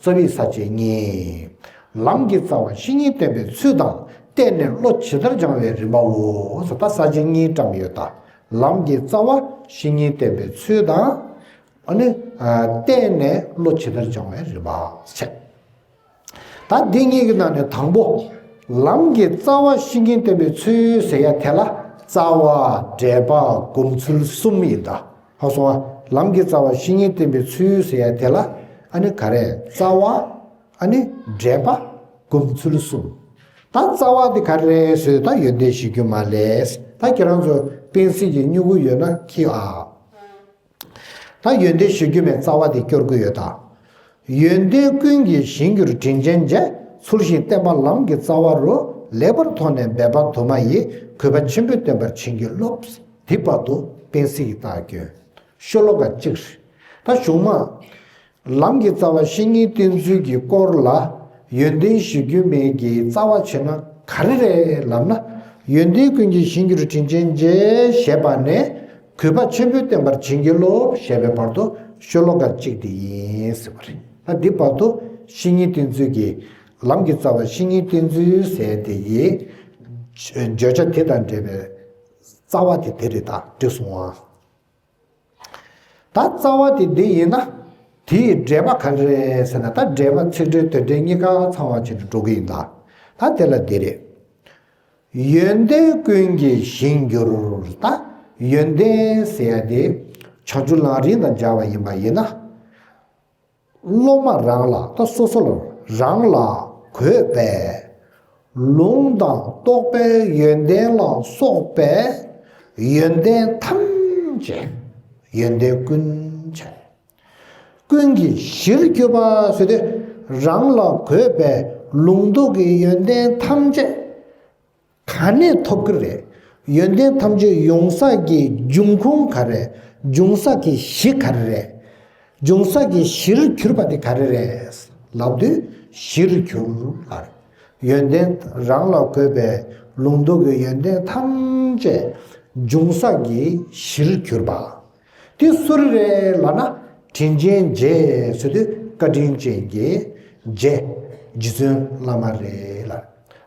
རྩ་བའི་ས་བཅད་གཉིས། ལམ་གྱི་རྩ་བ་བཤེས་གཉེན་བསྟེན་པའི་ཚུལ་དང་བསྟེན་ནས་བློ་ཇི་ལྟར་སྦྱང་བའི་རིམ་པའོ། ད་ས་བཅད་གཉིས་བཀྲམ་ཡོད་ད། ལམ་གྱི་རྩ་བ་བཤེས་གཉེན་བསྟེན་པའི་ཚུལ་དང་། ཨ་ནི་བསྟེན་ནས་བློ་ཇི་ལྟར་སྦྱང་བའི་རིམ་པ་བྱས། ད་འདི་གཉིས་ཀྱི་ནང་ནས་དང་པོ། ལམ་གྱི་རྩ་བ་བཤེས་གཉེན་བསྟེན་པའི་ཚུལ་ཟེར་ཡ་དེ་ལ་རྩ་བ། འགྲེལ་པ། སྒོམ་ཚུལ་གསུམ་ཡིན་ད། ཧ་སོང་བ། ལམ་གྱི་རྩ་བ་བཤེས་གཉེན་བསྟེན་པའི་ཚུལ་ཟེར་ཡ་དེ་ལ་ཨ་ནི་ག་རེ། རྩ་བ། ཨ་ནི་འགྲེལ་པ། སྒོམ་ཚུལ་གསུམ། ད་རྩ་བ་དེ་ག་རེ་ཟེར་ད་ཡོན་ཏན་གཞིར་གྱུར་མ་ལས། ད་ཁྱེད་རང་ཚོ་དཔེ་གཟིགས་ཀྱི་སྨྱུ་གུ་ཡོད་ན་ཁྱི་ཨ། ད་ཡོན་ཏན་གཞིར་གྱུར་མའི་རྩ་བ་དེ་སྐྱོར་གྱི་ཡོད་ད། ཡོན་ཏན་ཀུན་གྱི་གཞིར་གྱུར་དྲིན་ཅན་རྗེ། ཚུལ་བཞིན་བསྟེན་པ་ལམ་གྱི་རྩ་བ་རུ། ལེགས་པར་མཐོང་ནས་འབད་པ་དུ་མ་ཡིས། གུས་པ་ཆེན་པོས་བསྟེན་པར་བྱིན་གྱིས་རློབས། འདི་བར་དུ་དཔེ་གཟིགས་ཀྱི་རྟགས་ཀྱི་ཤོ་ལོ་ཀ་གཅིག་ད་གཞུག་མ། ལམ་གྱི་རྩ་བ་བཤེས་གཉེན་བསྟེན་ཚུལ་གྱི་སྐོར་ལ་ཡོན་ཏན་གཞིར་གྱུར་མའི་གི་རྩ་བ་བྱས་ན་ག་རེ་རེད་ལབ་ན། ཡོན་ཏན་ཀུན་གྱི་གཞིར་གྱུར་དྲིན་ཅན་རྗེ་ཞེས་པ་ནས་གུས་པ་ཆེན་པོས་བསྟེན་པར་བྱིན་གྱིས་རློབས་ཞེས་པའི་བར་དུ་ཤོ་ལོ་ཀ་གཅིག་དེ་ཡིན་ཟེར་བ་རེད། ད་འདི་བར་དུ་བཤེས་གཉེན་བསྟེན་ཚུལ་གྱི་ལམ་གྱི་རྩ་བ་བཤེས་གཉེན་བསྟེན་ཚུལ་ཟེར་དེ་ཡི་བརྗོད་བྱ་དེ་དང་འབྲེལ་བའི་རྩ་བ་དེ་དེ་རེད། ད་འགྲིག་སོང་ཨ། ད་རྩ་བ་དེ་འདི་ཡིན་ན། དེའི་འགྲེལ་པ་ག་རེ་རེད་ཟེར་ན། ད་འགྲེལ་པ་ཚིག་འགྲེལ་དོན་འགྲེལ་གཉིས་ཀ་ཚང་བ་བྱས་ནས་འགྲོ་གི་ཡིན་ད། ད་དེ་ལ་འདི་རེད། ཡོན་ཏན་ཀུན་གྱི་གཞིར་གྱུར། ད་ཡོན་ཏན་ཟེར་ཡ་དེ་བྱང་ཆུབ་ལམ་རིམ་དང་སྦྱར་བ་ཡིན་པ་ཡིན་ན། སློབ་མ་རང་ལ། ད་སོ་སོ་ལ་རང་ལ་དགོས་པའི་ལུང་དང་རྟོགས་པའི་ཡོན་ཏན་ལ་སོགས་པའི་ཡོན་ཏན་ཐམས་ཅད། ཡོན་ཏན་ཀུན་བྱས། ཀུན་གྱི་གཞིར་གྱུར་པ་ཟེར་དུས་རང་ལ་དགོས་པའི་ལུང་རྟོགས་ཀྱི་ཡོན་ཏན་ཐམས་ཅད་ག་ནས་ཐོབ་ཀྱི་རེད། ཡོན་ཏན་ཐམས་ཅད་ཡོང་ས་ཀྱི་འབྱུང་ཁུངས་ག་རེ། འབྱུང་ས་ཀྱི་གཞི་ག་རེ་རེད། འབྱུང་ས་ཀྱི་གཞིར་གྱུར་པ་དེ་ག་རེ་རེད་ལབ་དུས་གཞིར་གྱུར་ལ། ཡོན་ཏན་རང་ལ་དགོས་པའི་ལུང་རྟོགས་ཀྱི་ཡོན་ཏན་ཐམས་ཅད་འབྱུང་ས་ཀྱི་གཞིར་གྱུར་པ། དེ་སུ་རེད་ལབ་ན། དྲིན་ཅན་རྗེ་ཟེར་དུས་བཀའ་དྲིན་ཅན་གྱི་རྗེ། རྗེ་བཙུན་བླ་མ་རེད་ལ།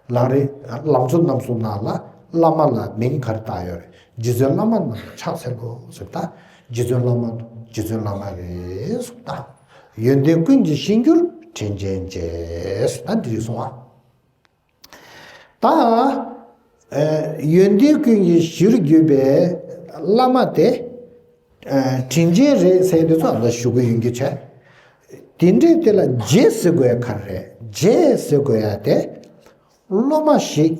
ལམ་རིམ་ལམ་གཙོ་རྣམ་གསུམ་ནང་ལ་བླ་མ་ལ་མིང་ག་རེ་བཏགས་ཡོད་རེད། རྗེ་བཙུན་བླ་མ་རྣམས་ལ་ཕྱག་འཚལ་ལོ་ཟེར། ད་རྗེ་བཙུན་བླ་མ། རྗེ་བཙུན་བླ་མ་རེད་གསུངས། ད་ཡོན་ཏན་ཀུན་གྱི་གཞིར་གྱུར་དྲིན་ཅན་རྗེ་ཟེར། ད་འདི་རེད་གསུངས་པ། ད་ཡོན་ཏན་ཀུན་གྱི་གཞིར་གྱུར་པའི་བླ་མ་དེ་དྲིན་ཅན་རེད་ཟེར་དུས་ཙམ་ལ་ཞུ་གི་ཡོང་གི་བྱས། དེ་འདྲའི་དེ་ལ་རྗེ་ཟེར་དགོས་ག་རེད། རྗེ་ཟེར་དགོས་ཡ་དེ་སློབ་མ་ཞིག་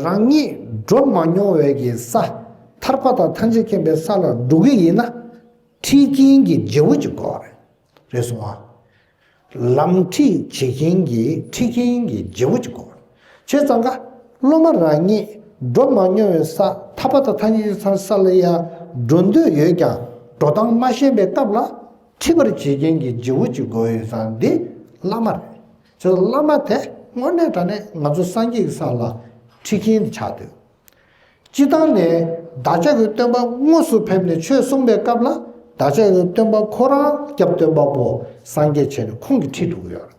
རང་ཉིད་འགྲོ་མ་མྱོང་བའི་གི་ས། ཐར་པ་དང་ཐམས་ཅད་མཁྱེན་པའི་ས་ལ་འགྲོ་གི་ཡིན་ན་ཁྲིད་མཁན་གྱི་རྗེ་བོ་ཅིག་དགོས་རེད། རེད་སོང་ཨ། ལམ་ཁྲིད་བྱེད་མཁན་གྱི་ཁྲིད་མཁན་གྱི་རྗེ་བོ་ཅིག་དགོས། བྱས་ཙང་ཀ་སློབ་མ་རང་ཉིད་འགྲོ་མ་མྱོང་བའི་ས། ཐར་པ་དང་ཐམས་ཅད་མཁྱེན་པའི་ས་ལ་ཡང་འགྲོ་འདོད་ཡོད་ཀྱང་འགྲོ་སྟངས་མ་ཤེས་པའི་སྐབས་ལ་ཁྲིད་པར་བྱེད་མཁན་གྱི་རྗེ་བོ་ཅིག་དགོས་ཡོད་ཙང་འདི་བླ་མ་རེད། བྱས་ཙང་བླ་མ་དེ་དངོས་གནས་དྲང་གནས་ང་ཚོ་སངས་རྒྱས་ཀྱི་ས་ལ་ཁྲིད་མཁན་དེ་ཆགས་འདུག་སྤྱིར་བཏང་ནས་བདག་ཅག་གི་སྟོན་པ་དངོས་སུ་ཕེབས་ནས་ཆོས་གསུངས་པའི་སྐབས་ལ་བདག་ཅག་གི་སྟོན་པ་ཁོ་རང་སྐྱབས་སྟོན་པ་པོ་སངས་རྒྱས་བྱས་ནས་ཁོང་གིས་ཁྲིད་འགྲོ་གི་ཡོད་རེད།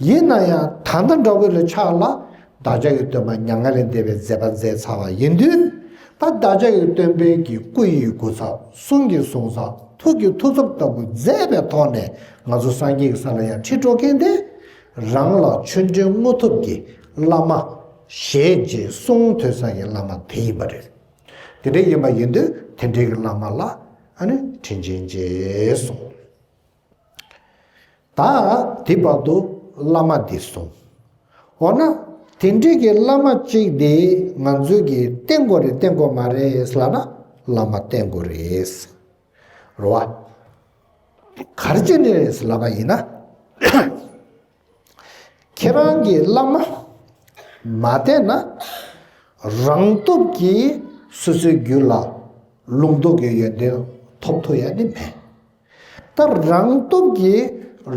ཡིན་ན་ཡང་ད་ལྟ་འདྲ་བོ་ལ་ཆགས་ལ་བདག་ཅག་གི་སྟོན་པ་མྱ་ངན་ལས་འདས་པའི་མཛད་པ་མཛད་ཚར་བ་ཡིན་དུས། ད་བདག་ཅག་གི་སྟོན་པའི་གི་སྐུ་ཡི་སྐུ་ཚབ། གསུང་གི་གསུང་ཚབ། ཐུགས་ཀྱི་ཐུགས་ཚབ་ལྟ་བུ་མཛད་པའི་ཐོག་ནས་ང་ཚོ་སངས་རྒྱས་ཀྱི་ས་ལ་ཡང་ཁྲིད་འགྲོ་མཁན་དེ་རང་ལ་ཆོས་འབྲེལ་དངོས་ཐོབ་ཀྱི་བླ་མ། ཞེས་རྗེས་གསུང་ཐོས་བསམ་གྱི་བླ་མ་དེ་ཡིན་པ་རེད། དེ་འདྲ་ཡིན་པ་ཡིན་དུས་དེ་འདྲའི་གི་བླ་མ་ལ་ཨ་ནི་དྲིན་ཅན་རྗེ་གསུངས། ད་དེ་བར་དུ་བླ་མ་འདི་གསུངས། འོ་ན་དེ་འདྲའི་གི་བླ་མ་གཅིག་དེ་ང་ཚོས་གི་བསྟེན་དགོས་རེད་བསྟེན་དགོས་མ་རེད་ལབ་ན་བླ་མ་བསྟེན་དགོས་རེད། རེད་བ། ག་རེ་བྱས་ནས་རེད་ལབ་པ་ཡིན་ན། ཁྱེད་རང་གི་བླ་མ་མ་བསྟེན་ན་རང་སྟོབས་ཀྱིས་སོ་སོའི་རྒྱུད་ལ་ལུང་རྟོགས་ཀྱི་ཡོན་ཏན་ཐོབ་ཐུབ་ཡ་ནི་མེད། ད་རང་སྟོབས་ཀྱིས་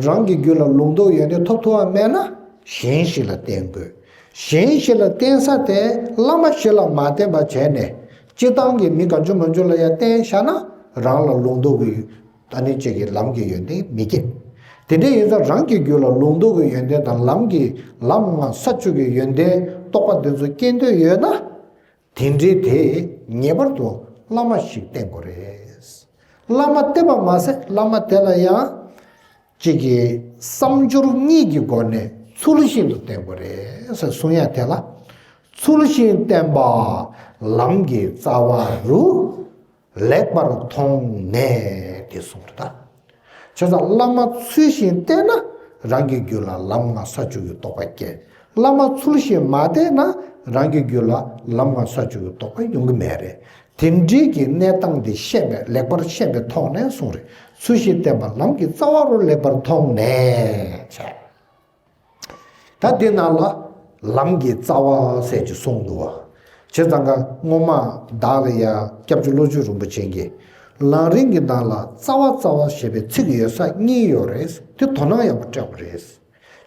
རང་གི་རྒྱུད་ལ་ལུང་རྟོགས་ཡོན་ཏན་ཐོབ་ཐུབ་པ་མེད་ན་གཞན་ཞིག་ལ་བསྟེན་དགོས། གཞན་ཞིག་ལ་བསྟེན་ས་དེ་བླ་མ་ཞིག་ལ་མ་བསྟེན་པ་བྱས་ནས་སྤྱིར་བཏང་གི་མི་གང་བྱུང་མང་བྱུང་ལ་ཡང་བསྟེན་བཞག་ན་རང་ལ་ལུང་རྟོགས་ཀྱི་ད་ནི་གཅིག་གི་ལམ་གྱི་ཡོན་ཏན་མི་སྐྱེ། དེ་འདྲ་ཡིན་ཙང་རང་གི་རྒྱུད་ལ་ལུང་རྟོགས་ཀྱི་ཡོན་ཏན་དང་ལམ་གྱི་ལམ་ལྔ་ས་བཅུ་གི་ཡོན་ཏན་རྟོགས་པ་འདི་ཚོ་སྐྱེ་འདོད་ཡོད་ན། དེ་འདྲའི་དེ་ངེས་པར་དུ་བླ་མ་ཞིག་བསྟེན་དགོས་རེད། བླ་མ་བསྟེན་པ་མ་ཟད་བླ་མ་དེ་ལ་ཡང་གཅིག་གི་བསམ་སྦྱོར་གཉིས་ཀྱི་སྒོ་ནས་ཚུལ་བཞིན་དུ་བསྟེན་དགོས་རེད་ཟེར་གསུང་ཡ་དེ་ལ། ཚུལ་བཞིན་བསྟེན་པ་ལམ་གྱི་རྩ་བ་རུ། ལེགས་པར་མཐོང་ནས་དེ་གསུངས་རེད་ད། བྱས་ཙང་བླ་མ་ཚུལ་བཞིན་བསྟེན་ན་རང་གི་རྒྱུད་ལ་ལམ་ལྔ་ས་བཅུ་ཡི་རྟོགས་པ་སྐྱེ། བླ་མ་ཚུལ་བཞིན་མ་བསྟེན་ན་རང་གི་རྒྱུད་ལ་ལམ་ལྔ་ས་བཅུ་ཡི་རྟོགས་པ་ཡོང་གི་མེད་རེད། དེ་འདྲའི་གི་གནས་སྟངས་དེ་ཤེས་པའི་ལེགས་པར་ཤེས་པའི་ཐོག་ནས་གསུངས་རེད། ཚུལ་བཞིན་བསྟེན་པ་ལམ་གྱི་རྩ་བ་རུ་ལེགས་པར་མཐོང་ནས་བྱས། ད་འདི་ནང་ལ་ལམ་གྱི་རྩ་བ་ཟེར་གྱི་གསུངས་འདུག་བ། བྱས་ཙང་ཀ་སྔོན་མ་བདག་ལ་ཡ་སྐྱབས་རྗེ་བློ་བཟང་རིན་པོ་ཆེ་གིས་ལམ་རིམ་གྱི་ནང་ལ་རྩ་བ་རྩ་བ་ཞེས་པའི་ཚིག་ཡོད་ས་གཉིས་ཡོད་རེད། དེ་དོ་སྣང་ཡག་པོ་སྤྲད་པ་རེད།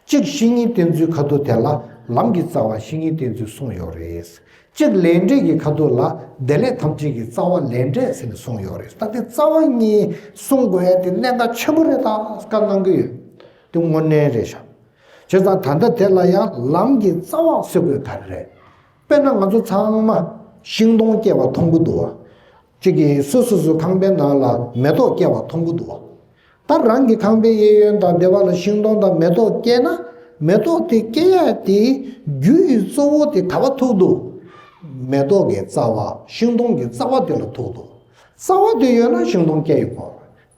གཅིག་བཤེས་གཉེན་བསྟེན་ཚུལ་ཁ་ཐུག་དེ་ལ་ལམ་གྱི་རྩ་བ་བཤེས་གཉེན་བསྟེན་ཚུལ་གསུངས་ཡོད་རེད། གཅིག་ལས་འབྲས་ཀྱི་ཁ་ཐུག་ལ་བདེ་ལེགས་ཐམས་ཅད་ཀྱི་རྩ་བ་ལས་འབྲས་ཟེར་ནས་གསུངས་ཡོད་རེད། ད་དེ་རྩ་བ་གཉིས་གསུང་དགོས་ཡ་དེ་གནད་འགག་ཆེན་པོ་རེད་ད་བཀའ་གནང་གི་ཡོད། དེ་དངོས་གནས་རེད་ཤག་བྱས་ཙང་ད་ལྟ་དེ་ལ་ཡང་ལམ་གྱི་རྩ་བ་ཟེར་དགོས་ག་རེ་རེད། དཔེར་ན་ང་ཚོ་ཚང་མ་ཤིང་སྡོང་སྐྱེ་བ་མཐོང་གི་འདུག་བ། གཅིག་གིས་སོ་སོ་སོའི་ཁང་པའི་ནང་ལ་མེ་ཏོག་སྐྱེ་བ་མཐོང་གི་འདུག་བ། ད་རང་གི་ཁང་པའི་གཡས་གཡོན་དང་སྡེ་བ་ལ་ཤིང་སྡོང་དང་མེ་ཏོག་སྐྱེས་ན་མེ་ཏོག་དེ་སྐྱེ་ཡ་དེའི་རྒྱུ་ཡི་གཙོ་བོ་དེ་ག་བ་ཐུག་འདུག་མེ་ཏོག་གི་རྩ་བ་ཤིང་སྡོང་གི་རྩ་བ་དེ་ལ་ཐུག་འདུག་རྩ་བ་དེ་ཡོད་ན་ཤིང་སྡོང་སྐྱེ་ཡི་གོ།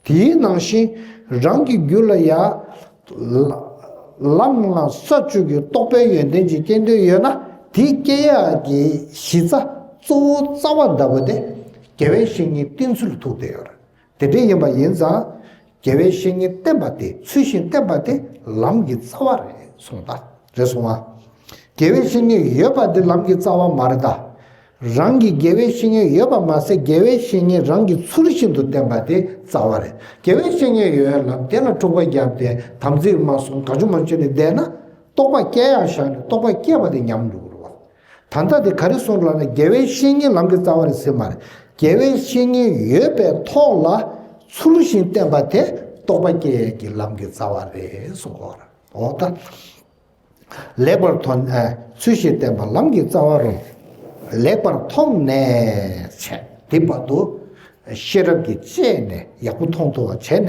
དེའི་ནང་བཞིན་རང་གི་རྒྱུད་ལ་ཡ། ལམ་ལྔ་ས་བཅུ་གི་རྟོགས་པའི་ཡོན་ཏན་གྱི་སྐྱེ་འདོད་ཡོད་ན་དེ་སྐྱེ་ཡག་གི་གཞི་རྩ་གཙོ་བོ་རྩ་བ་འདྲ་བོ་དེ་དགེ་བའི་བཤེས་གཉེན་བསྟེན་ཚུལ་ལ་ཐུག་བསྡད་ཡོད་རེད། དེ་འདྲ་ཡིན་པ་ཡིན་ཙང་དགེ་བའི་བཤེས་གཉེན་བསྟེན་པ་དེ་ཚུལ་བཞིན་བསྟེན་པ་དེ་ལམ་གྱི་རྩ་བ་རེད་གསུངས་ད། རེད་སོང་ང་། དགེ་བའི་བཤེས་གཉེན་ཡོད་པ་དེ་ལམ་གྱི་རྩ་བ་མ་རེད་ད། རང་གི་དགེ་བའི་བཤེས་གཉེན་ཡོད་པ་མ་ཟད་དགེ་བའི་བཤེས་གཉེན་རང་གི་ཚུལ་བཞིན་དུ་བསྟེན་པ་དེ་རྩ་བ་རེད། དགེ་བའི་བཤེས་གཉེན་ཡོད་ལབ་དེ་ལ་འཁྲུག་པ་བརྒྱབ་སྟེ་དམ་ཚིག་མ་སྲུང་ག་ཅུང་མ་བྱས་ནས་བསྡད་ན་རྟོགས་པ་སྐྱེ་ཡག་བཞག་ནས་རྟོགས་པ་སྐྱེས་པ་དེ་ཉམས་འགྲོ་གི་རེད་བ། ད་ལྟ་དེ་ག་རེ་གསུངས་ལབ་ན་དགེ་བའི་བཤེས་གཉེན་ལམ་གྱི་རྩ་བ་རེད་ཟེར་མ་རེད། དགེ་བའི་བཤེས་གཉེན་ཡོད་པའི་ཐོག་ལ་ཚུལ་བཞིན་བསྟེན་པ་དེ་རྟོགས་པ་སྐྱེ་ཡག་གི་ལམ་གྱི་རྩ་བ་རེད་གསུངས་པ་རེད། འོ་ད། ལེགས་པར་མཐོང་ཨ་ཚུལ་བཞིན་བསྟེན་པ་ལམ་གྱི་རྩ་བ་རུ། ལེགས་པར་མཐོང་ནས་བྱས་དེ་བར་དུ་ཤེས་རབ་ཀྱིས་དཔྱད་ནས་ཡག་པོ་མཐོང་ཐུབ་པ་བྱས་ནས།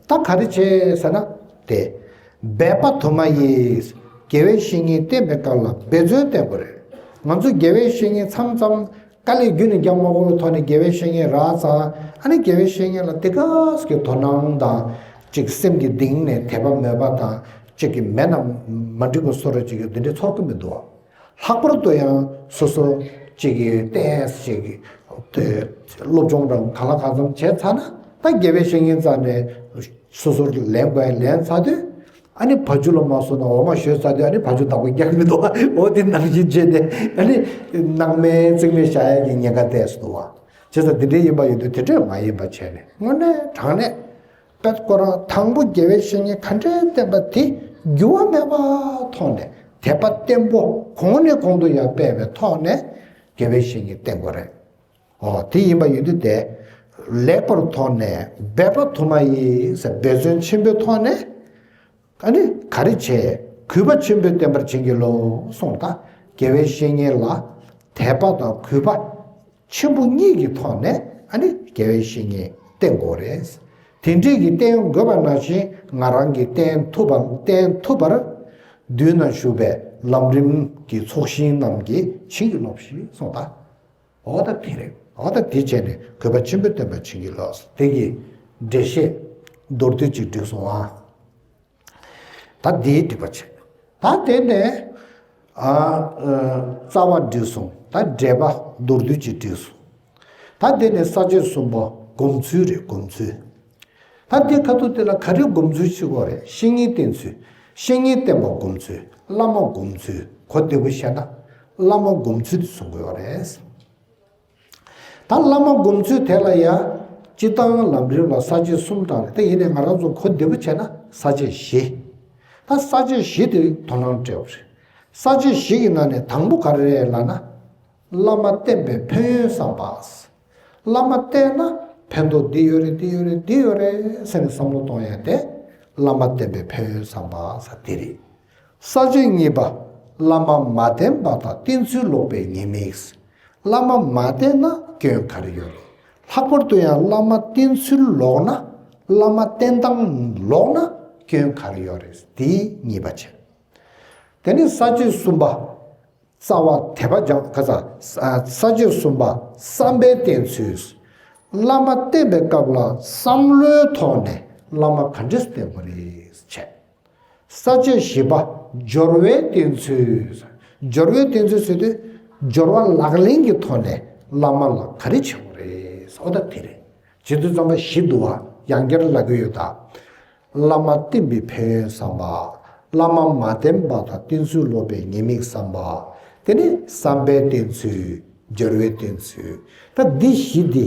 ད་ག་རེ་བྱས་ཟེར་ན། དེ་འབད་པ་དུ་མ་ཡིས་དགེ་བའི་བཤེས་གཉེན་བསྟེན་པའི་སྐབས་ལ་འབད་བརྩོན་བསྟེན་དགོས་རེད། ང་ཚོ་དགེ་བའི་བཤེས་གཉེན་མཚམས་མཚམས་དཀའ་ལས་རྒྱུན་ནས་རྒྱག་མ་དགོས་པའི་ཐོག་ནས་དགེ་བའི་བཤེས་གཉེན་རག་ཙང་། ཨ་ནི་དགེ་བའི་བཤེས་གཉེན་ལ་དེ་ག་ཙམ་གྱི་དོ་སྣང་དང་། ཅིག་སེམས་ཀྱི་གཏིང་ནས་དད་པ་མོས་པ་དང་། ཅིག་གི་མེད་ན་མ་འགྲིག་པ་བཟོ་འདྲ་ཅིག་གི་འདི་འདྲའི་ཚོར་གི་མི་འདུག་ལྷག་པར་དུ་ཡང་སོ་སོ་ཅིག་གི་ཏོག་ཙམ་ཅིག་གི་དེ་སློབ་སྦྱོང་རང་གང་ལ་གང་འཚམ་བྱས་ཚར་ན། ད་དགེ་བའི་བཤེས་གཉེན་རྩ་ནས་སོ་སོར་ལེན་དགོས་ཡ་ལེན་ཚར་དུས། ཨ་ནི་བ་ཕྱུགས་ལ་མ་སོང་ན་འོ་མ་བཞོས་ཚར་དུས། ཨ་ནི་བ་ཕྱུགས་བདག་པོ་རྒྱག་མི་འདུག་འོ་དེ་ནང་བཞིན་བྱས་ཏེ། ཨ་ནི་སྣང་མེད་རྩིས་མེད་བཞག་ཡ་གི་ཉེན་ཁ་ཏོག་ཙམ་འདུག་བ། བྱས་ཙང་དེ་འདྲའི་ཡིན་པ་ཡིན་དུས་དེ་འདྲས་མ་ཡིན་པ་བྱས་ནས། དངོས་གནས་དྲང་གནས་དཔེ་ཁོ་རང་དང་པོ་དགེ་བའི་བཤེས་གཉེན་ག་འདྲས་བསྟེན་པ་དེ་འགྱུར་བ་མེད་པ་ཐོག་ནས། དད་པ་བརྟན་པོ་གོང་ནས་གོང་དུ་ཡང་སྤེལ་བའི་ཐོག་ནས་དགེ་བའི་བཤེས་གཉེན་བསྟེན་དགོས་རེད། འོ་དེ་ཡིན་པ་ཡིན་དུས་དེ། ལེགས་པར་མཐོང་ནས་འབད་པ་དུ་མ་ཡིས་ཟེར། འབད་བརྩོན་ཆེན་པོའི་ཐོག་ནས། ཨ་ནི་ག་རེ་བྱས། གུས་པ་ཆེན་པོས་བསྟེན་པར་བྱིན་གྱིས་རློབས་གསུངས། ད་དགེ་བའི་བཤེས་གཉེན་ལ་དད་པ་དང་གུས་པ་ཆེན་པོ་གཉིས་ཀྱི་ཐོག་ནས། ཨ་ནི་དགེ་བའི་བཤེས་གཉེན་བསྟེན་དགོས་རེད། དེ་འདྲས་ཀྱི་བསྟེན་དགོས་པ་ནང་བཞིན་ང་རང་གིས་བསྟེན་ཐུབ་པ་བསྟེན་ཐུབ་པར། མདུན་ན་བཞུགས་པའི་ལམ་རིམ་གྱི་ཚོགས་ཞིང་རྣམས་ཀྱིས་བྱིན་གྱིས་རློབས་ཤིག་གསུངས། ད། འོ་ད་དེ་རེད། འོ་ད་དེ་བྱས་ནས་གུས་པ་ཆེན་པོས་བསྟེན་པར་བྱིན་གྱིས་རློབས། དེ་གི་འགྲེལ་བཤད་མདོར་བསྡུས་ཅིག་བསྒྲིགས་སོང་ཨ། ད་དེའི་སྒྲིག་པ་བྱས། ད་དེ་ནས་ཨ་རྩ་བ་བསྒྲིགས་སོང་། ད་འགྲེལ་པ་མདོར་བསྡུས་ཅིག་བསྒྲིགས་སོང་། ད་དེ་ནས་ས་བཅད་གསུམ་པ་སྒོམ་ཚུལ་རེད། སྒོམ་ཚུལ། ད་འདི་ཁ་ཐུག་དེ་ལ་ག་རེ་སྒོམ་ཚུལ་ཞིག་དགོས་རེད། བཤེས་གཉེན་བསྟེན་ཚུལ། བཤེས་གཉེན་བསྟེན་པ་སྒོམ་ཚུལ། བླ་མ་སྒོམ་ཚུལ། གོ་བདེ་པོ་བཤད་ན་བླ་མ་སྒོམ་ཚུལ་དེ་གསུང་དགོས་པ་རེད། ད་བླ་མ་སྒོམ་ཚུལ་དེ་ལ་ཡ། སྤྱིར་བཏང་ལམ་རིམ་ལ་ས་བཅད་གསུམ་དང་། དེ་ཡིན་ནའི་ང་རང་ཚོ་གོ་བདེ་པོ་བྱས་ན་ས་བཅད་བཞི། ད་ས་བཅད་བཞི་དེ་དོ་སྣང་སྤྲད་པ་རེད། ས་བཅད་བཞི་གི་ནང་ནས་དང་པོ་ག་རེ་རེད་ལབ་ན། བླ་མ་བསྟེན་པའི་ཕན་ཡོན་བསམ་པ། བླ་མ་བསྟེན་ན་ཕན་ཐོགས་འདི་ཡོད་རེད། འདི་ཡོད་རེད། འདི་ཡོད་རེད་ཟེར་ནས་བསམ་བློ་གཏོང་ཡ་དེ། བླ་མ་བསྟེན་པའི་ཕན་ཡོན་བསམ་པ་ཟེར་དེ་རེད། ས་བཅད་གཉིས་པ། བླ་མ་མ་བསྟེན་པ་དང་བསྟེན་ཚུལ་ལོག་པའི་ཉེས་དམིགས། བླ་མ་མ་བསྟེན་ན་སྐྱོན་ག་རེ་ཡོད་རེད། ལྷག་པར་དུ་ཡང་བླ་མ་བསྟེན་ཚུལ་ལོག་ན། བླ་མ་བསྟེན་སྟངས་ལོག་ན་སྐྱོན་ག་རེ་ཡོད་རེད། དེ་གཉིས་པ་བྱས། དེ་ནས་ས་བཅད་གསུམ་པ། རྩ་བ་དད་པ་སྦྱང་ག་ས། ས་བཅད་གསུམ་པ། བསམ་པའི་བསྟེན་ཚུལ། བླ་མ་བསྟེན་པའི་སྐབས་ལ་བསམ་བློའི་ཐོག་ནས་བླ་མ་ག་འདྲས་བསྟེན་དགོས་རེད་བྱས། ས་བཅད་བཞི་པ། སྦྱོར་བའི་བསྟེན་ཚུལ། སྦྱོར་བའི་བསྟེན་ཚུལ་ཟེར་དུས། སྦྱོར་བ་ལག་ལེན་གྱི་ཐོག་ནས་བླ་མ་ལ་ག་རེ་བྱེད་དགོས་རེད། འོ་ད་དེ་རེད། བྱེད་དུས་ཙམ་པ་བཞི་འདུག་བ། ཡང་བསྐྱར་ལབ་ཀྱི་ཡོད་ད། བླ་མ་བསྟེན་པའི་ཕན་ཡོན་བསམ་པ། བླ་མ་མ་བསྟེན་པ་དང་བསྟེན་ཚུལ་ལོག་པའི་ཉེས་དམིགས་བསམ་པ། དེ་ནས་བསམ་པའི་བསྟེན་ཚུལ། སྦྱོར་བའི་བསྟེན་ཚུལ། ད་འདི་བཞི་འདི་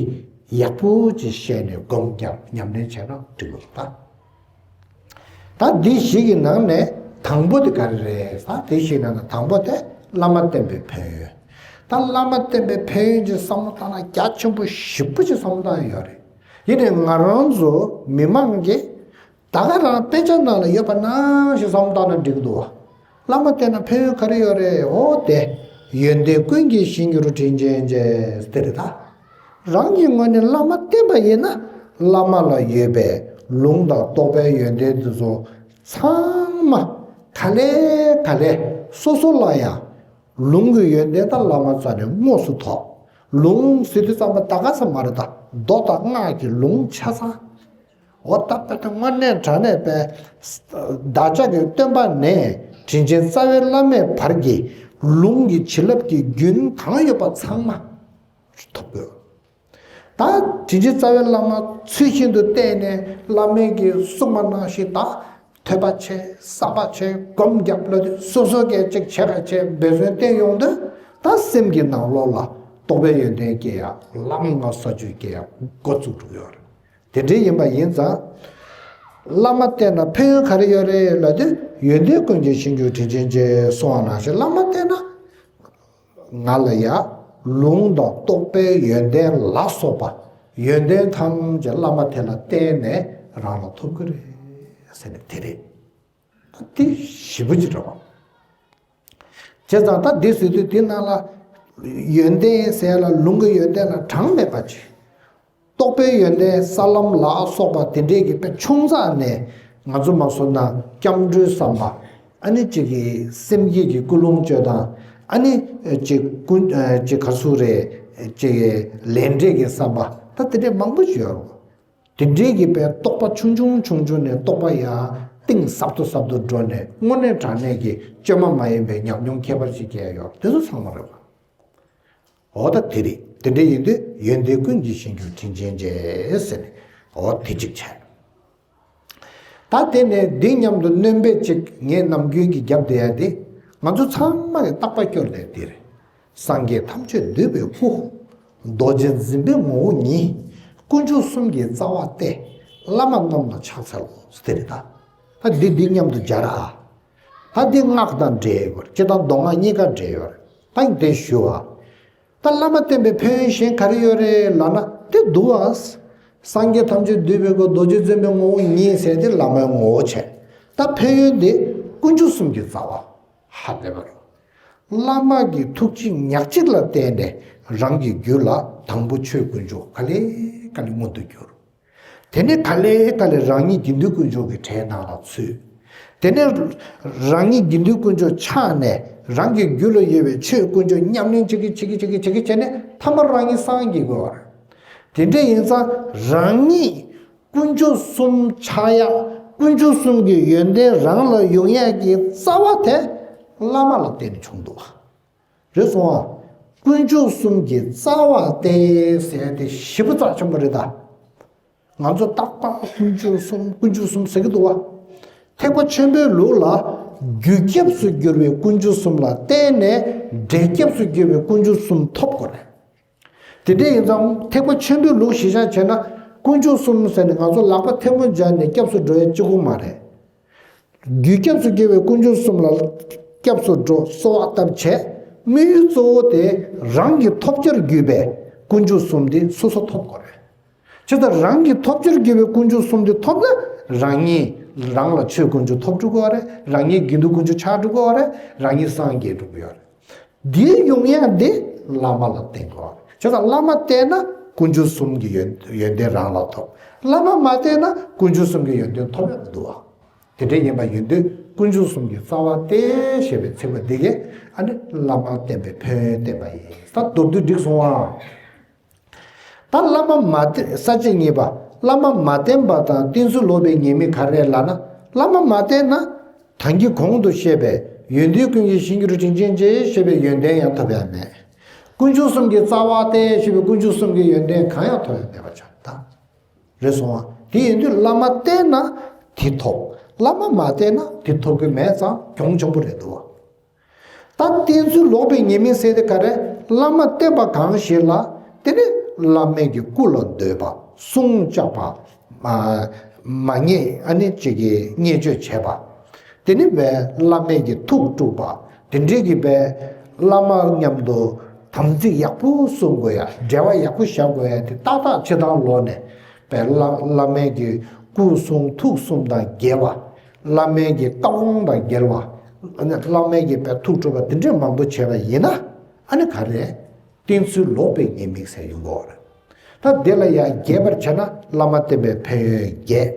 ཡག་པོ་ཅིག་ཤེས་ནས་སྒོམ་རྒྱབ་ཉམས་ལེན་བྱས་ན་འགྲིག་གི་རེད་ད། ད་འདི་བཞི་གི་ནང་ནས་དང་པོ་དེ་ག་རེ་རེད། ད་འདི་བཞི་ནང་ནས་དང་པོ་དེ་བླ་མ་བསྟེན་པའི་ཕན་ཡོན། ད་བླ་མ་བསྟེན་པའི་ཕན་ཡོན་གྱི་བསམ་བློ་བཏང་ན་རྒྱ་ཆེན་པོ་ཞེ་པོ་ཅིག་བསམ་བློ་བཏང་ཡོད་རེད། ཡིན་ནའི་ང་རང་ཚོ་མི་མང་གིས་ད་ག་རང་དཔེ་ཆ་ནང་ལ་ཡོད་པ་ནང་བཞིན་བསམ་བློ་བཏང་ན་འགྲིག་གི་འདུག་བ། བླ་མ་བསྟེན་ན་ཕན་ཡོན་ག་རེ་ཡོད་རེད། འོ་དེ། ཡོན་ཏན་ཀུན་གྱི་གཞིར་གྱུར་དྲིན་ཅན་རྗེ། དེ་རེད་ད། རང་གི་ངོས་ནས་བླ་མ་བསྟེན་པ་ཡིན་ན། བླ་མ་ལ་ཡོད་པའི་ལུང་དང་རྟོགས་པའི་ཡོན་ཏན་དེ་ཚོ་ཚང་མ་ག་ལེ་ག་ལེ་སོ་སོ་ལ་ཡང་ལུང་གི་ཡོན་ཏན་ད་བླ་མ་རྩ་ནས་དངོས་སུ་ཐོབ། ལུང་ཟེར་དུས་ཙམ་པ་ད་ག་ས་མ་རེད་ད། མདོ་དང་སྔགས་ཀྱི་ལུང་ཆ་ཚང་། འོ་ད་དཔེ་དེ་དངོས་གནས་དྲང་གནས་པའི་བདག་ཅག་གི་སྟོན་པ་ནས་དྲིན་ཅན་རྩ་བའི་བླ་མའི་བར་གྱི་ལུང་གི་བྱིན་རླབས་ཀྱི་རྒྱུན་གང་ཡོད་པ་ཚང་མ་ཐོབ་དགོས། ད་དྲིན་ཅན་རྩ་བའི་བླ་མ་ཚུལ་བཞིན་དུ་བསྟེན་ནས་བླ་མའི་གི་གསུངས་པ་ནང་བཞིན་ད་ཐོས་པ་བྱས། བསམ་པ་བྱས། སྒོམ་རྒྱབ་ལབ་དུས་སོ་སོ་གིས་ཅིག་བྱས་པ་བྱས། འབད་བརྩོན་བསྟེན་ཡོང་དུས་ད་སེམས་ཀྱི་ནང་ལོགས་ལ་རྟོགས་པའི་ཡོན་ཏན་སྐྱེ་ཡ། ལམ་ལྔ་ས་བཅུ་སྐྱེ་ཡ་འགོ་བཙུགས་འགྲོ་གི་ཡོད་རེད། དེ་འདྲའི་ཡིན་པ་ཡིན་ཙང་། བླ་མ་བསྟེན་ན་ཕན་ཡོན་ག་རེ་ཡོད་རེད་ལབ་དུས། ཡོན་ཏན་ཀུན་གྱི་གཞིར་གྱུར་དྲིན་ཅན་རྗེ་གསུངས་པ་ནང་བཞིན་བླ་མ་བསྟེན་ན། ང་ལ་ཡ་ལུང་དང་རྟོགས་པའི་ཡོན་ཏན་ལ་སོགས་པ་ཡོན་ཏན་ཐམས་ཅད་བླ་མ་དེ་ལ་བརྟེན་ནས་རང་ལ་ཐོབ་ཀྱི་རེད་ཟེར་ནས་དེ་རེད། དེ་ཞེ་པོ་ཅིག་རེད་བ། བྱས་ཙང་ད་འདི་ཟེར་དུས་འདི་ནང་ལ་ཡོན་ཏན་ཟེར་ལ་ལུང་གི་ཡོན་ཏན་ལ་གྲངས་མེད་པ་ཅིག་རྟོགས་པའི་ཡོན་ཏན་ས་ལམ་ལ་སོགས་པ་དེ་འདྲས་ཀྱི་དཔེ་ཆུང་ཙག་ནས་ང་ཚོ་མ་སོང་ན་སྐྱབས་འགྲོའི་བསམ་པ། ཨ་ནི་གཅིག་གི་སེམས་བསྐྱེད་ཀྱི་ཀུན་སློང་བཅོས་དང་། ཨ་ནི་གཅིག་ཀུན་གཅིག་ག་ཚོད་རེད། གཅིག་ལས་འབྲས་ཀྱི་བསམ་པ། ད་དེ་འདྲས་མང་པོ་ཞིག་ཡོད་རེད། དེ་འདྲའི་གི་པའི་རྟོགས་པ་ཆུང་ཆུང་ཆུང་ཆུང་ནས་རྟོགས་པ་ཡང་གཏིང་ཟབ་ཏུ་ཟབ་ཏུ་འགྲོ་ནས་དངོས་གནས་དྲང་གནས་ཀྱི་བཅོས་མ་མ་ཡིན་པའི་ཉམས་མྱོང་ཁྱད་པར་ཅན་སྐྱེ་ཡོད། དེ་ཚོ་ཚང་མ་རེད་པ། འོ་ད་དེ་རེད། དེ་འདྲ་ཡིན་དུས་ཡོན་ཏན་ཀུན་གྱི་གཞིར་གྱུར་དྲིན་ཅན་རྗེ་ཟེར་ནས་འོ་དེ་གཅིག་བྱས། ད་དེ་ནས་འདི་མཉམ་དུ་སྣོན་པ་གཅིག་ངས་ནམ་རྒྱུན་གྱི་རྒྱབ་བསྡད་ཡ་དེ་ང་ཚོ་ཚང་མ་གི་རྟག་པ་སྐྱོར་ལས་འདི་རེད། སངས་རྒྱས་ཐམས་ཅད་འདུས་པའི་སྐུ། རྡོ་རྗེ་འཛིན་པའི་ངོ་བོ་ཉིད། དཀོན་མཆོག་གསུམ་གྱི་རྩ་བ་སྟེ། བླ་མ་རྣམས་ལ་ཕྱག་འཚལ་ལོ། དེ་རེད་ད། ད་འདི་འདི་མཉམ་དུ་སྦྱར་ཨ། ད་འདི་སྔགས་དང་འབྲེལ་ཡོད་རེད། སྤྱིར་བཏང་མདོ་སྔགས་གཉིས་ཀ་འབྲེལ་ཡོད་རེད། ད་འདི་ཞུ་བ། ད་བླ་མ་བསྟེན་པའི་ཕན་ཡོན་གཞན་ག་རེ་ཡོད་རེད་ལབ་ན་དེ་འདུག་ཨ། སངས་རྒྱས་ཐམས་ཅད་འདུས་པའི་སྐུ། རྡོ་རྗེ་འཛིན་པའི་ངོ་བོ་ཉིད་ཟེར་དེ་བླ་མའི་ངོ་བོ་བྱས། ད་ཕན་ཡོན་དེ་དཀོན་མཆོག་གསུམ་གྱི་རྩ་བ་ཧ་ལས་པ་རེད། བླ་མ་གི་ཐུགས་རྗེ་ཉག་གཅིག་ལ་བརྟེན་ནས་རང་གི་རྒྱུད་ལ་དང་པོ་ཆོས་དཀོན་མཆོག་ག་ལེ་ག་ལེ་མངོན་དུ་གྱུར། དེ་ནས་ག་ལེ་ག་ལེ་རང་ཉིད་དགེ་འདུན་དཀོན་མཆོག་གི་གྲལ་ནང་ལ་ཚུད། དེ་ནས་རང་ཉིད་དགེ་འདུན་དཀོན་མཆོག་ཆགས་ནས་རང་གི་རྒྱུད་ལ་ཡོད་པའི་ཆོས་དཀོན་མཆོག་ཉམས་ལེན་བྱེད་ཀྱི་བྱེད་ཀྱི་བྱེད་ཀྱི་བྱེད་ཀྱི་བྱས་ནས་ཐ་མར་རང་ཉིད་སངས་རྒྱས་དགོས་པ་རེད། དེ་འདྲ་ཡིན་ཙང་རང་ཉིད་དཀོན་མཆོག་གསུམ་ཆགས་ཡག་དཀོན་མཆོག་གསུམ་གྱི་ཡོན་ཏན་རང་ལ་ཡོང་ཡག་གི་རྩ་བ་དེ་བླ་མ་ལ་བརྟེན་ནས་བྱུང་འདུག་བ། རེད་སོང་ཨ། དཀོན་མཆོག་གསུམ་གྱི་རྩ་བ་སྟེ་ཟེར་དེ་ཞེ་པོ་རྩ་ཆེན་པོ་རེད་ད། ང་ཚོ་རྟག་པར་དཀོན་མཆོག་གསུམ་དཀོན་མཆོག་གསུམ་ཟེར་གྱི་འདུག་བ། ཐེག་པ་ཆེན་པོའི་ལུགས་ལ་རྒྱུ་སྐྱབས་སུ་གྱུར་པའི་དཀོན་མཆོག་གསུམ་ལ་བརྟེན་ནས་འབྲས་སྐྱབས་སུ་གྱུར་པའི་དཀོན་མཆོག་གསུམ་ཐོབ་དགོས་རེད། དེ་འདྲ་ཡིན་ཙང་ཐེག་པ་ཆེན་པོའི་ལུགས་གཞིར་བཞག་བྱས་ན་དཀོན་མཆོག་གསུམ་ཟེར་ནས་ང་ཚོ་ལག་པ་ཐལ་མོ་སྦྱར་ནས་སྐྱབས་སུ་འགྲོ་ཡ་གཅིག་པུ་མ་རེད། རྒྱུ་སྐྱབས་སུ་གྱུར་པའི་དཀོན་མཆོག་གསུམ་ལ་སྐྱབས་སུ་འགྲོ་གསོལ་བ་བཏབ་བྱས་དམིགས་ཡུལ་གཙོ་བོ་དེ་རང་གི་ཐོབ་བྱར་གྱུར་པའི་དཀོན་མཆོག་གསུམ་དེ་སོ་སོ་ཐོབ་དགོས་རེད། ཇི་ལྟར་རང་གི་ཐོབ་བྱར་གྱུར་པའི་དཀོན་མཆོག་གསུམ་དེ་ཐོབ་ན་རང་ཉིད་རང་ལ་ཆོས་དཀོན་མཆོག་ཐོབ་འགྲོ་གི་ཡོད་རེད། རང་ཉིད་དགེ་འདུན་དཀོན་མཆོག་ཆགས་འགྲོ་གི་ཡོད་རེད། རང་ཉིད་སངས་རྒྱས་འགྲོ་གི་ཡོད་རེད། འདིའི་ཡོང་ཡག་འདི་བླ་མ་ལ་བརྟེན་དགོས། བྱས་ཙང་བླ་མ་བསྟེན་ན་དཀོན་མཆོག་གསུམ་གྱི་ཡོན་ཡོན་ཏན་རང་ལ་ཐོབ། བླ་མ་མ་བསྟེན་ན་དཀོན་མཆོག་གསུམ་གྱི་ཡོན་ཏན་ཐོབ་ཡག་མི་འདུག་བ། དེ་འདྲ་ཡིན་པ་ཡིན་དུས་དཀོན་མཆོག་གསུམ་གྱི་རྩ་བ་སྟེ་ཞེས་པའི་ཚིག་པ་འདི་གས་ཨ་ནི་བླ་མ་བསྟེན་པའི་ཕན་ཡོན་བསྟན་པ་ཡིན། ད་མདོར་བསྡུས་འགྲིག་སོང་ཨ། ད་བླ་མ་མ་བསྟེན་ས་བཅད་གཉིས་པ། བླ་མ་མ་བསྟེན་པ་དང་བསྟེན་ཚུལ་ལོག་པའི་ཉེས་དམིགས་ག་རེ་རེད་ལབ་ན། བླ་མ་མ་བསྟེན་ན་ད་གིན་གོང་དུ་བཤད་པའི་ཡོན་ཏན་ཀུན་གྱི་གཞིར་གྱུར་དྲིན་ཅན་རྗེ་ཞེས་པའི་ཡོན་ཏན་ཡང་ཐོབ་ཡ་མེད། དཀོན་མཆོག་གསུམ་གྱི་རྩ་བ་སྟེ་ཞེས་པའི་དཀོན་མཆོག་གསུམ་གྱི་ཡོན་ཏན་གང་ཡང་ཐོབ་ཡ་མེད་པ་ཆགས་ད། རེད་སོང་ཨ། དེ་ཡིན་དུས་བླ་མ་བསྟེན་ན་དེ་ཐོབ། བླ་མ་མ་བསྟེན་ན་དེ་ཐོབ་ཀྱི་མེད་ཙང་གྱོང་ཆེན་པོ་རེད་འདུག་བ། ད་བསྟེན་ཚུལ་ལོག་པའི་ཉེས་དམིགས་ཟེར་དེ་ག་རེ། བླ་མ་བསྟེན་པ་གང་ཞིག་ལ་དེ་ནི་བླ་མའི་གི་སྐུ་ལ་འདོད་པ། གསུང་བཅག་པ། མ་མ་ཉེས་ཨ་ནི་གཅིག་གི་བརྙས་བཅོས་བྱས་པ། དེ་ནི་བས་བླ་མའི་གི་ཐུགས་དཀྲུགས་པ། དེ་འདྲའི་གི་བས་བླ་མ་མཉམ་དུ་དམ་ཚིག་ཡག་པོ་སྲུང་དགོས་ཡ། འབྲེལ་བ་ཡག་པོ་བཞག་དགོས་ཡ་དེ་ཏག་ཏག་བྱེད་སྟངས་ལོག་ནས། པའི་བླ་བླ་མའི་གི་སྐུ་གསུང་ཐུགས་གསུམ་དང་འགལ་བ། བླ་མའི་གི་བཀའ་དབང་དང་འགལ་བ། ཨ་ནི་བླ་མའི་གི་པའི་ཐུགས་དཀྲུགས་པ་དེ་འདྲས་མང་པོ་བྱས་པ་ཡིན་ན་ཨ་ནི་ག་རེ། བསྟེན་ཚུལ་ལོག་པའི་ཉེས་དམིགས་ཟེར་ཡོང་གི་ཡོད་རེད། ད་དེ་ལ་ཡང་རྒྱས་པར་བྱས་ན་བླ་མ་བསྟེན་པའི་ཕན་ཡོན་བརྒྱད།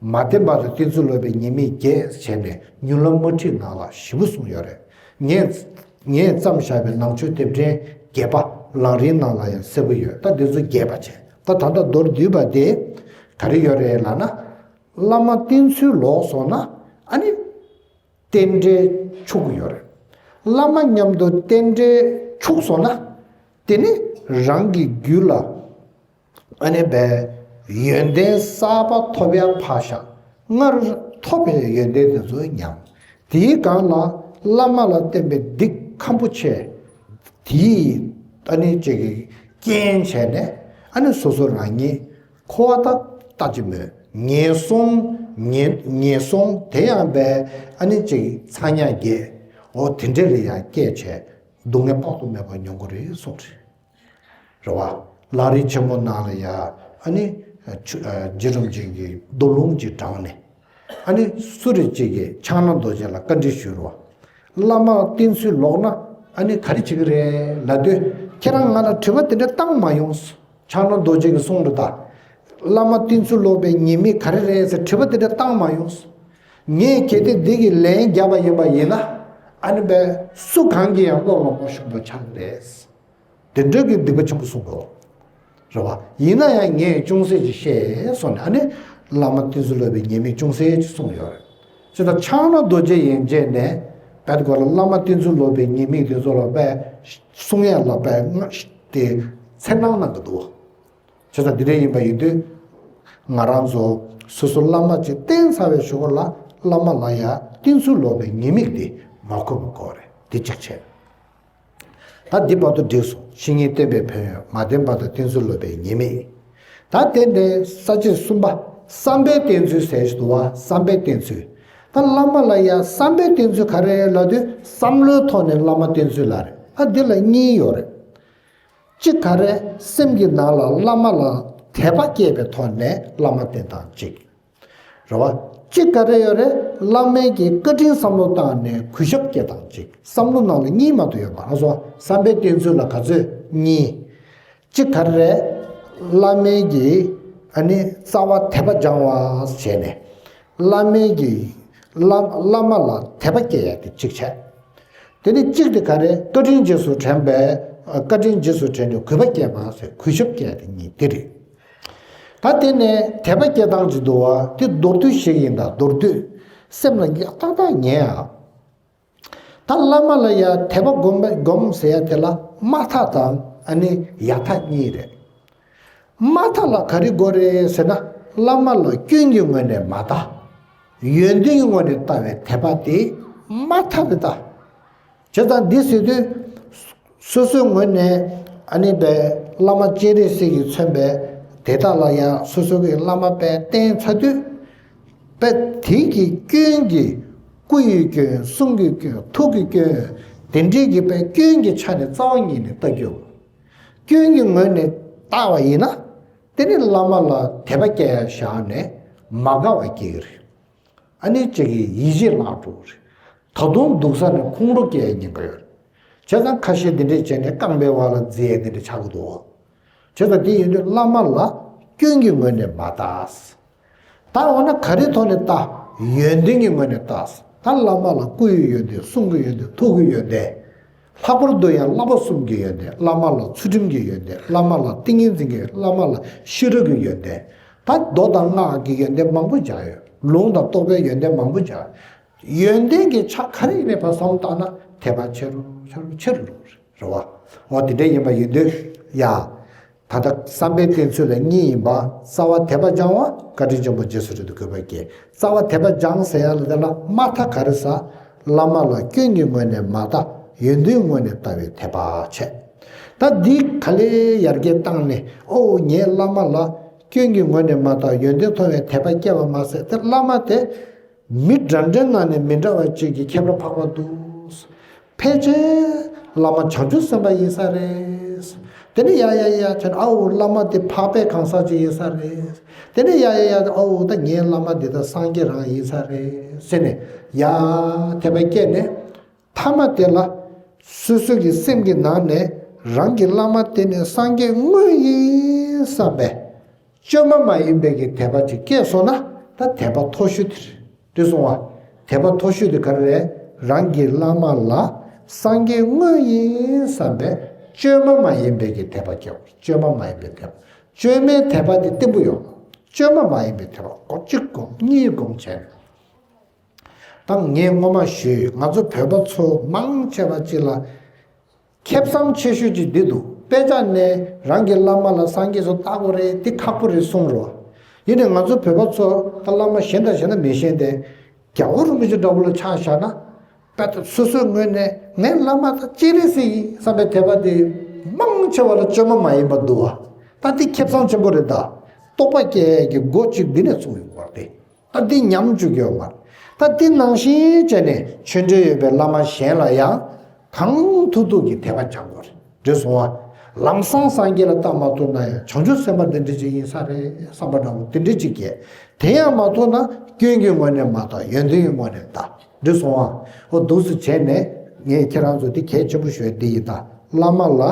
མ་བསྟེན་པ་དང་བསྟེན་ཚུལ་ལོག་པའི་ཉེས་དམིགས་བརྒྱད་བྱས་ནས་མྱུར་ལམ་དམར་ཁྲིད་ནང་ལ་ཞིབ་པོ་གསུངས་ཡོད་རེད། ངས་ངས་བརྩམས་བཞག་པའི་ནང་ཆོས་དེབ་ཕྲེང་བརྒྱད་པ་ལམ་རིམ་ནང་ལ་ཡང་གསལ་པོ་ཡོད། ད་འདི་ཚོ་རྒྱས་པ་བྱས། ད་ད་ལྟ་མདོར་བསྡུས་པ་དེ་ག་རེ་ཡོད་རེད་ལབ་ན། བླ་མ་བསྟེན་ཚུལ་ལོག་སོང་ན་ཨ་ནི་རྟེན་འབྲེལ་འཆུག་གི་ཡོད་རེད། བླ་མ་མཉམ་དུ་རྟེན་འབྲེལ་འཆུག་སོང་ན་དེ་ནི་རང་གི་རྒྱུད་ལ་ཨ་ནི་བས་ཡོན་ཏན་གསར་པ་ཐོབ་ཡ་ཕར་བཞག་སྔར་ཐོབ་པའི་ཡོན་ཏན་དེ་ཚོ་ཉམས། དེའི་སྒང་ལ་བླ་མ་ལ་བརྟེན་པའི་སྡིག་ཁམ་པོ་ཆེ། དེའི་ཨ་ནི་ཅིག་རྐྱེན་བྱས་ནས་ཨ་ནི་སོ་སོ་རང་ཉིད་འཁོར་བ་དག་ལྟ་ཅི་སྨོས། ངན་སོང་ངན་ངན་སོང་དེ་ཡང་བས་ཨ་ནི་ཅིག་ཚ་ཉག་བརྒྱད། འོ་དེ་འདྲ་ལ་ཡང་སྐྱེས་བྱས་སྡུག་བསྔལ་དཔག་ཏུ་མེད་པ་མྱོང་གི་རེད་གསུངས་རེད། རེད་བ། ལམ་རིམ་ཆེན་མོ་ནང་ལ་ཡ་ཨ་ནི་ཆུ་ཨ་རྗེ་རིན་པོ་ཆེ་གིས་མདོ་ལུང་གཅིག་དྲངས་ནས། ཨ་ནི་སུ་རེ་གཅིག་གིས་ཕྱག་ན་རྡོ་རྗེ་ལ་བཀའ་འདྲི་ཞུས་རོ། བླ་མ་བསྟེན་ཚུལ་ལོག་ན་ཨ་ནི་ག་རེ་བྱེད་ཀྱི་རེད་ལབ་དུས། ཁྱེད་རང་ང་ལ་དྲི་བ་དེ་འདྲ་བཏང་མ་ཡོང་། ཕྱག་ན་རྡོ་རྗེ་གིས་གསུངས་རེད་ད། བླ་མ་བསྟེན་ཚུལ་ལོག་པའི་ཉེས་དམིགས་ག་རེ་རེད་ཟེར་དྲི་བ་དེ་འདྲ་བཏང་མ་ཡོང་། ངས་གལ་ཏེ་འདི་གི་ལན་བརྒྱབ་པ་ཡིན་པ་ཡིན་ན། ཨ་ནི་བས་སུ་གང་གིས་ཡང་བློ་ལོག་པོ་ཤོང་པ་ཆགས་ཀྱི་རེད། དེ་འདྲ་གི་སྡིག་པ་ཆེན་པོ་གསུངས་འདུག་རེད་བ། ཡིན་ན་ཡང་ངས་ཅུང་ཟད་ཅིག་བཤད་སོང་ནས། ཨ་ནི་བླ་མ་བསྟེན་ཚུལ་ལོག་པའི་ཉེས་དམིགས་ཅུང་ཟད་ཅིག་གསུངས་ཡོད་རེད། ཅེས་དང་ཕྱག་ན་རྡོ་རྗེ་ཡན་ཆད་ནས་བལ་སྐོར་ལ་བླ་མ་བསྟེན་ཚུལ་ལོག་པའི་ཉེས་དམིགས་དེ་ཚོ་ལ་བས་གསུང་ཡ་ལ་བས་ང་དེ་འཚེར་སྣང་གནང་གི་འདུག་བྱས་ཙང་འདི་འདྲ་ཡིན་པ་ཡིན་དུས། ང་རང་ཚོ་སོ་སོ་བླ་མ་ཅིག་བསྟེན་ཚར་བའི་གཞུག་གུ་ལ་བླ་མ་ལ་ཡ་བསྟེན་ཚུལ་ལོག་པའི་ཉེས་དམིགས་དེ་མ་གོ་མ་གོ་རེད། དེ་གཅིག་བྱས། ད་འདི་བར་དུ་འགྲིག་སོང་། བཤེས་གཉེན་བསྟེན་པའི་ཕན་ཡོན། མ་བསྟེན་བར་དུ་བསྟེན་ཚུལ་ལོག་པའི་ཉེས་དམིགས། ད་དེ་ནས་ས་བཅད་གསུམ་པ། བསམ་པས་བསྟེན་ཚུལ་ཟེར་ཞིག་འདུག་བ། བསམ་པས་བསྟེན་ཚུལ། ད་བླ་མ་ལ་ཡ་བསམ་པས་བསྟེན་ཚུལ་ག་རེ་ལབ་དུས། བསམ་བློའི་ཐོག་ནས་བླ་མ་བསྟེན་ཚུལ་ལ་རེད། ཨ་འདི་ལ་གཉིས་ཡོད་རེད། གཅིག་ག་རེ། སེམས་ཀྱི་ནང་ལ་བླ་མ་ལ་དད་པ་སྐྱེས་པའི་ཐོག་ནས་བླ་མ་བསྟེན་སྟངས་གཅིག་རེད་བ། གཅིག་ག་རེ་ཡོད་རེད། བླ་མའི་གི་བཀའ་དྲིན་བསམ་བློ་བཏང་ནས་གུས་ཞབས་སྐྱེ་སྟངས་གཅིག་བསམ་བློ་ནང་ལ་གཉིས་མ་གཏོགས་ཡོད་མ་རེད་སོ། བསམ་པས་བསྟེན་ཚུལ་ལ་ག་ཚོད། གཉིས། གཅིག་ག་རེ་རེད། བླ་མའི་གི་ཨ་ནི་རྩ་བ་དད་པ་སྦྱང་བ་བྱས་ནས། བླ་མའི་གི་བླ་བླ་མ་ལ་དད་པ་སྐྱེ་ཡ་དེ་གཅིག་བྱས། དེ་ནི་གཅིག་དེ་ག་རེ། བཀའ་དྲིན་རྗེས་སུ་དྲན་པས། བཀའ་དྲིན་རྗེས་སུ་དྲན་ནས་གུས་པ་སྐྱེས་པ་ཟེར། གུས་ཞབས་སྐྱེས་དེ་གཉིས་དེ་རེད། ད་དེ་ནས་དད་པ་སྐྱེ་སྟངས་ཅིག་འདུག་བ། དེ་མདོར་བསྡུས་ཤིག་ཡིན་ད། མདོར་བསྡུས། སེམས་ལ་ཡག་ཏག་ཏག་ཉན་ཨ། ད་བླ་མ་ལ་ཡ་དད་པ་སྒོམ་པ་སྒོམ་ཟེར་ཡ་དེ་ལ་དམའ་མཐའ་དང་ཨ་ནི་ཡར་མཐའ་གཉིས་རེད། དམའ་མཐའ་ལ་ག་རེ་དགོས་རེད་ཟེར་ན། བླ་མ་ལ་སྐྱོན་གྱི་ངོས་ནས་མ་ལྟ། ཡོན་ཏན་གྱི་ངོས་ནས་ལྟ་བའི་དད་པ་དེ་དམའ་མཐའ་རེད་ད། བྱས་ཙང་འདི་ཟེར་དུས། སོ་སོའི་ངོས་ནས་ཨ་ནི་བས་བླ་མ་སྤྱན་རས་གཟིགས་ཀྱིས་མཚོན་པའི་དེ་དག་ལ་ཡང་སོ་སོ་གི་བླ་མ་བས་བསྟེན་ཚར་དུས། བས་དེ་གི་སྐྱོན་གྱི། སྐུ་ཡི་སྐྱོན། གསུང་གི་སྐྱོན། ཐུགས་ཀྱི་སྐྱོན། དེ་འདྲའི་གི་བས་སྐྱོན་གྱི་ཆ་ནས་རྩ་བ་ཉིད་ནས་ལྟ་རྒྱུ། སྐྱོན་གྱི་ངོས་ནས་བལྟ་བ་ཡིན་ན། དེ་ནི་བླ་མ་ལ་དད་པ་སྐྱེ་ཡ་བཞག་ནས་མ་དགའ་བ་སྐྱེ་གི་རེད། ཨ་ནི་གཅིག་གིས་ཡིད་ཆེས་བརླག་འགྲོ་གི་རེད། ད་དུང་སྡུག་ས་ནས་ཁོང་ཁྲོ་སྐྱེ་ཡ་ཉེན་ཁ་ཡོད་རེད། བྱས་ཙང་ཁ་ཤས་འདི་འདྲས་བྱས་ནས་རྐང་པའི་བར་ལ་འཛེག་ཡ་འདི་འདྲས་ཆགས་ཀྱི་འདུག་བྱས་ཙང་འདི་ཡིན་དུས་བླ་མ་ལ་སྐྱོན་གྱི་ངོས་ནས་མ་ལྟ། ད་འོ་ན་ག་རེ་ཐོག་ནས་ལྟ། ཡོན་ཏན་གྱི་ངོས་ནས་ལྟ། ད་བླ་མ་ལ་སྐུ་ཡི་ཡོན་ཏན། གསུང་གི་ཡོན་ཏན། ཐུགས་ཀྱི་ཡོན་ཏན། ལྷག་པར་དུ་ཡང་བསླབ་པ་གསུམ་གྱི་ཡོན་ཏན། བླ་མ་ལ་ཚུལ་ཁྲིམས་ཀྱི་ཡོན་ཏན། བླ་མ་ལ་ཏིང་ངེ་འཛིན་གྱི། བླ་མ་ལ་ཤེས་རབ་ཀྱི་ཡོན་ཏན། ད་མདོ་དང་སྔགས་ཀྱི་ཡོན་ཏན་མང་པོ་སྦྱར་ཡོད། ལུང་དང་རྟོགས་པའི་ཡོན་ཏན་མང་པོ་སྦྱར། ཡོན་ཏན་གྱི་ཆ་ག་རེ་ཡིན་ནའི་ཕར་བསམ་བློ་བཏང་ན་དད་པ་ཆེ་རུ་ཆེ་རུ་ཆེ་རུ་འགྲོ་གི་རེད། རེད་བ། འོ་དེ་འདྲ་ཡིན་པ་ཡིན་དུས་ཡ། ད་ལྟ་བསམ་པའི་བསྟེན་ཚུལ་ལ་གཉིས་ཡིན་པ། རྩ་བ་དད་པ་སྦྱང་བ། བཀའ་དྲིན་ཆེན་པོ་རྗེས་སུ་དྲན་དུ་གུས་པ་སྐྱེ། རྩ་བ་དད་པ་སྦྱང་ཟེར་ཡ་ལ་དེ་ལ་དམའ་མཐའ་ག་རེ་ཟེར། བླ་མ་ལ་སྐྱོན་གྱི་ངོས་ནས་མ་ལྟ། ཡོན་ཏན་ངོས་ནས་ལྟ་བའི་དད་པ་བྱས། ད་འདི་ག་ལེ་ཡར་རྒྱས་བཏང་ནས། ཨོ་ངའི་བླ་མ་ལ་སྐྱོན་གྱི་ངོས་ནས་མ་ལྟ། ཡོན་ཏན་མཐོང་བའི་དད་པ་སྐྱེ་བ་མ་ཟད། དེ་བླ་མ་དེ་མི་འདྲ་འདྲའི་ནང་ནས་མི་འདྲ་བ་ཅིག་གི་ཁྱད་པར་འཕགས་པ་འདུག་ཕལ་ཆེར་བླ་མ་བྱང་ཆུབ་སེམས་དཔའ་ཡིན་ས་རེད། དེ་ནས་ཡ་ཡ་ཡ་བྱས་ནས། ཨའོ་བླ་མ་དེ་འཕགས་པའི་གང་ཟག་ཅིག་ཡིན་ས་རེད། དེ་ནས་ཡ་ཡ་ཡ། ཨའོ་ད་ངའི་བླ་མ་འདི་ད་སངས་རྒྱས་རང་ཡིན་ས་རེད་ཟེར་ནས་ཡ་དད་པ་སྐྱེས་ནས། མཐའ་མ་དེ་ལ་སོ་སོ་གི་སེམས་ཀྱི་ནང་ནས་རང་གི་བླ་མ་དེ་ནི་སངས་རྒྱས་དངོས་ཡིན་བསམ་པའི་བཅོས་མ་མ་ཡིན་པའི་གི་དད་པ་ཅིག་སྐྱེས་སོང་ན། ད་དད་པ་མཐོ་ཤོས་དེ་རེད། དེ་སོང་བ། དད་པ་མཐོ་ཤོས་དེ་ག་རེ་རེད། རང་གི་བླ་མ་ལ་སངས་རྒྱས་དངོས་ཡིན་བསམ་པའི་བཅོས་མ་མ་ཡིན་པའི་གི་དད་པ་སྐྱེ་བ། བཅོས་མ་མ་ཡིན་པའི་དད་པ། བཅོས་མའི་དད་པ་དེ་བརྟན་པོ་ཡོང་། བཅོས་མ་མ་ཡིན་པའི་དད་པ་སྒོམ། གཅིག་སྒོམ། གཉིས་སྒོམ་བྱས་ནས། ད་ངས་སྔོན་མ་ཞུས་ཡོད། ང་ཚོ་བོད་པ་ཚོ་མང་ཆེ་བ་ཅིག་ལ་ཁེ་བཟང་ཆེ་ཤོས་ཅིག་འདི་འདུག་དཔེ་ཆ་ནས་རང་གི་བླ་མ་ལ་སངས་རྒྱས་སུ་བལྟ་དགོས་རེད། འདི་ཁག་པོ་རེད་གསུངས་རོགས། ཡིན་ནའི་ང་ཚོ་བོད་པ་ཚོ་ད་བླ་མ་གཞན་དང་གཞན་དང་མི་གཞན་ཏེ། རྒྱལ་བ་རིན་པོ་ཆེ་འདྲ་བོ་ལ་ཆ་བཞག་ན། དཔེ་ད་སོ་སོའི་ངོས་ནས་ངའི་བླ་མ་ད་སྤྱན་རས་གཟིགས་ཡིན་བསམ་པའི་དད་པ་དེ་མང་ཆེ་བ་ལ་བཅོས་མ་མ་ཡིན་པ་འདུག་བ། ད་འདི་ཁེ་བཟང་ཆེན་པོ་རེད་ད། རྟོགས་པ་སྐྱེ་ཡས་ཀྱི་སྒོ་གཅིག་འདི་ནས་ཚུགས་ཡོང་བ་རེད། ད་འདི་ཉམས་བཅུག་ཡོད་མ་རེད། ད་འདི་ནང་བཞིན་བྱས་ནས་ཆོས་འབྲེལ་ཡོད་པའི་བླ་མ་གཞན་ལ་ཡང་གང་ཐུབ་ཐུབ་ཀྱིས་དད་པ་སྦྱང་དགོས་རེད། འགྲིག་སོང་བ། ལམ་སང་སངས་རྒྱས་ལ་ལྟ་མ་ཐུབ་ན་ཡང་བྱང་ཆུབ་སེམས་དཔའ་འདི་འདྲ་ཅིག་ཡིན་ས་རེད་བསམ་པ་འདྲ་བོ་དེ་འདྲ་ཅིག་སྐྱེས། དེ་ཡང་མ་ཐུབ་ན་སྐྱོན་གྱི་ངོས་ནས་མ་ལྟ། ཡོན་ཏན་གྱི་ངོས་ནས་ལྟ། འགྲིག་སོང་ཨ། འོ་འདུག་སེ་བྱས་ནས་ངས་ཁྱེད་རང་ཚོ་འདི་གལ་ཆེན་པོ་ཞུ་ཡ་འདི་ཡིན། ད་བླ་མ་ལ་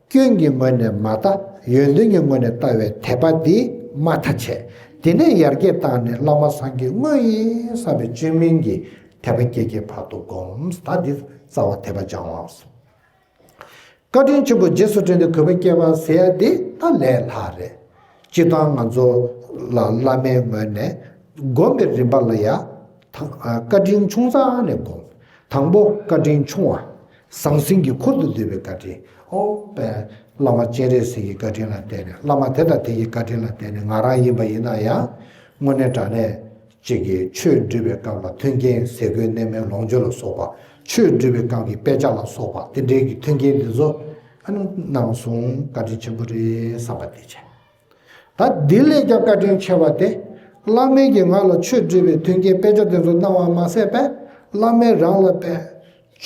སྐྱོན་གྱི་ངོས་ནས་མ་ལྟ། ཡོན་ཏན་གྱི་ངོས་ནས་ལྟ་བའི་དད་པ་འདི་མ་མཐའ་ཆད། དེ་ནས་ཡར་རྒྱས་བཏང་ནས་བླ་མ་སངས་རྒྱས་དངོས་ཡིན་བསམ་པའི་བཅོས་མིན་གྱི་དད་པ་སྐྱེ་སྐྱེ་བར་དུ་བསྒོམ། ད་འདི་རྩ་བ་དད་པ་སྦྱང་བ། བཀའ་དྲིན་ཆེན་པོ་རྗེས་སུ་དྲན་ཏེ་གུས་པ་སྐྱེ་བ་ཟེར་ཡ་འདི་ད་ལས་སླ་རེད། སྤྱིར་བཏང་ང་ཚོ་ལ་བླ་མའི་ངོས་ནས་སྒོམ་པའི་རིམ་པ་ལ་ཡ་ཐང་ཨ་བཀའ་དྲིན་ཆུང་ཙག་ནས་སྒོམ། དང་པོ་བཀའ་དྲིན་ཆུང་བ། ཟང་ཟིང་གི་འཁོར་དུ་འདུས་པའི་བཀའ་དྲིན། ཨོ་པས། བླ་མ་སྤྱན་རས་གཟིགས་ཀྱི་བཀའ་དྲིན་ལ་བརྟེན་ནས། བླ་མ་དེ་དང་དེ་ཡི་བཀའ་དྲིན་ལ་བརྟེན་ནས། ང་རང་ཡིན་པ་ཡིན་ན་ཡང་དངོས་གནས་དྲང་གནས་ཅིག་གིས་ཆོས་འབྲི་བའི་སྐབས་ལ་མཐུན་རྐྱེན་ཟས་གོས་གནས་མལ་ལོངས་སྤྱོད་ལ་སོགས་པ། ཆོས་འབྲི་བའི་སྐབས་ཀྱི་དཔེ་ཆ་ལ་སོགས་པ་དེ་འདྲའི་གི་མཐུན་རྐྱེན་འདི་ཚོ་ཨ་ནི་གནང་སོང་། བཀའ་དྲིན་ཆེན་པོ་རེད་བསམ་པ་དེ་བྱས། ད་འདི་ལས་ཀྱང་བཀའ་དྲིན་ཆེ་བ་དེ། བླ་མས་ཀྱིས་ང་ལ་ཆོས་འབྲི་བའི་མཐུན་རྐྱེན་དཔེ་ཆ་དེ་ཚོ་གནང་བ་མ་ཟད་པས། བླ་མས་རང་ལ་པས་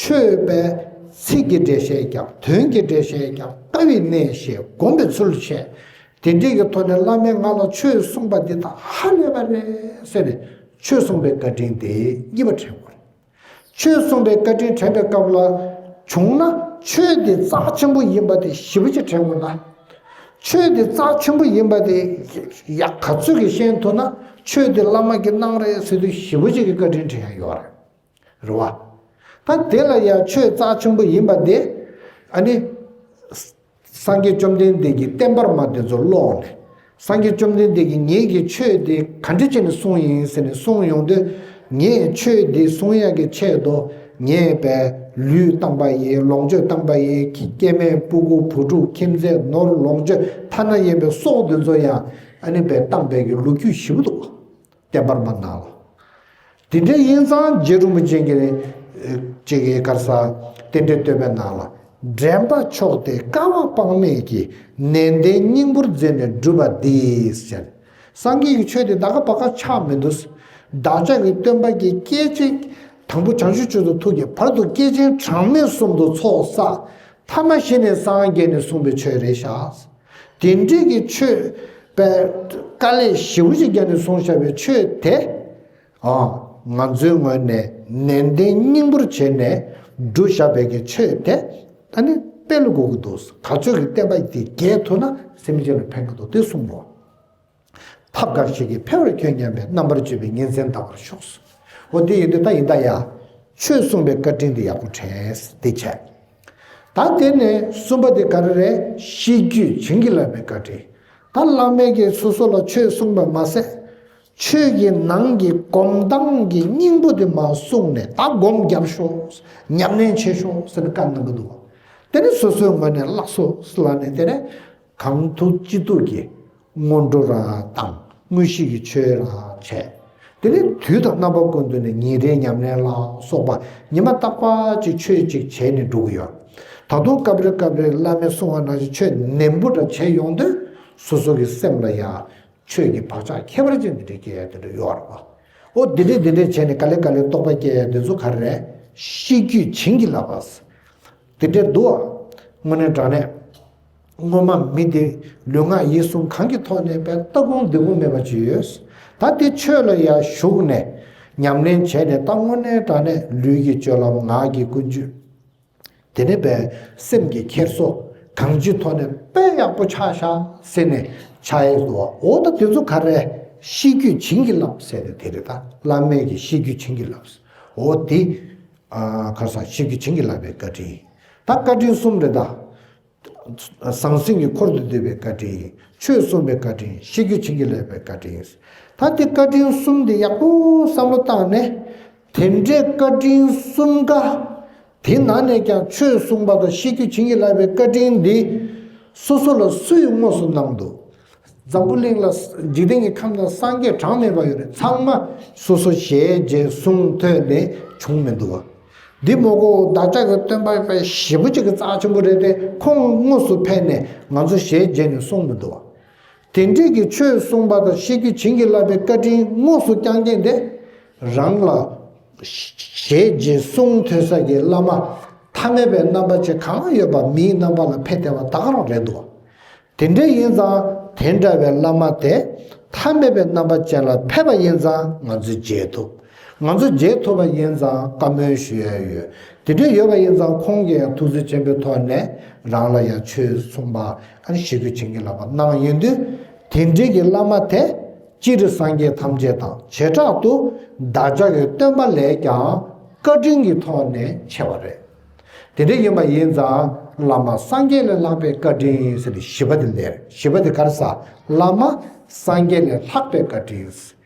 ཆོས་པས་ཚིག་གི་འགྲེལ་བཤད་ཀྱང་དོན་གྱི་འགྲེལ་བཤད་ཀྱང་ལྟ་བའི་གནས་ཤེས་སྒོམ་པའི་ཚུལ་བཤད། དེ་འདྲའི་གི་ཐོག་ནས་བླ་མས་ང་ལ་ཆོས་གསུངས་པ་འདི་དག་ཧ་ལས་པ་རེད་ཟེར་ནས་ཆོས་གསུངས་པའི་བཀའ་དྲིན་དེ་གཉིས་པ་དྲན་དགོས་རེད། ཆོས་གསུངས་པའི་བཀའ་དྲིན་དྲན་པའི་སྐབས་ལ་བྱུང་ན་ཆོས་དེ་རྩ་ཆེན་པོ་ཡིན་པ་དེ་ཞེ་པོ་ཅིག་དྲན་དགོས་ན། ཆོས་དེ་རྩ་ཆེན་པོ་ཡིན་པ་དེ་ཡག་ག་ཚོད་ཀྱིས་ཤེས་ཐུབ་ན་ཆོས་དེ་བླ་མ་གིས་གནང་རེད་ཟེར་དུས་ཞེ་པོ་ཅིག་གི་བཀའ་དྲིན་དྲན་ཡ་ཡོད་རེད། རེད་བ། ད་དེ་ལ་ཡང་ཆོས་རྩ་ཆེན་པོ་ཡིན་པ་དེ་ཨ་ནི། སངས་རྒྱས་བཅོམ་ལྡན་འདས་ཀྱིས་བསྟན་པར་མ་དེ་ཚོ་ཀློག་ནས། སངས་རྒྱས་བཅོམ་ལྡན་འདས་ཀྱིས་ངེད་ཀྱི་ཆོས་དེ་ག་འདྲ་བྱས་ནས་གསུངས་ཡིན་ཟེར་ནས་གསུངས་ཡོང་དུས། ངས་ཆོས་འདི་གསུང་ཡག་གི་ཆེད་དུ་ངས་པའི་ལུས་བཏང་པ་ཡིན། ལོངས་སྤྱོད་བཏང་པ་ཡིན། སྐྱེ་དམན་སྤུ་གུ་བུ་ཕྲུག་ཁྱིམ་མཚེས་ནོར་ལོངས་སྤྱོད་ཐ་ན་ཡིན་པའི་སྲོག་འདི་ཚོ་ཡང་ཨ་ནི་པའི་བཏང་པའི་གི་ལོ་རྒྱུས་ཞེ་པོ་འདུག་བསྟན་པར་མ་ནང་ལ། དེ་འདྲ་ཡིན་ཙང་རྗེ་རིན་པོ་ཆེ་གིས་ཅིག་གི་གར་ས་རྟེན་འབྲེལ་བསྟོད་པའི་ནང་ལ། འདྲེན་པ་མཆོག་དེ་བསྐལ་པ་དཔག་མེད་ཀྱི། ནན་ཏན་སྙིང་པོར་མཛད་ནས་བསྒྲུབས་པ་འདིས་ཟེར། སངས་རྒྱས་ཀྱི་ཆོས་དེ་ད་ག་པ་ག་ཆགས་མི་འདུག་བདག་ཅག་གི་སྟོན་པ་གིས་སྐྱེས་ཆེན་དང་པོ་བྱང་ཆུབ་སྤྱོད་མཛད་ཐུགས་ཀྱི་བར་དུ་སྐྱེས་ཆེན་གྲངས་མེད་གསུམ་དུ་ཚོགས་བསགས། ཐ་མ་གཞི་ནས་སངས་རྒྱས་ནས་གསུངས་པའི་ཆོས་རེད་ཤག་དེ་འདྲའི་གི་ཆོས་པའི་དཀའ་ལས་ཞེ་པོ་ཅིག་བརྒྱབ་ནས་གསུངས་བཞག་པའི་ཆོས་དེ། ཨ། ང་ཚོའི་ངོས་ནས་ནན་ཏན་སྙིང་པོར་བྱས་ནས་བསྒྲུབས་བཞག་པའི་གི་ཆོས་དེ་ད་ནི་དཔེ་ལ་གོ་གི་འདུག་ག་ཚོད་ཀྱི་བསྟན་པ་དེ་རྒྱས་ཐུབ་ན་སེམས་ཅན་ལ་ཕན་གི་འདུག་དེ་གསུངས་པ། ཐབས་མཁས་ཤིང་གིས་འཕེལ་བར་ཁྱོད་མཉམ་པའི། རྣམ་པར་དཔྱོད་པའི་ཉིན་མཚན་འདའ་བར་ཤོག་འོ་དེ་ཡིན་དུས་ད་ཡིན་ད་ཡ། ཆོས་གསུངས་པའི་བཀའ་དྲིན་དེ་ཡག་པོ་དྲན་དེ་བྱས། ད་དེ་ནས་གསུམ་པ་དེ་ག་རེ་རེད། ཤེས་རྒྱུད་བྱིན་གྱིས་བརླབས་པའི་བཀའ་དྲིན། ད་བླ་མས་ཀྱིས་སོ་སོ་ལ་ཆོས་གསུངས་པ་མ་ཟད། ཆོས་ཀྱི་ནང་གི་སྒོམ་སྟངས་ཀྱི་སྙིང་པོ་དེ་མར་གསུངས་ནས་ད་སྒོམ་རྒྱབ་ཤོག་ཉམས་ལེན་བྱེད་ཤོག་ཟེར་ནས་བཀའ་གནང་གི་འདུག་དེ་ནས་སོ་སོའི་ངོས་ནས་ལགས་སོ་ལབ་ནས་དེ་ནས་གང་ཐུབ་ཅི་ཐུབ་ཀྱིས། སྔོན་འགྲོ་རང་དང་དངོས་གཞི་གི་ཆོས་རང་བྱས། དེ་ནས་དུས་དང་རྣམ་པ་ཀུན་ཏུ་ནས་ཉིན་རེའི་ཉམས་ལེན་ལ་སོགས་པ་ཉི་མ་རྟག་པར་ཅིག་ཆོས་ཅིག་བྱས་ནས་འགྲོ་གི་ཡོད། ད་དུང་སྐབས་རེ་སྐབས་རེ་བླ་མས་གསུང་བ་ནང་བཞིན་ཆོས་ནན་པོ་འདྲ་བྱས་ཡོང་དུས་སོ་སོ་གི་སེམས་ལ་ཡང་ཆོས་ཀྱི་བག་ཆགས་ཁྱད་པར་ཅན་འདི་འདྲའི་སྐྱེ་ཡ་དེ་འདྲ་ཡོད་རེད་པ། ཨོ་འདི་འདྲས་འདི་འདྲས་བྱས་ནས་ག་ལེ་ག་ལེ་རྟོགས་པ་སྐྱེ་ཡ་དེ་ཚོ་ག་རེ་རེད། ཤེས་རྒྱུད་བྱིན་གྱིས་བརླབས་པ། དེ་འདྲའི་འདུག་ཨ། དངོས་གནས་དྲང་གནས། སྔོན་མ་མི་དེ་ལུས་ངག་ཡིད་གསུམ་གང་གི་ཐོག་ནས་པའི་ལྟ་དགོངས་འདོད་དགོངས་མེད་པ་ཅིག་ཡོད། ད་དེ་ཆོས་ལ་ཡང་ཞུགས་ནས་ཉམས་ལེན་བྱས་ནས་ད་དངོས་གནས་དྲང་གནས་ལུས་ཀྱི་སྤྱོད་ལམ་ངག་གི་ཀུན་སྤྱོད། དེ་ནས་པའི་སེམས་ཀྱི་འཁྱེར་སོ་གང་ཅིའི་ཐོག་ནས་དཔེ་ཡག་པོ་ཆགས་ཤག་ཟེར་ནས་ཆགས་ཡས་འདུག་ཨ། འོ་ད་དེ་ཚོ་ག་རེ་ཤེས་རྒྱུད་བྱིན་གྱིས་བརླབས་ཟེར་ནས་དེ་རེད། ད་བླ་མས་ཀྱི་ཤེས་རྒྱུད་བྱིན་གྱིས་བརླབས། འོ་དེ། ཨ། ཁར་སང་ཤེས་རྒྱུད་བྱིན་གྱིས་བརླབས་པའི་བཀའ་དྲིན། ད་བཀའ་དྲིན་གསུམ་རེད་ད། ཟང་ཟིང་གི་འཁོར་དུ་འདུས་པའི་བཀའ་དྲིན། ཆོས་གསུངས་པའི་བཀའ་དྲིན། ཤེས་རྒྱུད་བྱིན་གྱིས་བརླབས་པའི་བཀའ་དྲིན། ད་དེ་བཀའ་དྲིན་གསུམ་དེ་ཡག་པོ་བསམ་བློ་བཏང་ནས། དེ་འདྲའི་བཀའ་དྲིན་གསུམ་ཀ། དེ་ནང་ནས་ཀྱང་ཆོས་གསུངས་པ་དང་ཤེས་རྒྱུད་བྱིན་གྱིས་བརླབས་པའི་བཀའ་དྲིན་འདི། སོ་སོ་ལ་སུས་དངོས་སུ་གནང་འདུག་འཛམ་བུ་གླིང་ལ་འཇིག་རྟེན་གྱི་ཁམས་ན་སངས་རྒྱས་གྲངས་མེད་པ་ཡོད་རེད། ཚང་མ་སོ་སོ་ཞལ་མཇལ་གསུང་ཐོས་ནས་བྱུང་མི་འདུག་བ། འདི་མོ་གོ་བདག་ཅག་གི་སྟོན་པ་དཔེ་ཞེ་པོ་ཅིག་གི་རྩ་ཆེན་པོ་རེད་དེ། ཁོང་དངོས་སུ་ཕེབས་ནས་ང་ཚོ་ཞལ་མཇལ་ནས་གསུངས་མི་འདུག་བ། དེ་འདྲས་ཀྱི་ཆོས་གསུངས་པ་དང་ཤེས་རྒྱུད་བྱིན་གྱིས་བརླབས་པའི་བཀའ་དྲིན་དངོས་སུ་བསྐྱངས་མཁན་དེ། རང་ལ་ཞལ་མཇལ་གསུང་ཐོས་ས་ཀྱི་བླ་མ་ཐ་ ཐ་མལ་པའི་རྣམ་པ་ཅན་གང་ཡོད་པ་མིའི་རྣམ་པ་ལ་ཕེབས་བསྡད་པ་ད་ག་རང་རེད་འདུག། དེ་འདྲ་ཡིན་ཙང་དེ་འདྲ་བའི་བླ་མ་དེ་ཐ་མལ་པའི་རྣམ་པ་ཅན་ལ་ཕེབས་པ་ཡིན་ཙང་ང་ཚོས་མཇལ་ཐུབ། ང་ཚོས་མཇལ་ཐུབ་པ་ཡིན་ཙང་བཀའ་མོལ་ཞུ་ཡ་ཡོད། དེ་འདྲ་ཡོད་པ་ཡིན་ཙང་ཁོང་གིས་ཡང་ཐུགས་བརྩེ་ཆེན་པོའི་ཐོག་ནས་རང་ལ་ཡང་ཆོས་གསུངས་པ་ཨ་ནི་ཞི་རྒྱས་བྱིན་གྱིས་བརླབས་པ་གནང་ཡོང་དུས། དེ་འདྲའི་གི་བླ་མ་དེ་སྤྱིར་སངས་རྒྱས་ཐམས་ཅད་དང་བྱེ་བྲག་ཏུ་བདག་ཅག་གི་སྟོན་པ་ལས་ཀྱང་བཀའ་དྲིན་གྱི་ཐོག་ནས་ཆེ་བ་རེད། དེ་འདྲ་ཡིན་པ་ཡིན་ཙང་བླ་མ་སངས་རྒྱས་ལས་ལྷག་པའི་བཀའ་དྲིན་ཟེར་ནས་བཞི་པ་དེ་ལས་བཞི་པ་དེ་ག་རེ་ཟེར། བླ་མ་སངས་རྒྱས་ལས་ལྷག་པའི་བཀའ་དྲིན།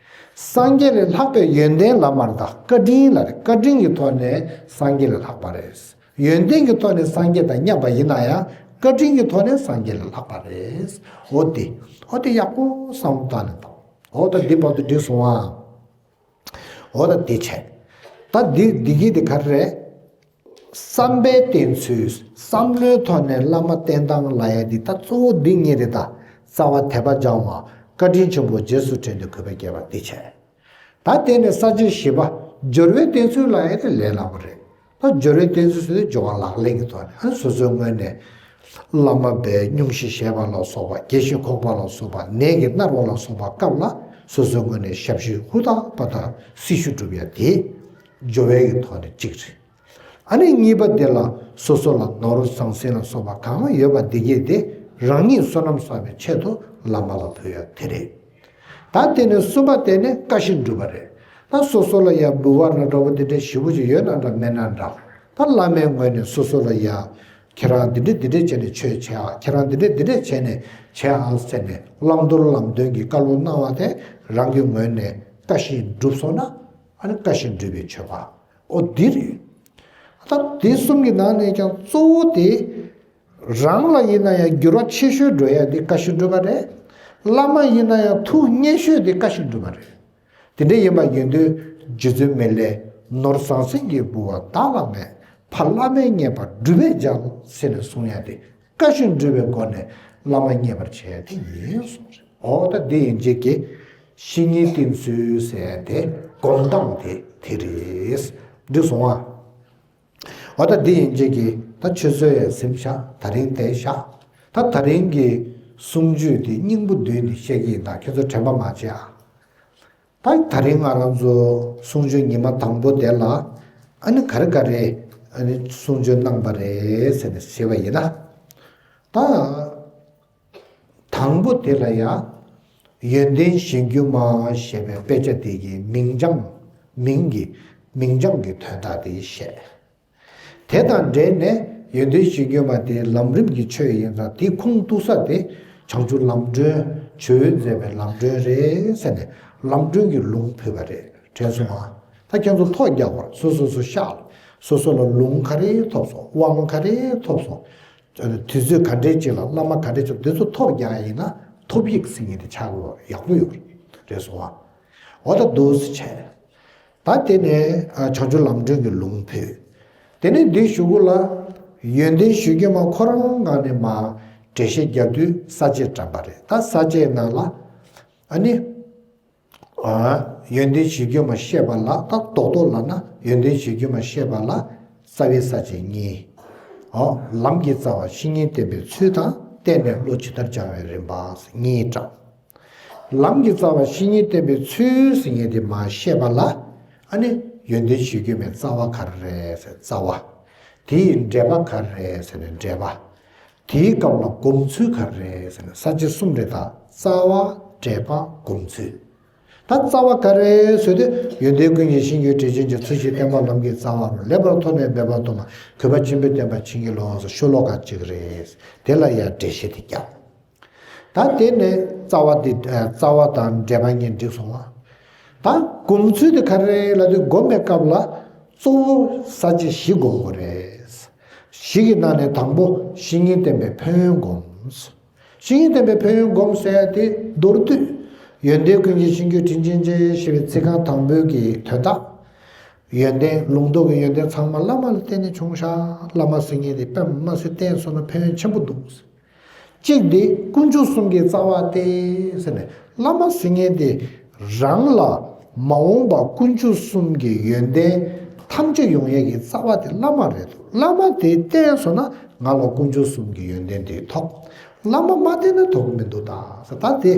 སངས་རྒྱས་ལས་ལྷག་པའི་ཡོན་ཏན་ལ་མ་རེད་ད། བཀའ་དྲིན་ལ་རེད། བཀའ་དྲིན་གྱི་ཐོག་ནས་སངས་རྒྱས་ལས་ལྷག་པ་རེད། ཡོན་ཏན་གྱི་ཐོག་ནས་སངས་རྒྱས་དང་མཉམ་པ་ཡིན་ན་ཡང་བཀའ་དྲིན་གྱི་ཐོག་ནས་སངས་རྒྱས་ལས་ལྷག་པ་རེད། འོ་དེ། འོ་དེ་ཡག་པོ་བསམ་བློ་བཏང་ནས་དང་། འོ་ད་འདི་བར་དུ་འགྲིག་སོང་ཨ། འོ་ད་འདི་བྱས། ད་འདི་འདི་གི་འདི་ག་རེ་རེད། བསམ་པའི་བསྟེན་ཚུལ། བསམ་བློའི་ཐོག་ནས་བླ་མ་བསྟེན་སྟངས་ལབ་ཡ་འདི་ད་གཙོ་བོ་འདི་གཉིས་རེད་ད། རྩ་བ་དད་པ་སྦྱང་བ། བཀའ་དྲིན་ཆེན་པོ་རྗེས་སུ་དྲན་ཏེ་གུས་པ་བསྐྱེད་པ་འདི་བྱས། ད་དེ་ནས་ས་བཅད་བཞི་པ། སྦྱོར་བའི་བསྟེན་ཚུལ་ལབ་ཡ་དེ་ལས་སླ་པོ་རེད། ད་སྦྱོར་བའི་བསྟེན་ཚུལ་ཟེར་དུས་སྦྱོར་བ་ལག་ལེན་གྱི་ཐོག་ནས་ཨ་ནི་སོ་སོའི་ངོས་ནས་བླ་མ་པའི་སྙུང་གཞི་བཞེས་པ་ལ་སོགས་པ། དགེ་བཤེས་འཁོགས་པ་ལ་སོགས་པ། ནད་ཀྱིས་མནར་བ་ལ་སོགས་པ་སྐབས་ལ་སོ་སོའི་ངོས་ནས་ཞབས་ཕྱི་ཧུར་ཐག་པ་དང་སྲི་ཞུ་སྒྲུབ་ཡ་དེ་སྦྱོར་བའི་གི་ཐོག་ནས་གཅིག་རེད། ཨ་ནི་གཉིས་པ་དེ་ལ་སོ་སོ་ལ་ནོར་ཟང་ཟིང་ལ་སོགས་པ་གང་ཡོད་པ་འདི་གས་དེ་རང་ཉིད་བསོད་ནམས་བསགས་པའི་ཆེད་དུ་བླ་མ་ལ་ཕུལ་ཡ་དེ་རེད། ད་དེ་ནས་གསུམ་པ་དེ་ནི་བཀའ་བཞིན་སྒྲུབ་པ་རེད། ད་སོ་སོ་ལ་ཡ་འབུལ་བ་འདྲ་འདྲ་བོ་འདི་འདྲ་ཞེ་པོ་ཅིག་ཡོད་ན་འདྲ་མེད་ན་འདྲ། ད་བླ་མའི་ངོས་ནས་སོ་སོ་ལ་ཡ། ཁྱེད་རང་འདི་འདྲ་འདི་འདྲ་བྱས་ནས་ཆོས་བྱེད་ཨ། ཁྱེད་རང་འདི་འདྲ་འདི་འདྲ་བྱས་ནས་བྱེད་ཨ་ཟེར་ནས་བླང་དོར་ལམ་སྟོན་གྱི་བཀའ་སློབ་གནང་བ་དེ་རང་གི་ངོས་ནས་བཀའ་བཞིན་སྒྲུབ་སོང་ན་ཨ་ནི་བཀའ་བཞིན་སྒྲུབ་པའི་མཆོད་པ། འོ་འདི་རེད། ད་དེ་གསུམ་གྱི་ནང་ནས་ཀྱང་གཙོ་བོ་དེ། རང་ལ་ཡིན་ན་ཡང་འགྱུར་བ་ཆེ་ཤོས་འགྲོ་ཡ་དེ་བཀའ་བཞིན་སྒྲུབ་པ་རེད། བླ་མ་ཡིན་ན་ཡང་ཐུགས་མཉེས་ཤོས་དེ་བཀའ་བཞིན་སྒྲུབ་པ་རེད། དེ་འདྲ་ཡིན་པ་ཡིན་དུས་རྗེ་བཙུན་མི་ལས་ནོར་ཟང་ཟིང་གི་འབུལ་བ་བདག་ལ་མེད། ཕ་བླ་མས་མཉེས་པ་སྒྲུབ་པས་འཇལ་ཟེར་ནས་གསུང་ཡ་དེ་བཀའ་བཞིན་སྒྲུབ་པའི་སྒོ་ནས་བླ་མ་མཉེས་པར་བྱས་ཏེ་ཡིན་གསུངས་རེད། འོ་ད་འདི་ཡིན་རྗེས་ཀྱི་བཤེས་གཉེན་བསྟེན་ཚུལ་ཟེར་ཏེ་སྒོམ་སྟངས་དེ་དེ་རེད། འགྲིག་སོང་ཨ། འོ་ད་འདི་ཡིན་རྗེས་ཀྱི་ད་ཆུ་ཚོད་ཡང་ཟིན་བཞག། ད་རིང་དེ་བཞག། ད་ད་རིང་གི་གསུང་ཆོས་དེ་སྙིང་པོ་བདུན་དེ་བཤད་ཀྱི་ཡིན། ད་ཁྱེད་ཚོ་དྲན་པ་མ་བརྗེད་ཨ། ད་ད་རིང་ང་རང་ཚོ་གསུང་ཆོས་ཉི་མ་དང་པོ་དེ་ལ་ཨ་ནི་ག་རེ་ག་རེ་ཨ་ནི་གསུང་ཆོས་གནང་པ་རེད་ཟེར་ནས་ཟེར་བ་ཡིན་ན། ད་དང་པོ་དེ་ལ་ཡང་ཡོན་ཏན་གཞིར་གྱུར་མ་ཞེས་པའི་དཔེ་ཆ་དེ་གི་མིང་བྱང་མིང་གི་མིང་བྱང་གི་དོན་དག་དེ་བཤད། དེ་དང་འབྲེལ་ནས་ཡོན་ཏན་གཞིར་གྱུར་མ་དེ་ལམ་རིམ་གྱི་ཆོས་ཡིན་ཙང་དེའི་ཁུངས་གཏུགས་ས་དེ་བྱང་ཆུབ་ལམ་སྒྲོན་ཇོ་བོས་མཛད་པའི་ལམ་སྒྲོན་རེད་ཟེར་ནས་ལམ་སྒྲོན་གྱི་ལུང་ཕུལ་བ་རེད། དྲན་སོང་ང་། ད་ཁྱེད་ཚོ་ཐོ་རྒྱག་པར་སོ་སོ་སོ་ཤག། སོ་སོ་ལ་ལུང་ག་རེ་ཐོབ་སོང་། དབང་ག་རེ་ཐོབ་སོང་། དུས་ཚོད་ག་འདྲའི་ཅིག་ལ་བླ་མ་ག་འདྲའི་ཅིག་འདི་ཚོ་ཐོ་རྒྱག་ཡིན་ན་ཐོབ་ཡིག་ཟེར་མཁན་དེ་ཆགས་ཡོད་ཡག་པོ་ཡོད་རེད་སོང་ང་། འོ་ད་འདུག་སེ་བྱས། ད་དེ་ནས་ཨ་བྱང་ཆུབ་ལམ་སྒྲོན་གྱི་ལུང་ཕུལ། དེ་ནས་འདིའི་གཞུག་གུ་ལ་ཡོན་ཏན་གཞིར་གྱུར་མ་ཁོ་རང་ངང་ནས་མར་འགྲེལ་བཤད་རྒྱག་དུས་ས་བཅད་བཀྲམ་པ་རེད། ད་ས་བཅད་ནང་ལ་ཨ་ནི། ཨ། ཡོན་ཏན་གཞིར་གྱུར་མ་བཤད་པ་ལ། ད་རྡོག་རྡོག་ལབ་ན་ཡོན་ཏན་གཞིར་གྱུར་མ་བཤད་པ་ལ་རྩ་བའི་ས་བཅད་གཉིས། ཨོ། ལམ་གྱི་རྩ་བ་བཤེས་གཉེན་བསྟེན་པའི་ཚུལ་དང་བསྟེན་ནས་བློ་ཇི་ལྟར་སྦྱང་བའི་རིམ་པ་གཉིས་བཀྲམ། ལམ་གྱི་རྩ་བ་བཤེས་གཉེན་བསྟེན་པའི་ཚུལ་ཟེར་མཁན་དེ་མར་བཤད་པ་ལ། ཨ་ནི་ཡོན་ཏན་གཞིར་གྱུར་མའི་རྩ་བ་ག་རེ་རེད་ཟེར་རྩ་བ། དེའི་འགྲེལ་པ་ག་རེ་རེད་ཟེར་ནས་འགྲེལ་པ། དེའི་སྐབས་ལ་སྒོམ་ཚུལ་ག་རེ་རེད་ཟེར་ན་ས་བཅད་གསུམ་རེད་ད། རྩ་བ། འགྲེལ་པ། སྒོམ་ཚུལ། ད་རྩ་བ་ག་རེ་ཟེར་དུས་ཡོན་ཏན་ཀུན་གྱི་གཞིར་གྱུར་དྲིན་ཅན་གྱི། ཚུལ་བཞིན་བསྟེན་པ་ལམ་གྱི་རྩ་བ་རུ། ལེགས་པར་མཐོང་ནས་འབད་པ་དུ་མ། གུས་པ་ཆེན་པོས་བསྟེན་པ་བྱིན་གྱིས་རློབ་ཟེར་ཤོ་ལོ་ཀ་གཅིག་རེད། དེ་ལ་ཡང་འགྲེལ་བཤད་དེ་བརྒྱབ། ད་དེ་ནས་རྩ་བ་འདི། རྩ་བ་དང་འགྲེལ་པ་གཉིས་འགྲིག་སོང་ང་། ད་སྒོམ་ཚུལ་དེ་ག་རེ་རེད་ལབ་དུས་སྒོམ་པའི་སྐབས་ལ་གཙོ་བོ་ས་བཅད་བཞི་སྒོམ་དགོས་རེད། བཞི་གི་ནང་ནས་དང་པོ་བཤེས་གཉེན་བསྟེན་པའི་ཕན་ཡོན་སྒོམ། བཤེས་གཉེན་བསྟེན་པའི་ཕན་ཡོན་སྒོམ་ཟེར་ཡ་དེ་མདོར་བསྡུས། ཡོན་ཏན་ཀུན་གྱི་གཞིར་གྱུར་དྲིན་ཅན་གྱི་ཞེས་པའི་ཚིག་རྐང་དང་པོའི་གི་དོན་དག། ཡོན་ཏན་ལུང་རྟོགས་ཀྱི་ཡོན་ཏན་ཚང་མ་བླ་མ་ལ་བརྟེན་ནས་བྱུང་ཤག། བླ་མ་ཟེར་མཁན་དེ་དཔེ་མ་སྲིད་བསྟེན་སོང་ན་ཕན་ཡོན་ཆེན་པོ་འདུག། གཅིག་འདི་དཀོན་མཆོག་གསུམ་གྱི་རྩ་བ་སྟེ་ཟེར་ནས། བླ་མ་ཟེར་མཁན་དེ་རང་ལ་མ་འོངས་པ་དཀོན་མཆོག་གསུམ་གྱི་ཡོན་ཏན་ ཐམས་ཅད་ཡོང་ཡས་ཀྱི་རྩ་བ་དེ་བླ་མ་རེད་འདུག་བླ་མ་དེ་བསྟེན་སོང་ན་ང་ལ་དཀོན་མཆོག་གསུམ་གྱི་ཡོན་ཏན་དེ་ཐོབ། བླ་མ་མ་བསྟེན་ན་ཐོབ་ཀྱི་མི་འདུག་ད་ཟེར། ད་དེ་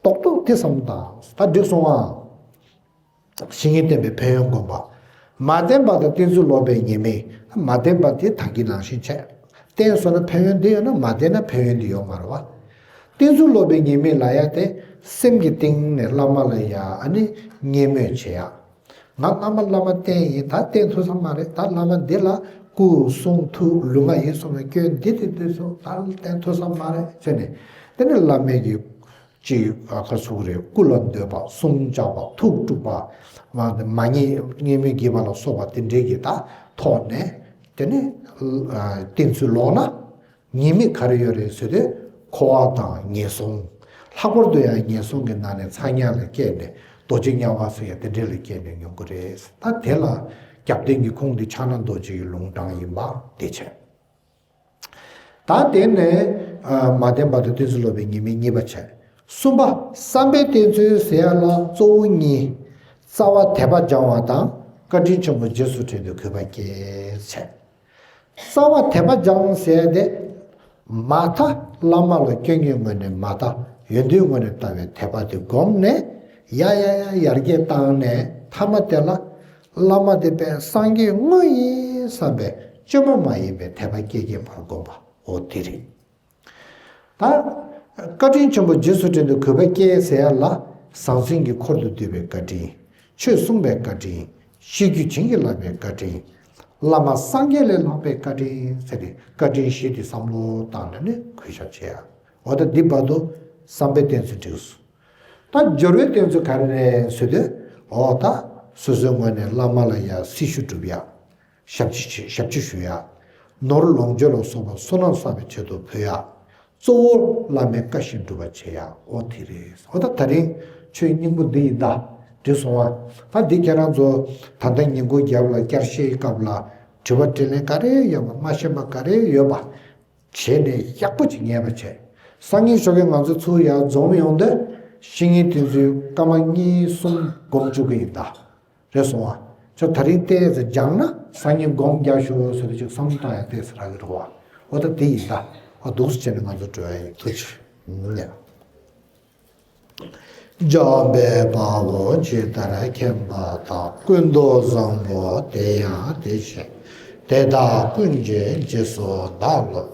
རྡོག་རྡོག་དེ་བསམ་བློ་བཏང་། ད་འགྲིག་སོང་ཨ། བཤེས་གཉེན་བསྟེན་པའི་ཕན་ཡོན་སྒོམ་པ། མ་བསྟེན་པ་དང་བསྟེན་ཚུལ་ལོག་པའི་ཉེས་དམིགས། མ་བསྟེན་པ་དེ་ད་གིན་ནང་བཞིན་བྱས། བསྟེན་སོང་ན་ཕན་ཡོན་འདི་ཡོད་ན་མ་བསྟེན་ན་ཕན་ཡོན་འདི་ཡོད་མ་རེད་བ། བསྟེན་ཚུལ་ལོག་པའི་ཉེས་དམིགས་ལབ་ཡ་དེ་སེམས་ཀྱི་གཏིང་ནས་བླ་མ་ལ་ཡ་ཨ་ནི་བརྙས་སྨོད་བྱེད་ཡ། ང་སྔ་མ་བླ་མ་བསྟེན་ཡིན། ད་བསྟེན་ཐུབ་ས་མ་རེད། ད་བླ་མ་འདི་ལ་སྐུ་གསུང་ཐུགས་ལུས་ངག་ཡིད་གསུམ་ལ་སྐྱོན་འདི་དེ་འདི་ཚོ་ད་བསྟེན་ཐུབ་ས་མ་རེད་ཟེར་ནས། དེ་ནས་བླ་མའི་གི་ཅིག་ཨ་ཁ་ཟུག་རེད། སྐུ་ལ་འདོད་པ། གསུང་བཅག་པ། ཐུགས་དཀྲུགས་པ། མ་མ་ཉེས་བརྙས་སྨོད་བགྱིས་པ་ལ་སོགས་པ་དེ་འདྲའི་གི་ད་ཐོག་ནས་དེ་ནས་ཨ་བསྟེན་ཚུལ་ལོག་ན། ཉེས་དམིགས་ག་རེ་ཡོད་རེད་ཟེར་དུས། འཁོར་བ་དང་ངན་སོང་། ལྷག་པར་དུ་ཡང་ངན་སོང་གི་ནང་ནས་ཚ་དམྱལ་ལ་སྐྱེས་ནས་རྡོ་རྗེ་དམྱལ་བ་ཟེར་ཡ་དེ་འདྲ་ལ་སྐྱེས་ནས་མྱོང་གི་རེད། ད་དེ་ལ་རྒྱབ་རྟེན་གྱི་ཁུངས་དེ་ཕྱག་ན་རྡོ་རྗེ་ཡི་ལུང་དྲངས་ཡིན་པ་དེ་བྱས། ད་དེ་ནས་ཨ་མ་བསྟེན་པ་དང་བསྟེན་ཚུལ་ལོག་པའི་ཉེས་དམིགས་གཉིས་པ་བྱས། གསུམ་པ། བསམ་པས་བསྟེན་ཚུལ་ཟེར་ཡ་ལ་གཙོ་བོ་གཉིས། རྩ་བ་དད་པ་སྦྱང་བ་དང་བཀའ་དྲིན་ཆེན་པོ་རྗེས་སུ་དྲན་དུས་གུས་པ་སྐྱེས་བྱས། རྩ་བ་དད་པ་སྦྱང་ཟེར་ཏེ། མ་མཐའ་བླ་མ་ལ་སྐྱོན་གྱི་ངོས་ནས་མ་ལྟ། ཡོན་ཏན་ངོས་ནས་ལྟ་བའི་དད་པ་དེ་བསྒོམས་ནས། ཡ་ཡ་ཡ་ཡར་རྒྱས་བཏང་ནས། མཐའ་མ་དེ་ལ་བླ་མ་དེ་དཔེ་སངས་རྒྱས་དངོས་ཡིན་བསམ་པའི་བཅོས་མ་མ་ཡིན་པའི་དད་པ་སྐྱེ་སྐྱེ་བར་བསྒོམ་པ། འོ་དེ་རེད། ད་བཀའ་དྲིན་ཆེན་པོ་རྗེས་སུ་དྲན་དུས་གུས་པ་སྐྱེས་ཟེར་ཡ་ལ། ཟང་ཟིང་གི་འཁོར་དུ་འདུས་པའི་བཀའ་དྲིན། ཆོས་གསུངས་པའི་བཀའ་དྲིན། ཤེས་རྒྱུད་བྱིན་གྱིས་བརླབས་པའི་བཀའ་དྲིན། བླ་མ་སངས་རྒྱས་ལས་ལྷག་པའི་བཀའ་དྲིན་ཟེར་ཏེ་བཀའ་དྲིན་བཞི་དེ་བསམ་བློ་བཏང་ནས་ནི་གུས་ཞབས་བྱེད་ཡ། འོ་ད་འདི་བར་དུ་བསམ་པའི་བསྟེན་ཚུལ་འགྲིགས་སོང་། ད་སྦྱོར་བའི་བསྟེན་ཚུལ་ག་རེ་རེད་ཟེར་དུས། འོ་ད་སོ་སོའི་ངོས་ནས་བླ་མ་ལ་ཡ་སྲི་ཞུ་སྒྲུབ་ཡ། ཞབས་ཕྱི་བྱེད། ཞབས་ཕྱི་ཞུ་ཡ། ནོར་ལོངས་སྤྱོད་ལ་སོགས་པ་བསོད་ནམས་བསགས་པའི་ཆེད་དུ་ཕུལ་ཡ། གཙོ་བོ་བླ་མའི་བཀའ་བཞིན་སྒྲུབ་པ་བྱེད་ཡ། འོ་དེ་རེད། འོ་ད་ད་རིང་ཆོས་སྙིང་པོ་འདི་ཡིན་ད། འགྲིགས་སོང་ཨ། ད་འདི་ཁྱེད་རང་ཚོ་ད་ལྟ་ཉིན་གུང་རྒྱབ་ལ་བསྐྱར་ཞུའི་སྐབས་ལ་དྲི་བ་དྲིས་ལན་ག་རེ་ཡོད་པ། མ་ཤེས་པ་ག་རེ་ཡོད་པ། བྱས་ནས་ཡག་པོ་ཅིག་ངེས་པ་བྱས། སང་ཉིན་ཞོགས་ཀས་ང་ཚོ་ཚུར་ཡར་འཛོམས་ཡོང་དུས་བཤེས་གཉེན་དེ་ཚོའི་བཀའ་མ་གཉིས་གསུམ་སྒོམ་བཅུག་གི་ཡིན་ད། རེད་སོང་ཨ། ཁྱོད་ད་རིང་ཏོག་ཙམ་སྦྱངས་ན་སང་ཉིན་སྒོམ་རྒྱག་ཤོག་ཟེར་དུས་ཅིག་བསམ་བློ་བཏང་ཡ་ཏོག་ཙམ་རག་གི་རེད་བ། འོ་ད་དེ་ཡིན་ད། འོ་འདུག་སེ་བྱས་ནས་ང་ཚོ་འགྲོ་ཡ་ཡིན། ཐུགས་རྗེ་ཆེ། ཉེ། འཇམ་དཔལ་དཔའ་བོས་ཇི་ལྟར་མཁྱེན་པ་དང་། ཀུན་ཏུ་བཟང་པོ་དེ་ཡང་དེ་བཞིན་ཏེ། དེ་དག་ཀུན་གྱི་རྗེས་སུ་བདག་སློབ་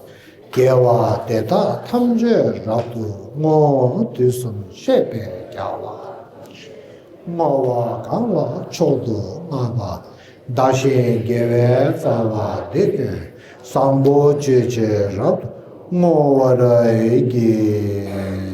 དགེ་བ་དེ་དག་ཐམས་ཅད་རབ་ཏུ་བསྔོ། དུས་གསུམ་གཤེགས་པའི་རྒྱལ་བ་བསྔོ་བ་གང་ལ་མཆོག་ཏུ་བསྔགས་པ། བདག་གཞན་དགེ་བའི་རྩ་བ་འདི་ཀུན། བཟང་པོ་སྤྱོད་ཕྱིར་རབ་ཏུ་བསྔོ་བར་བགྱི།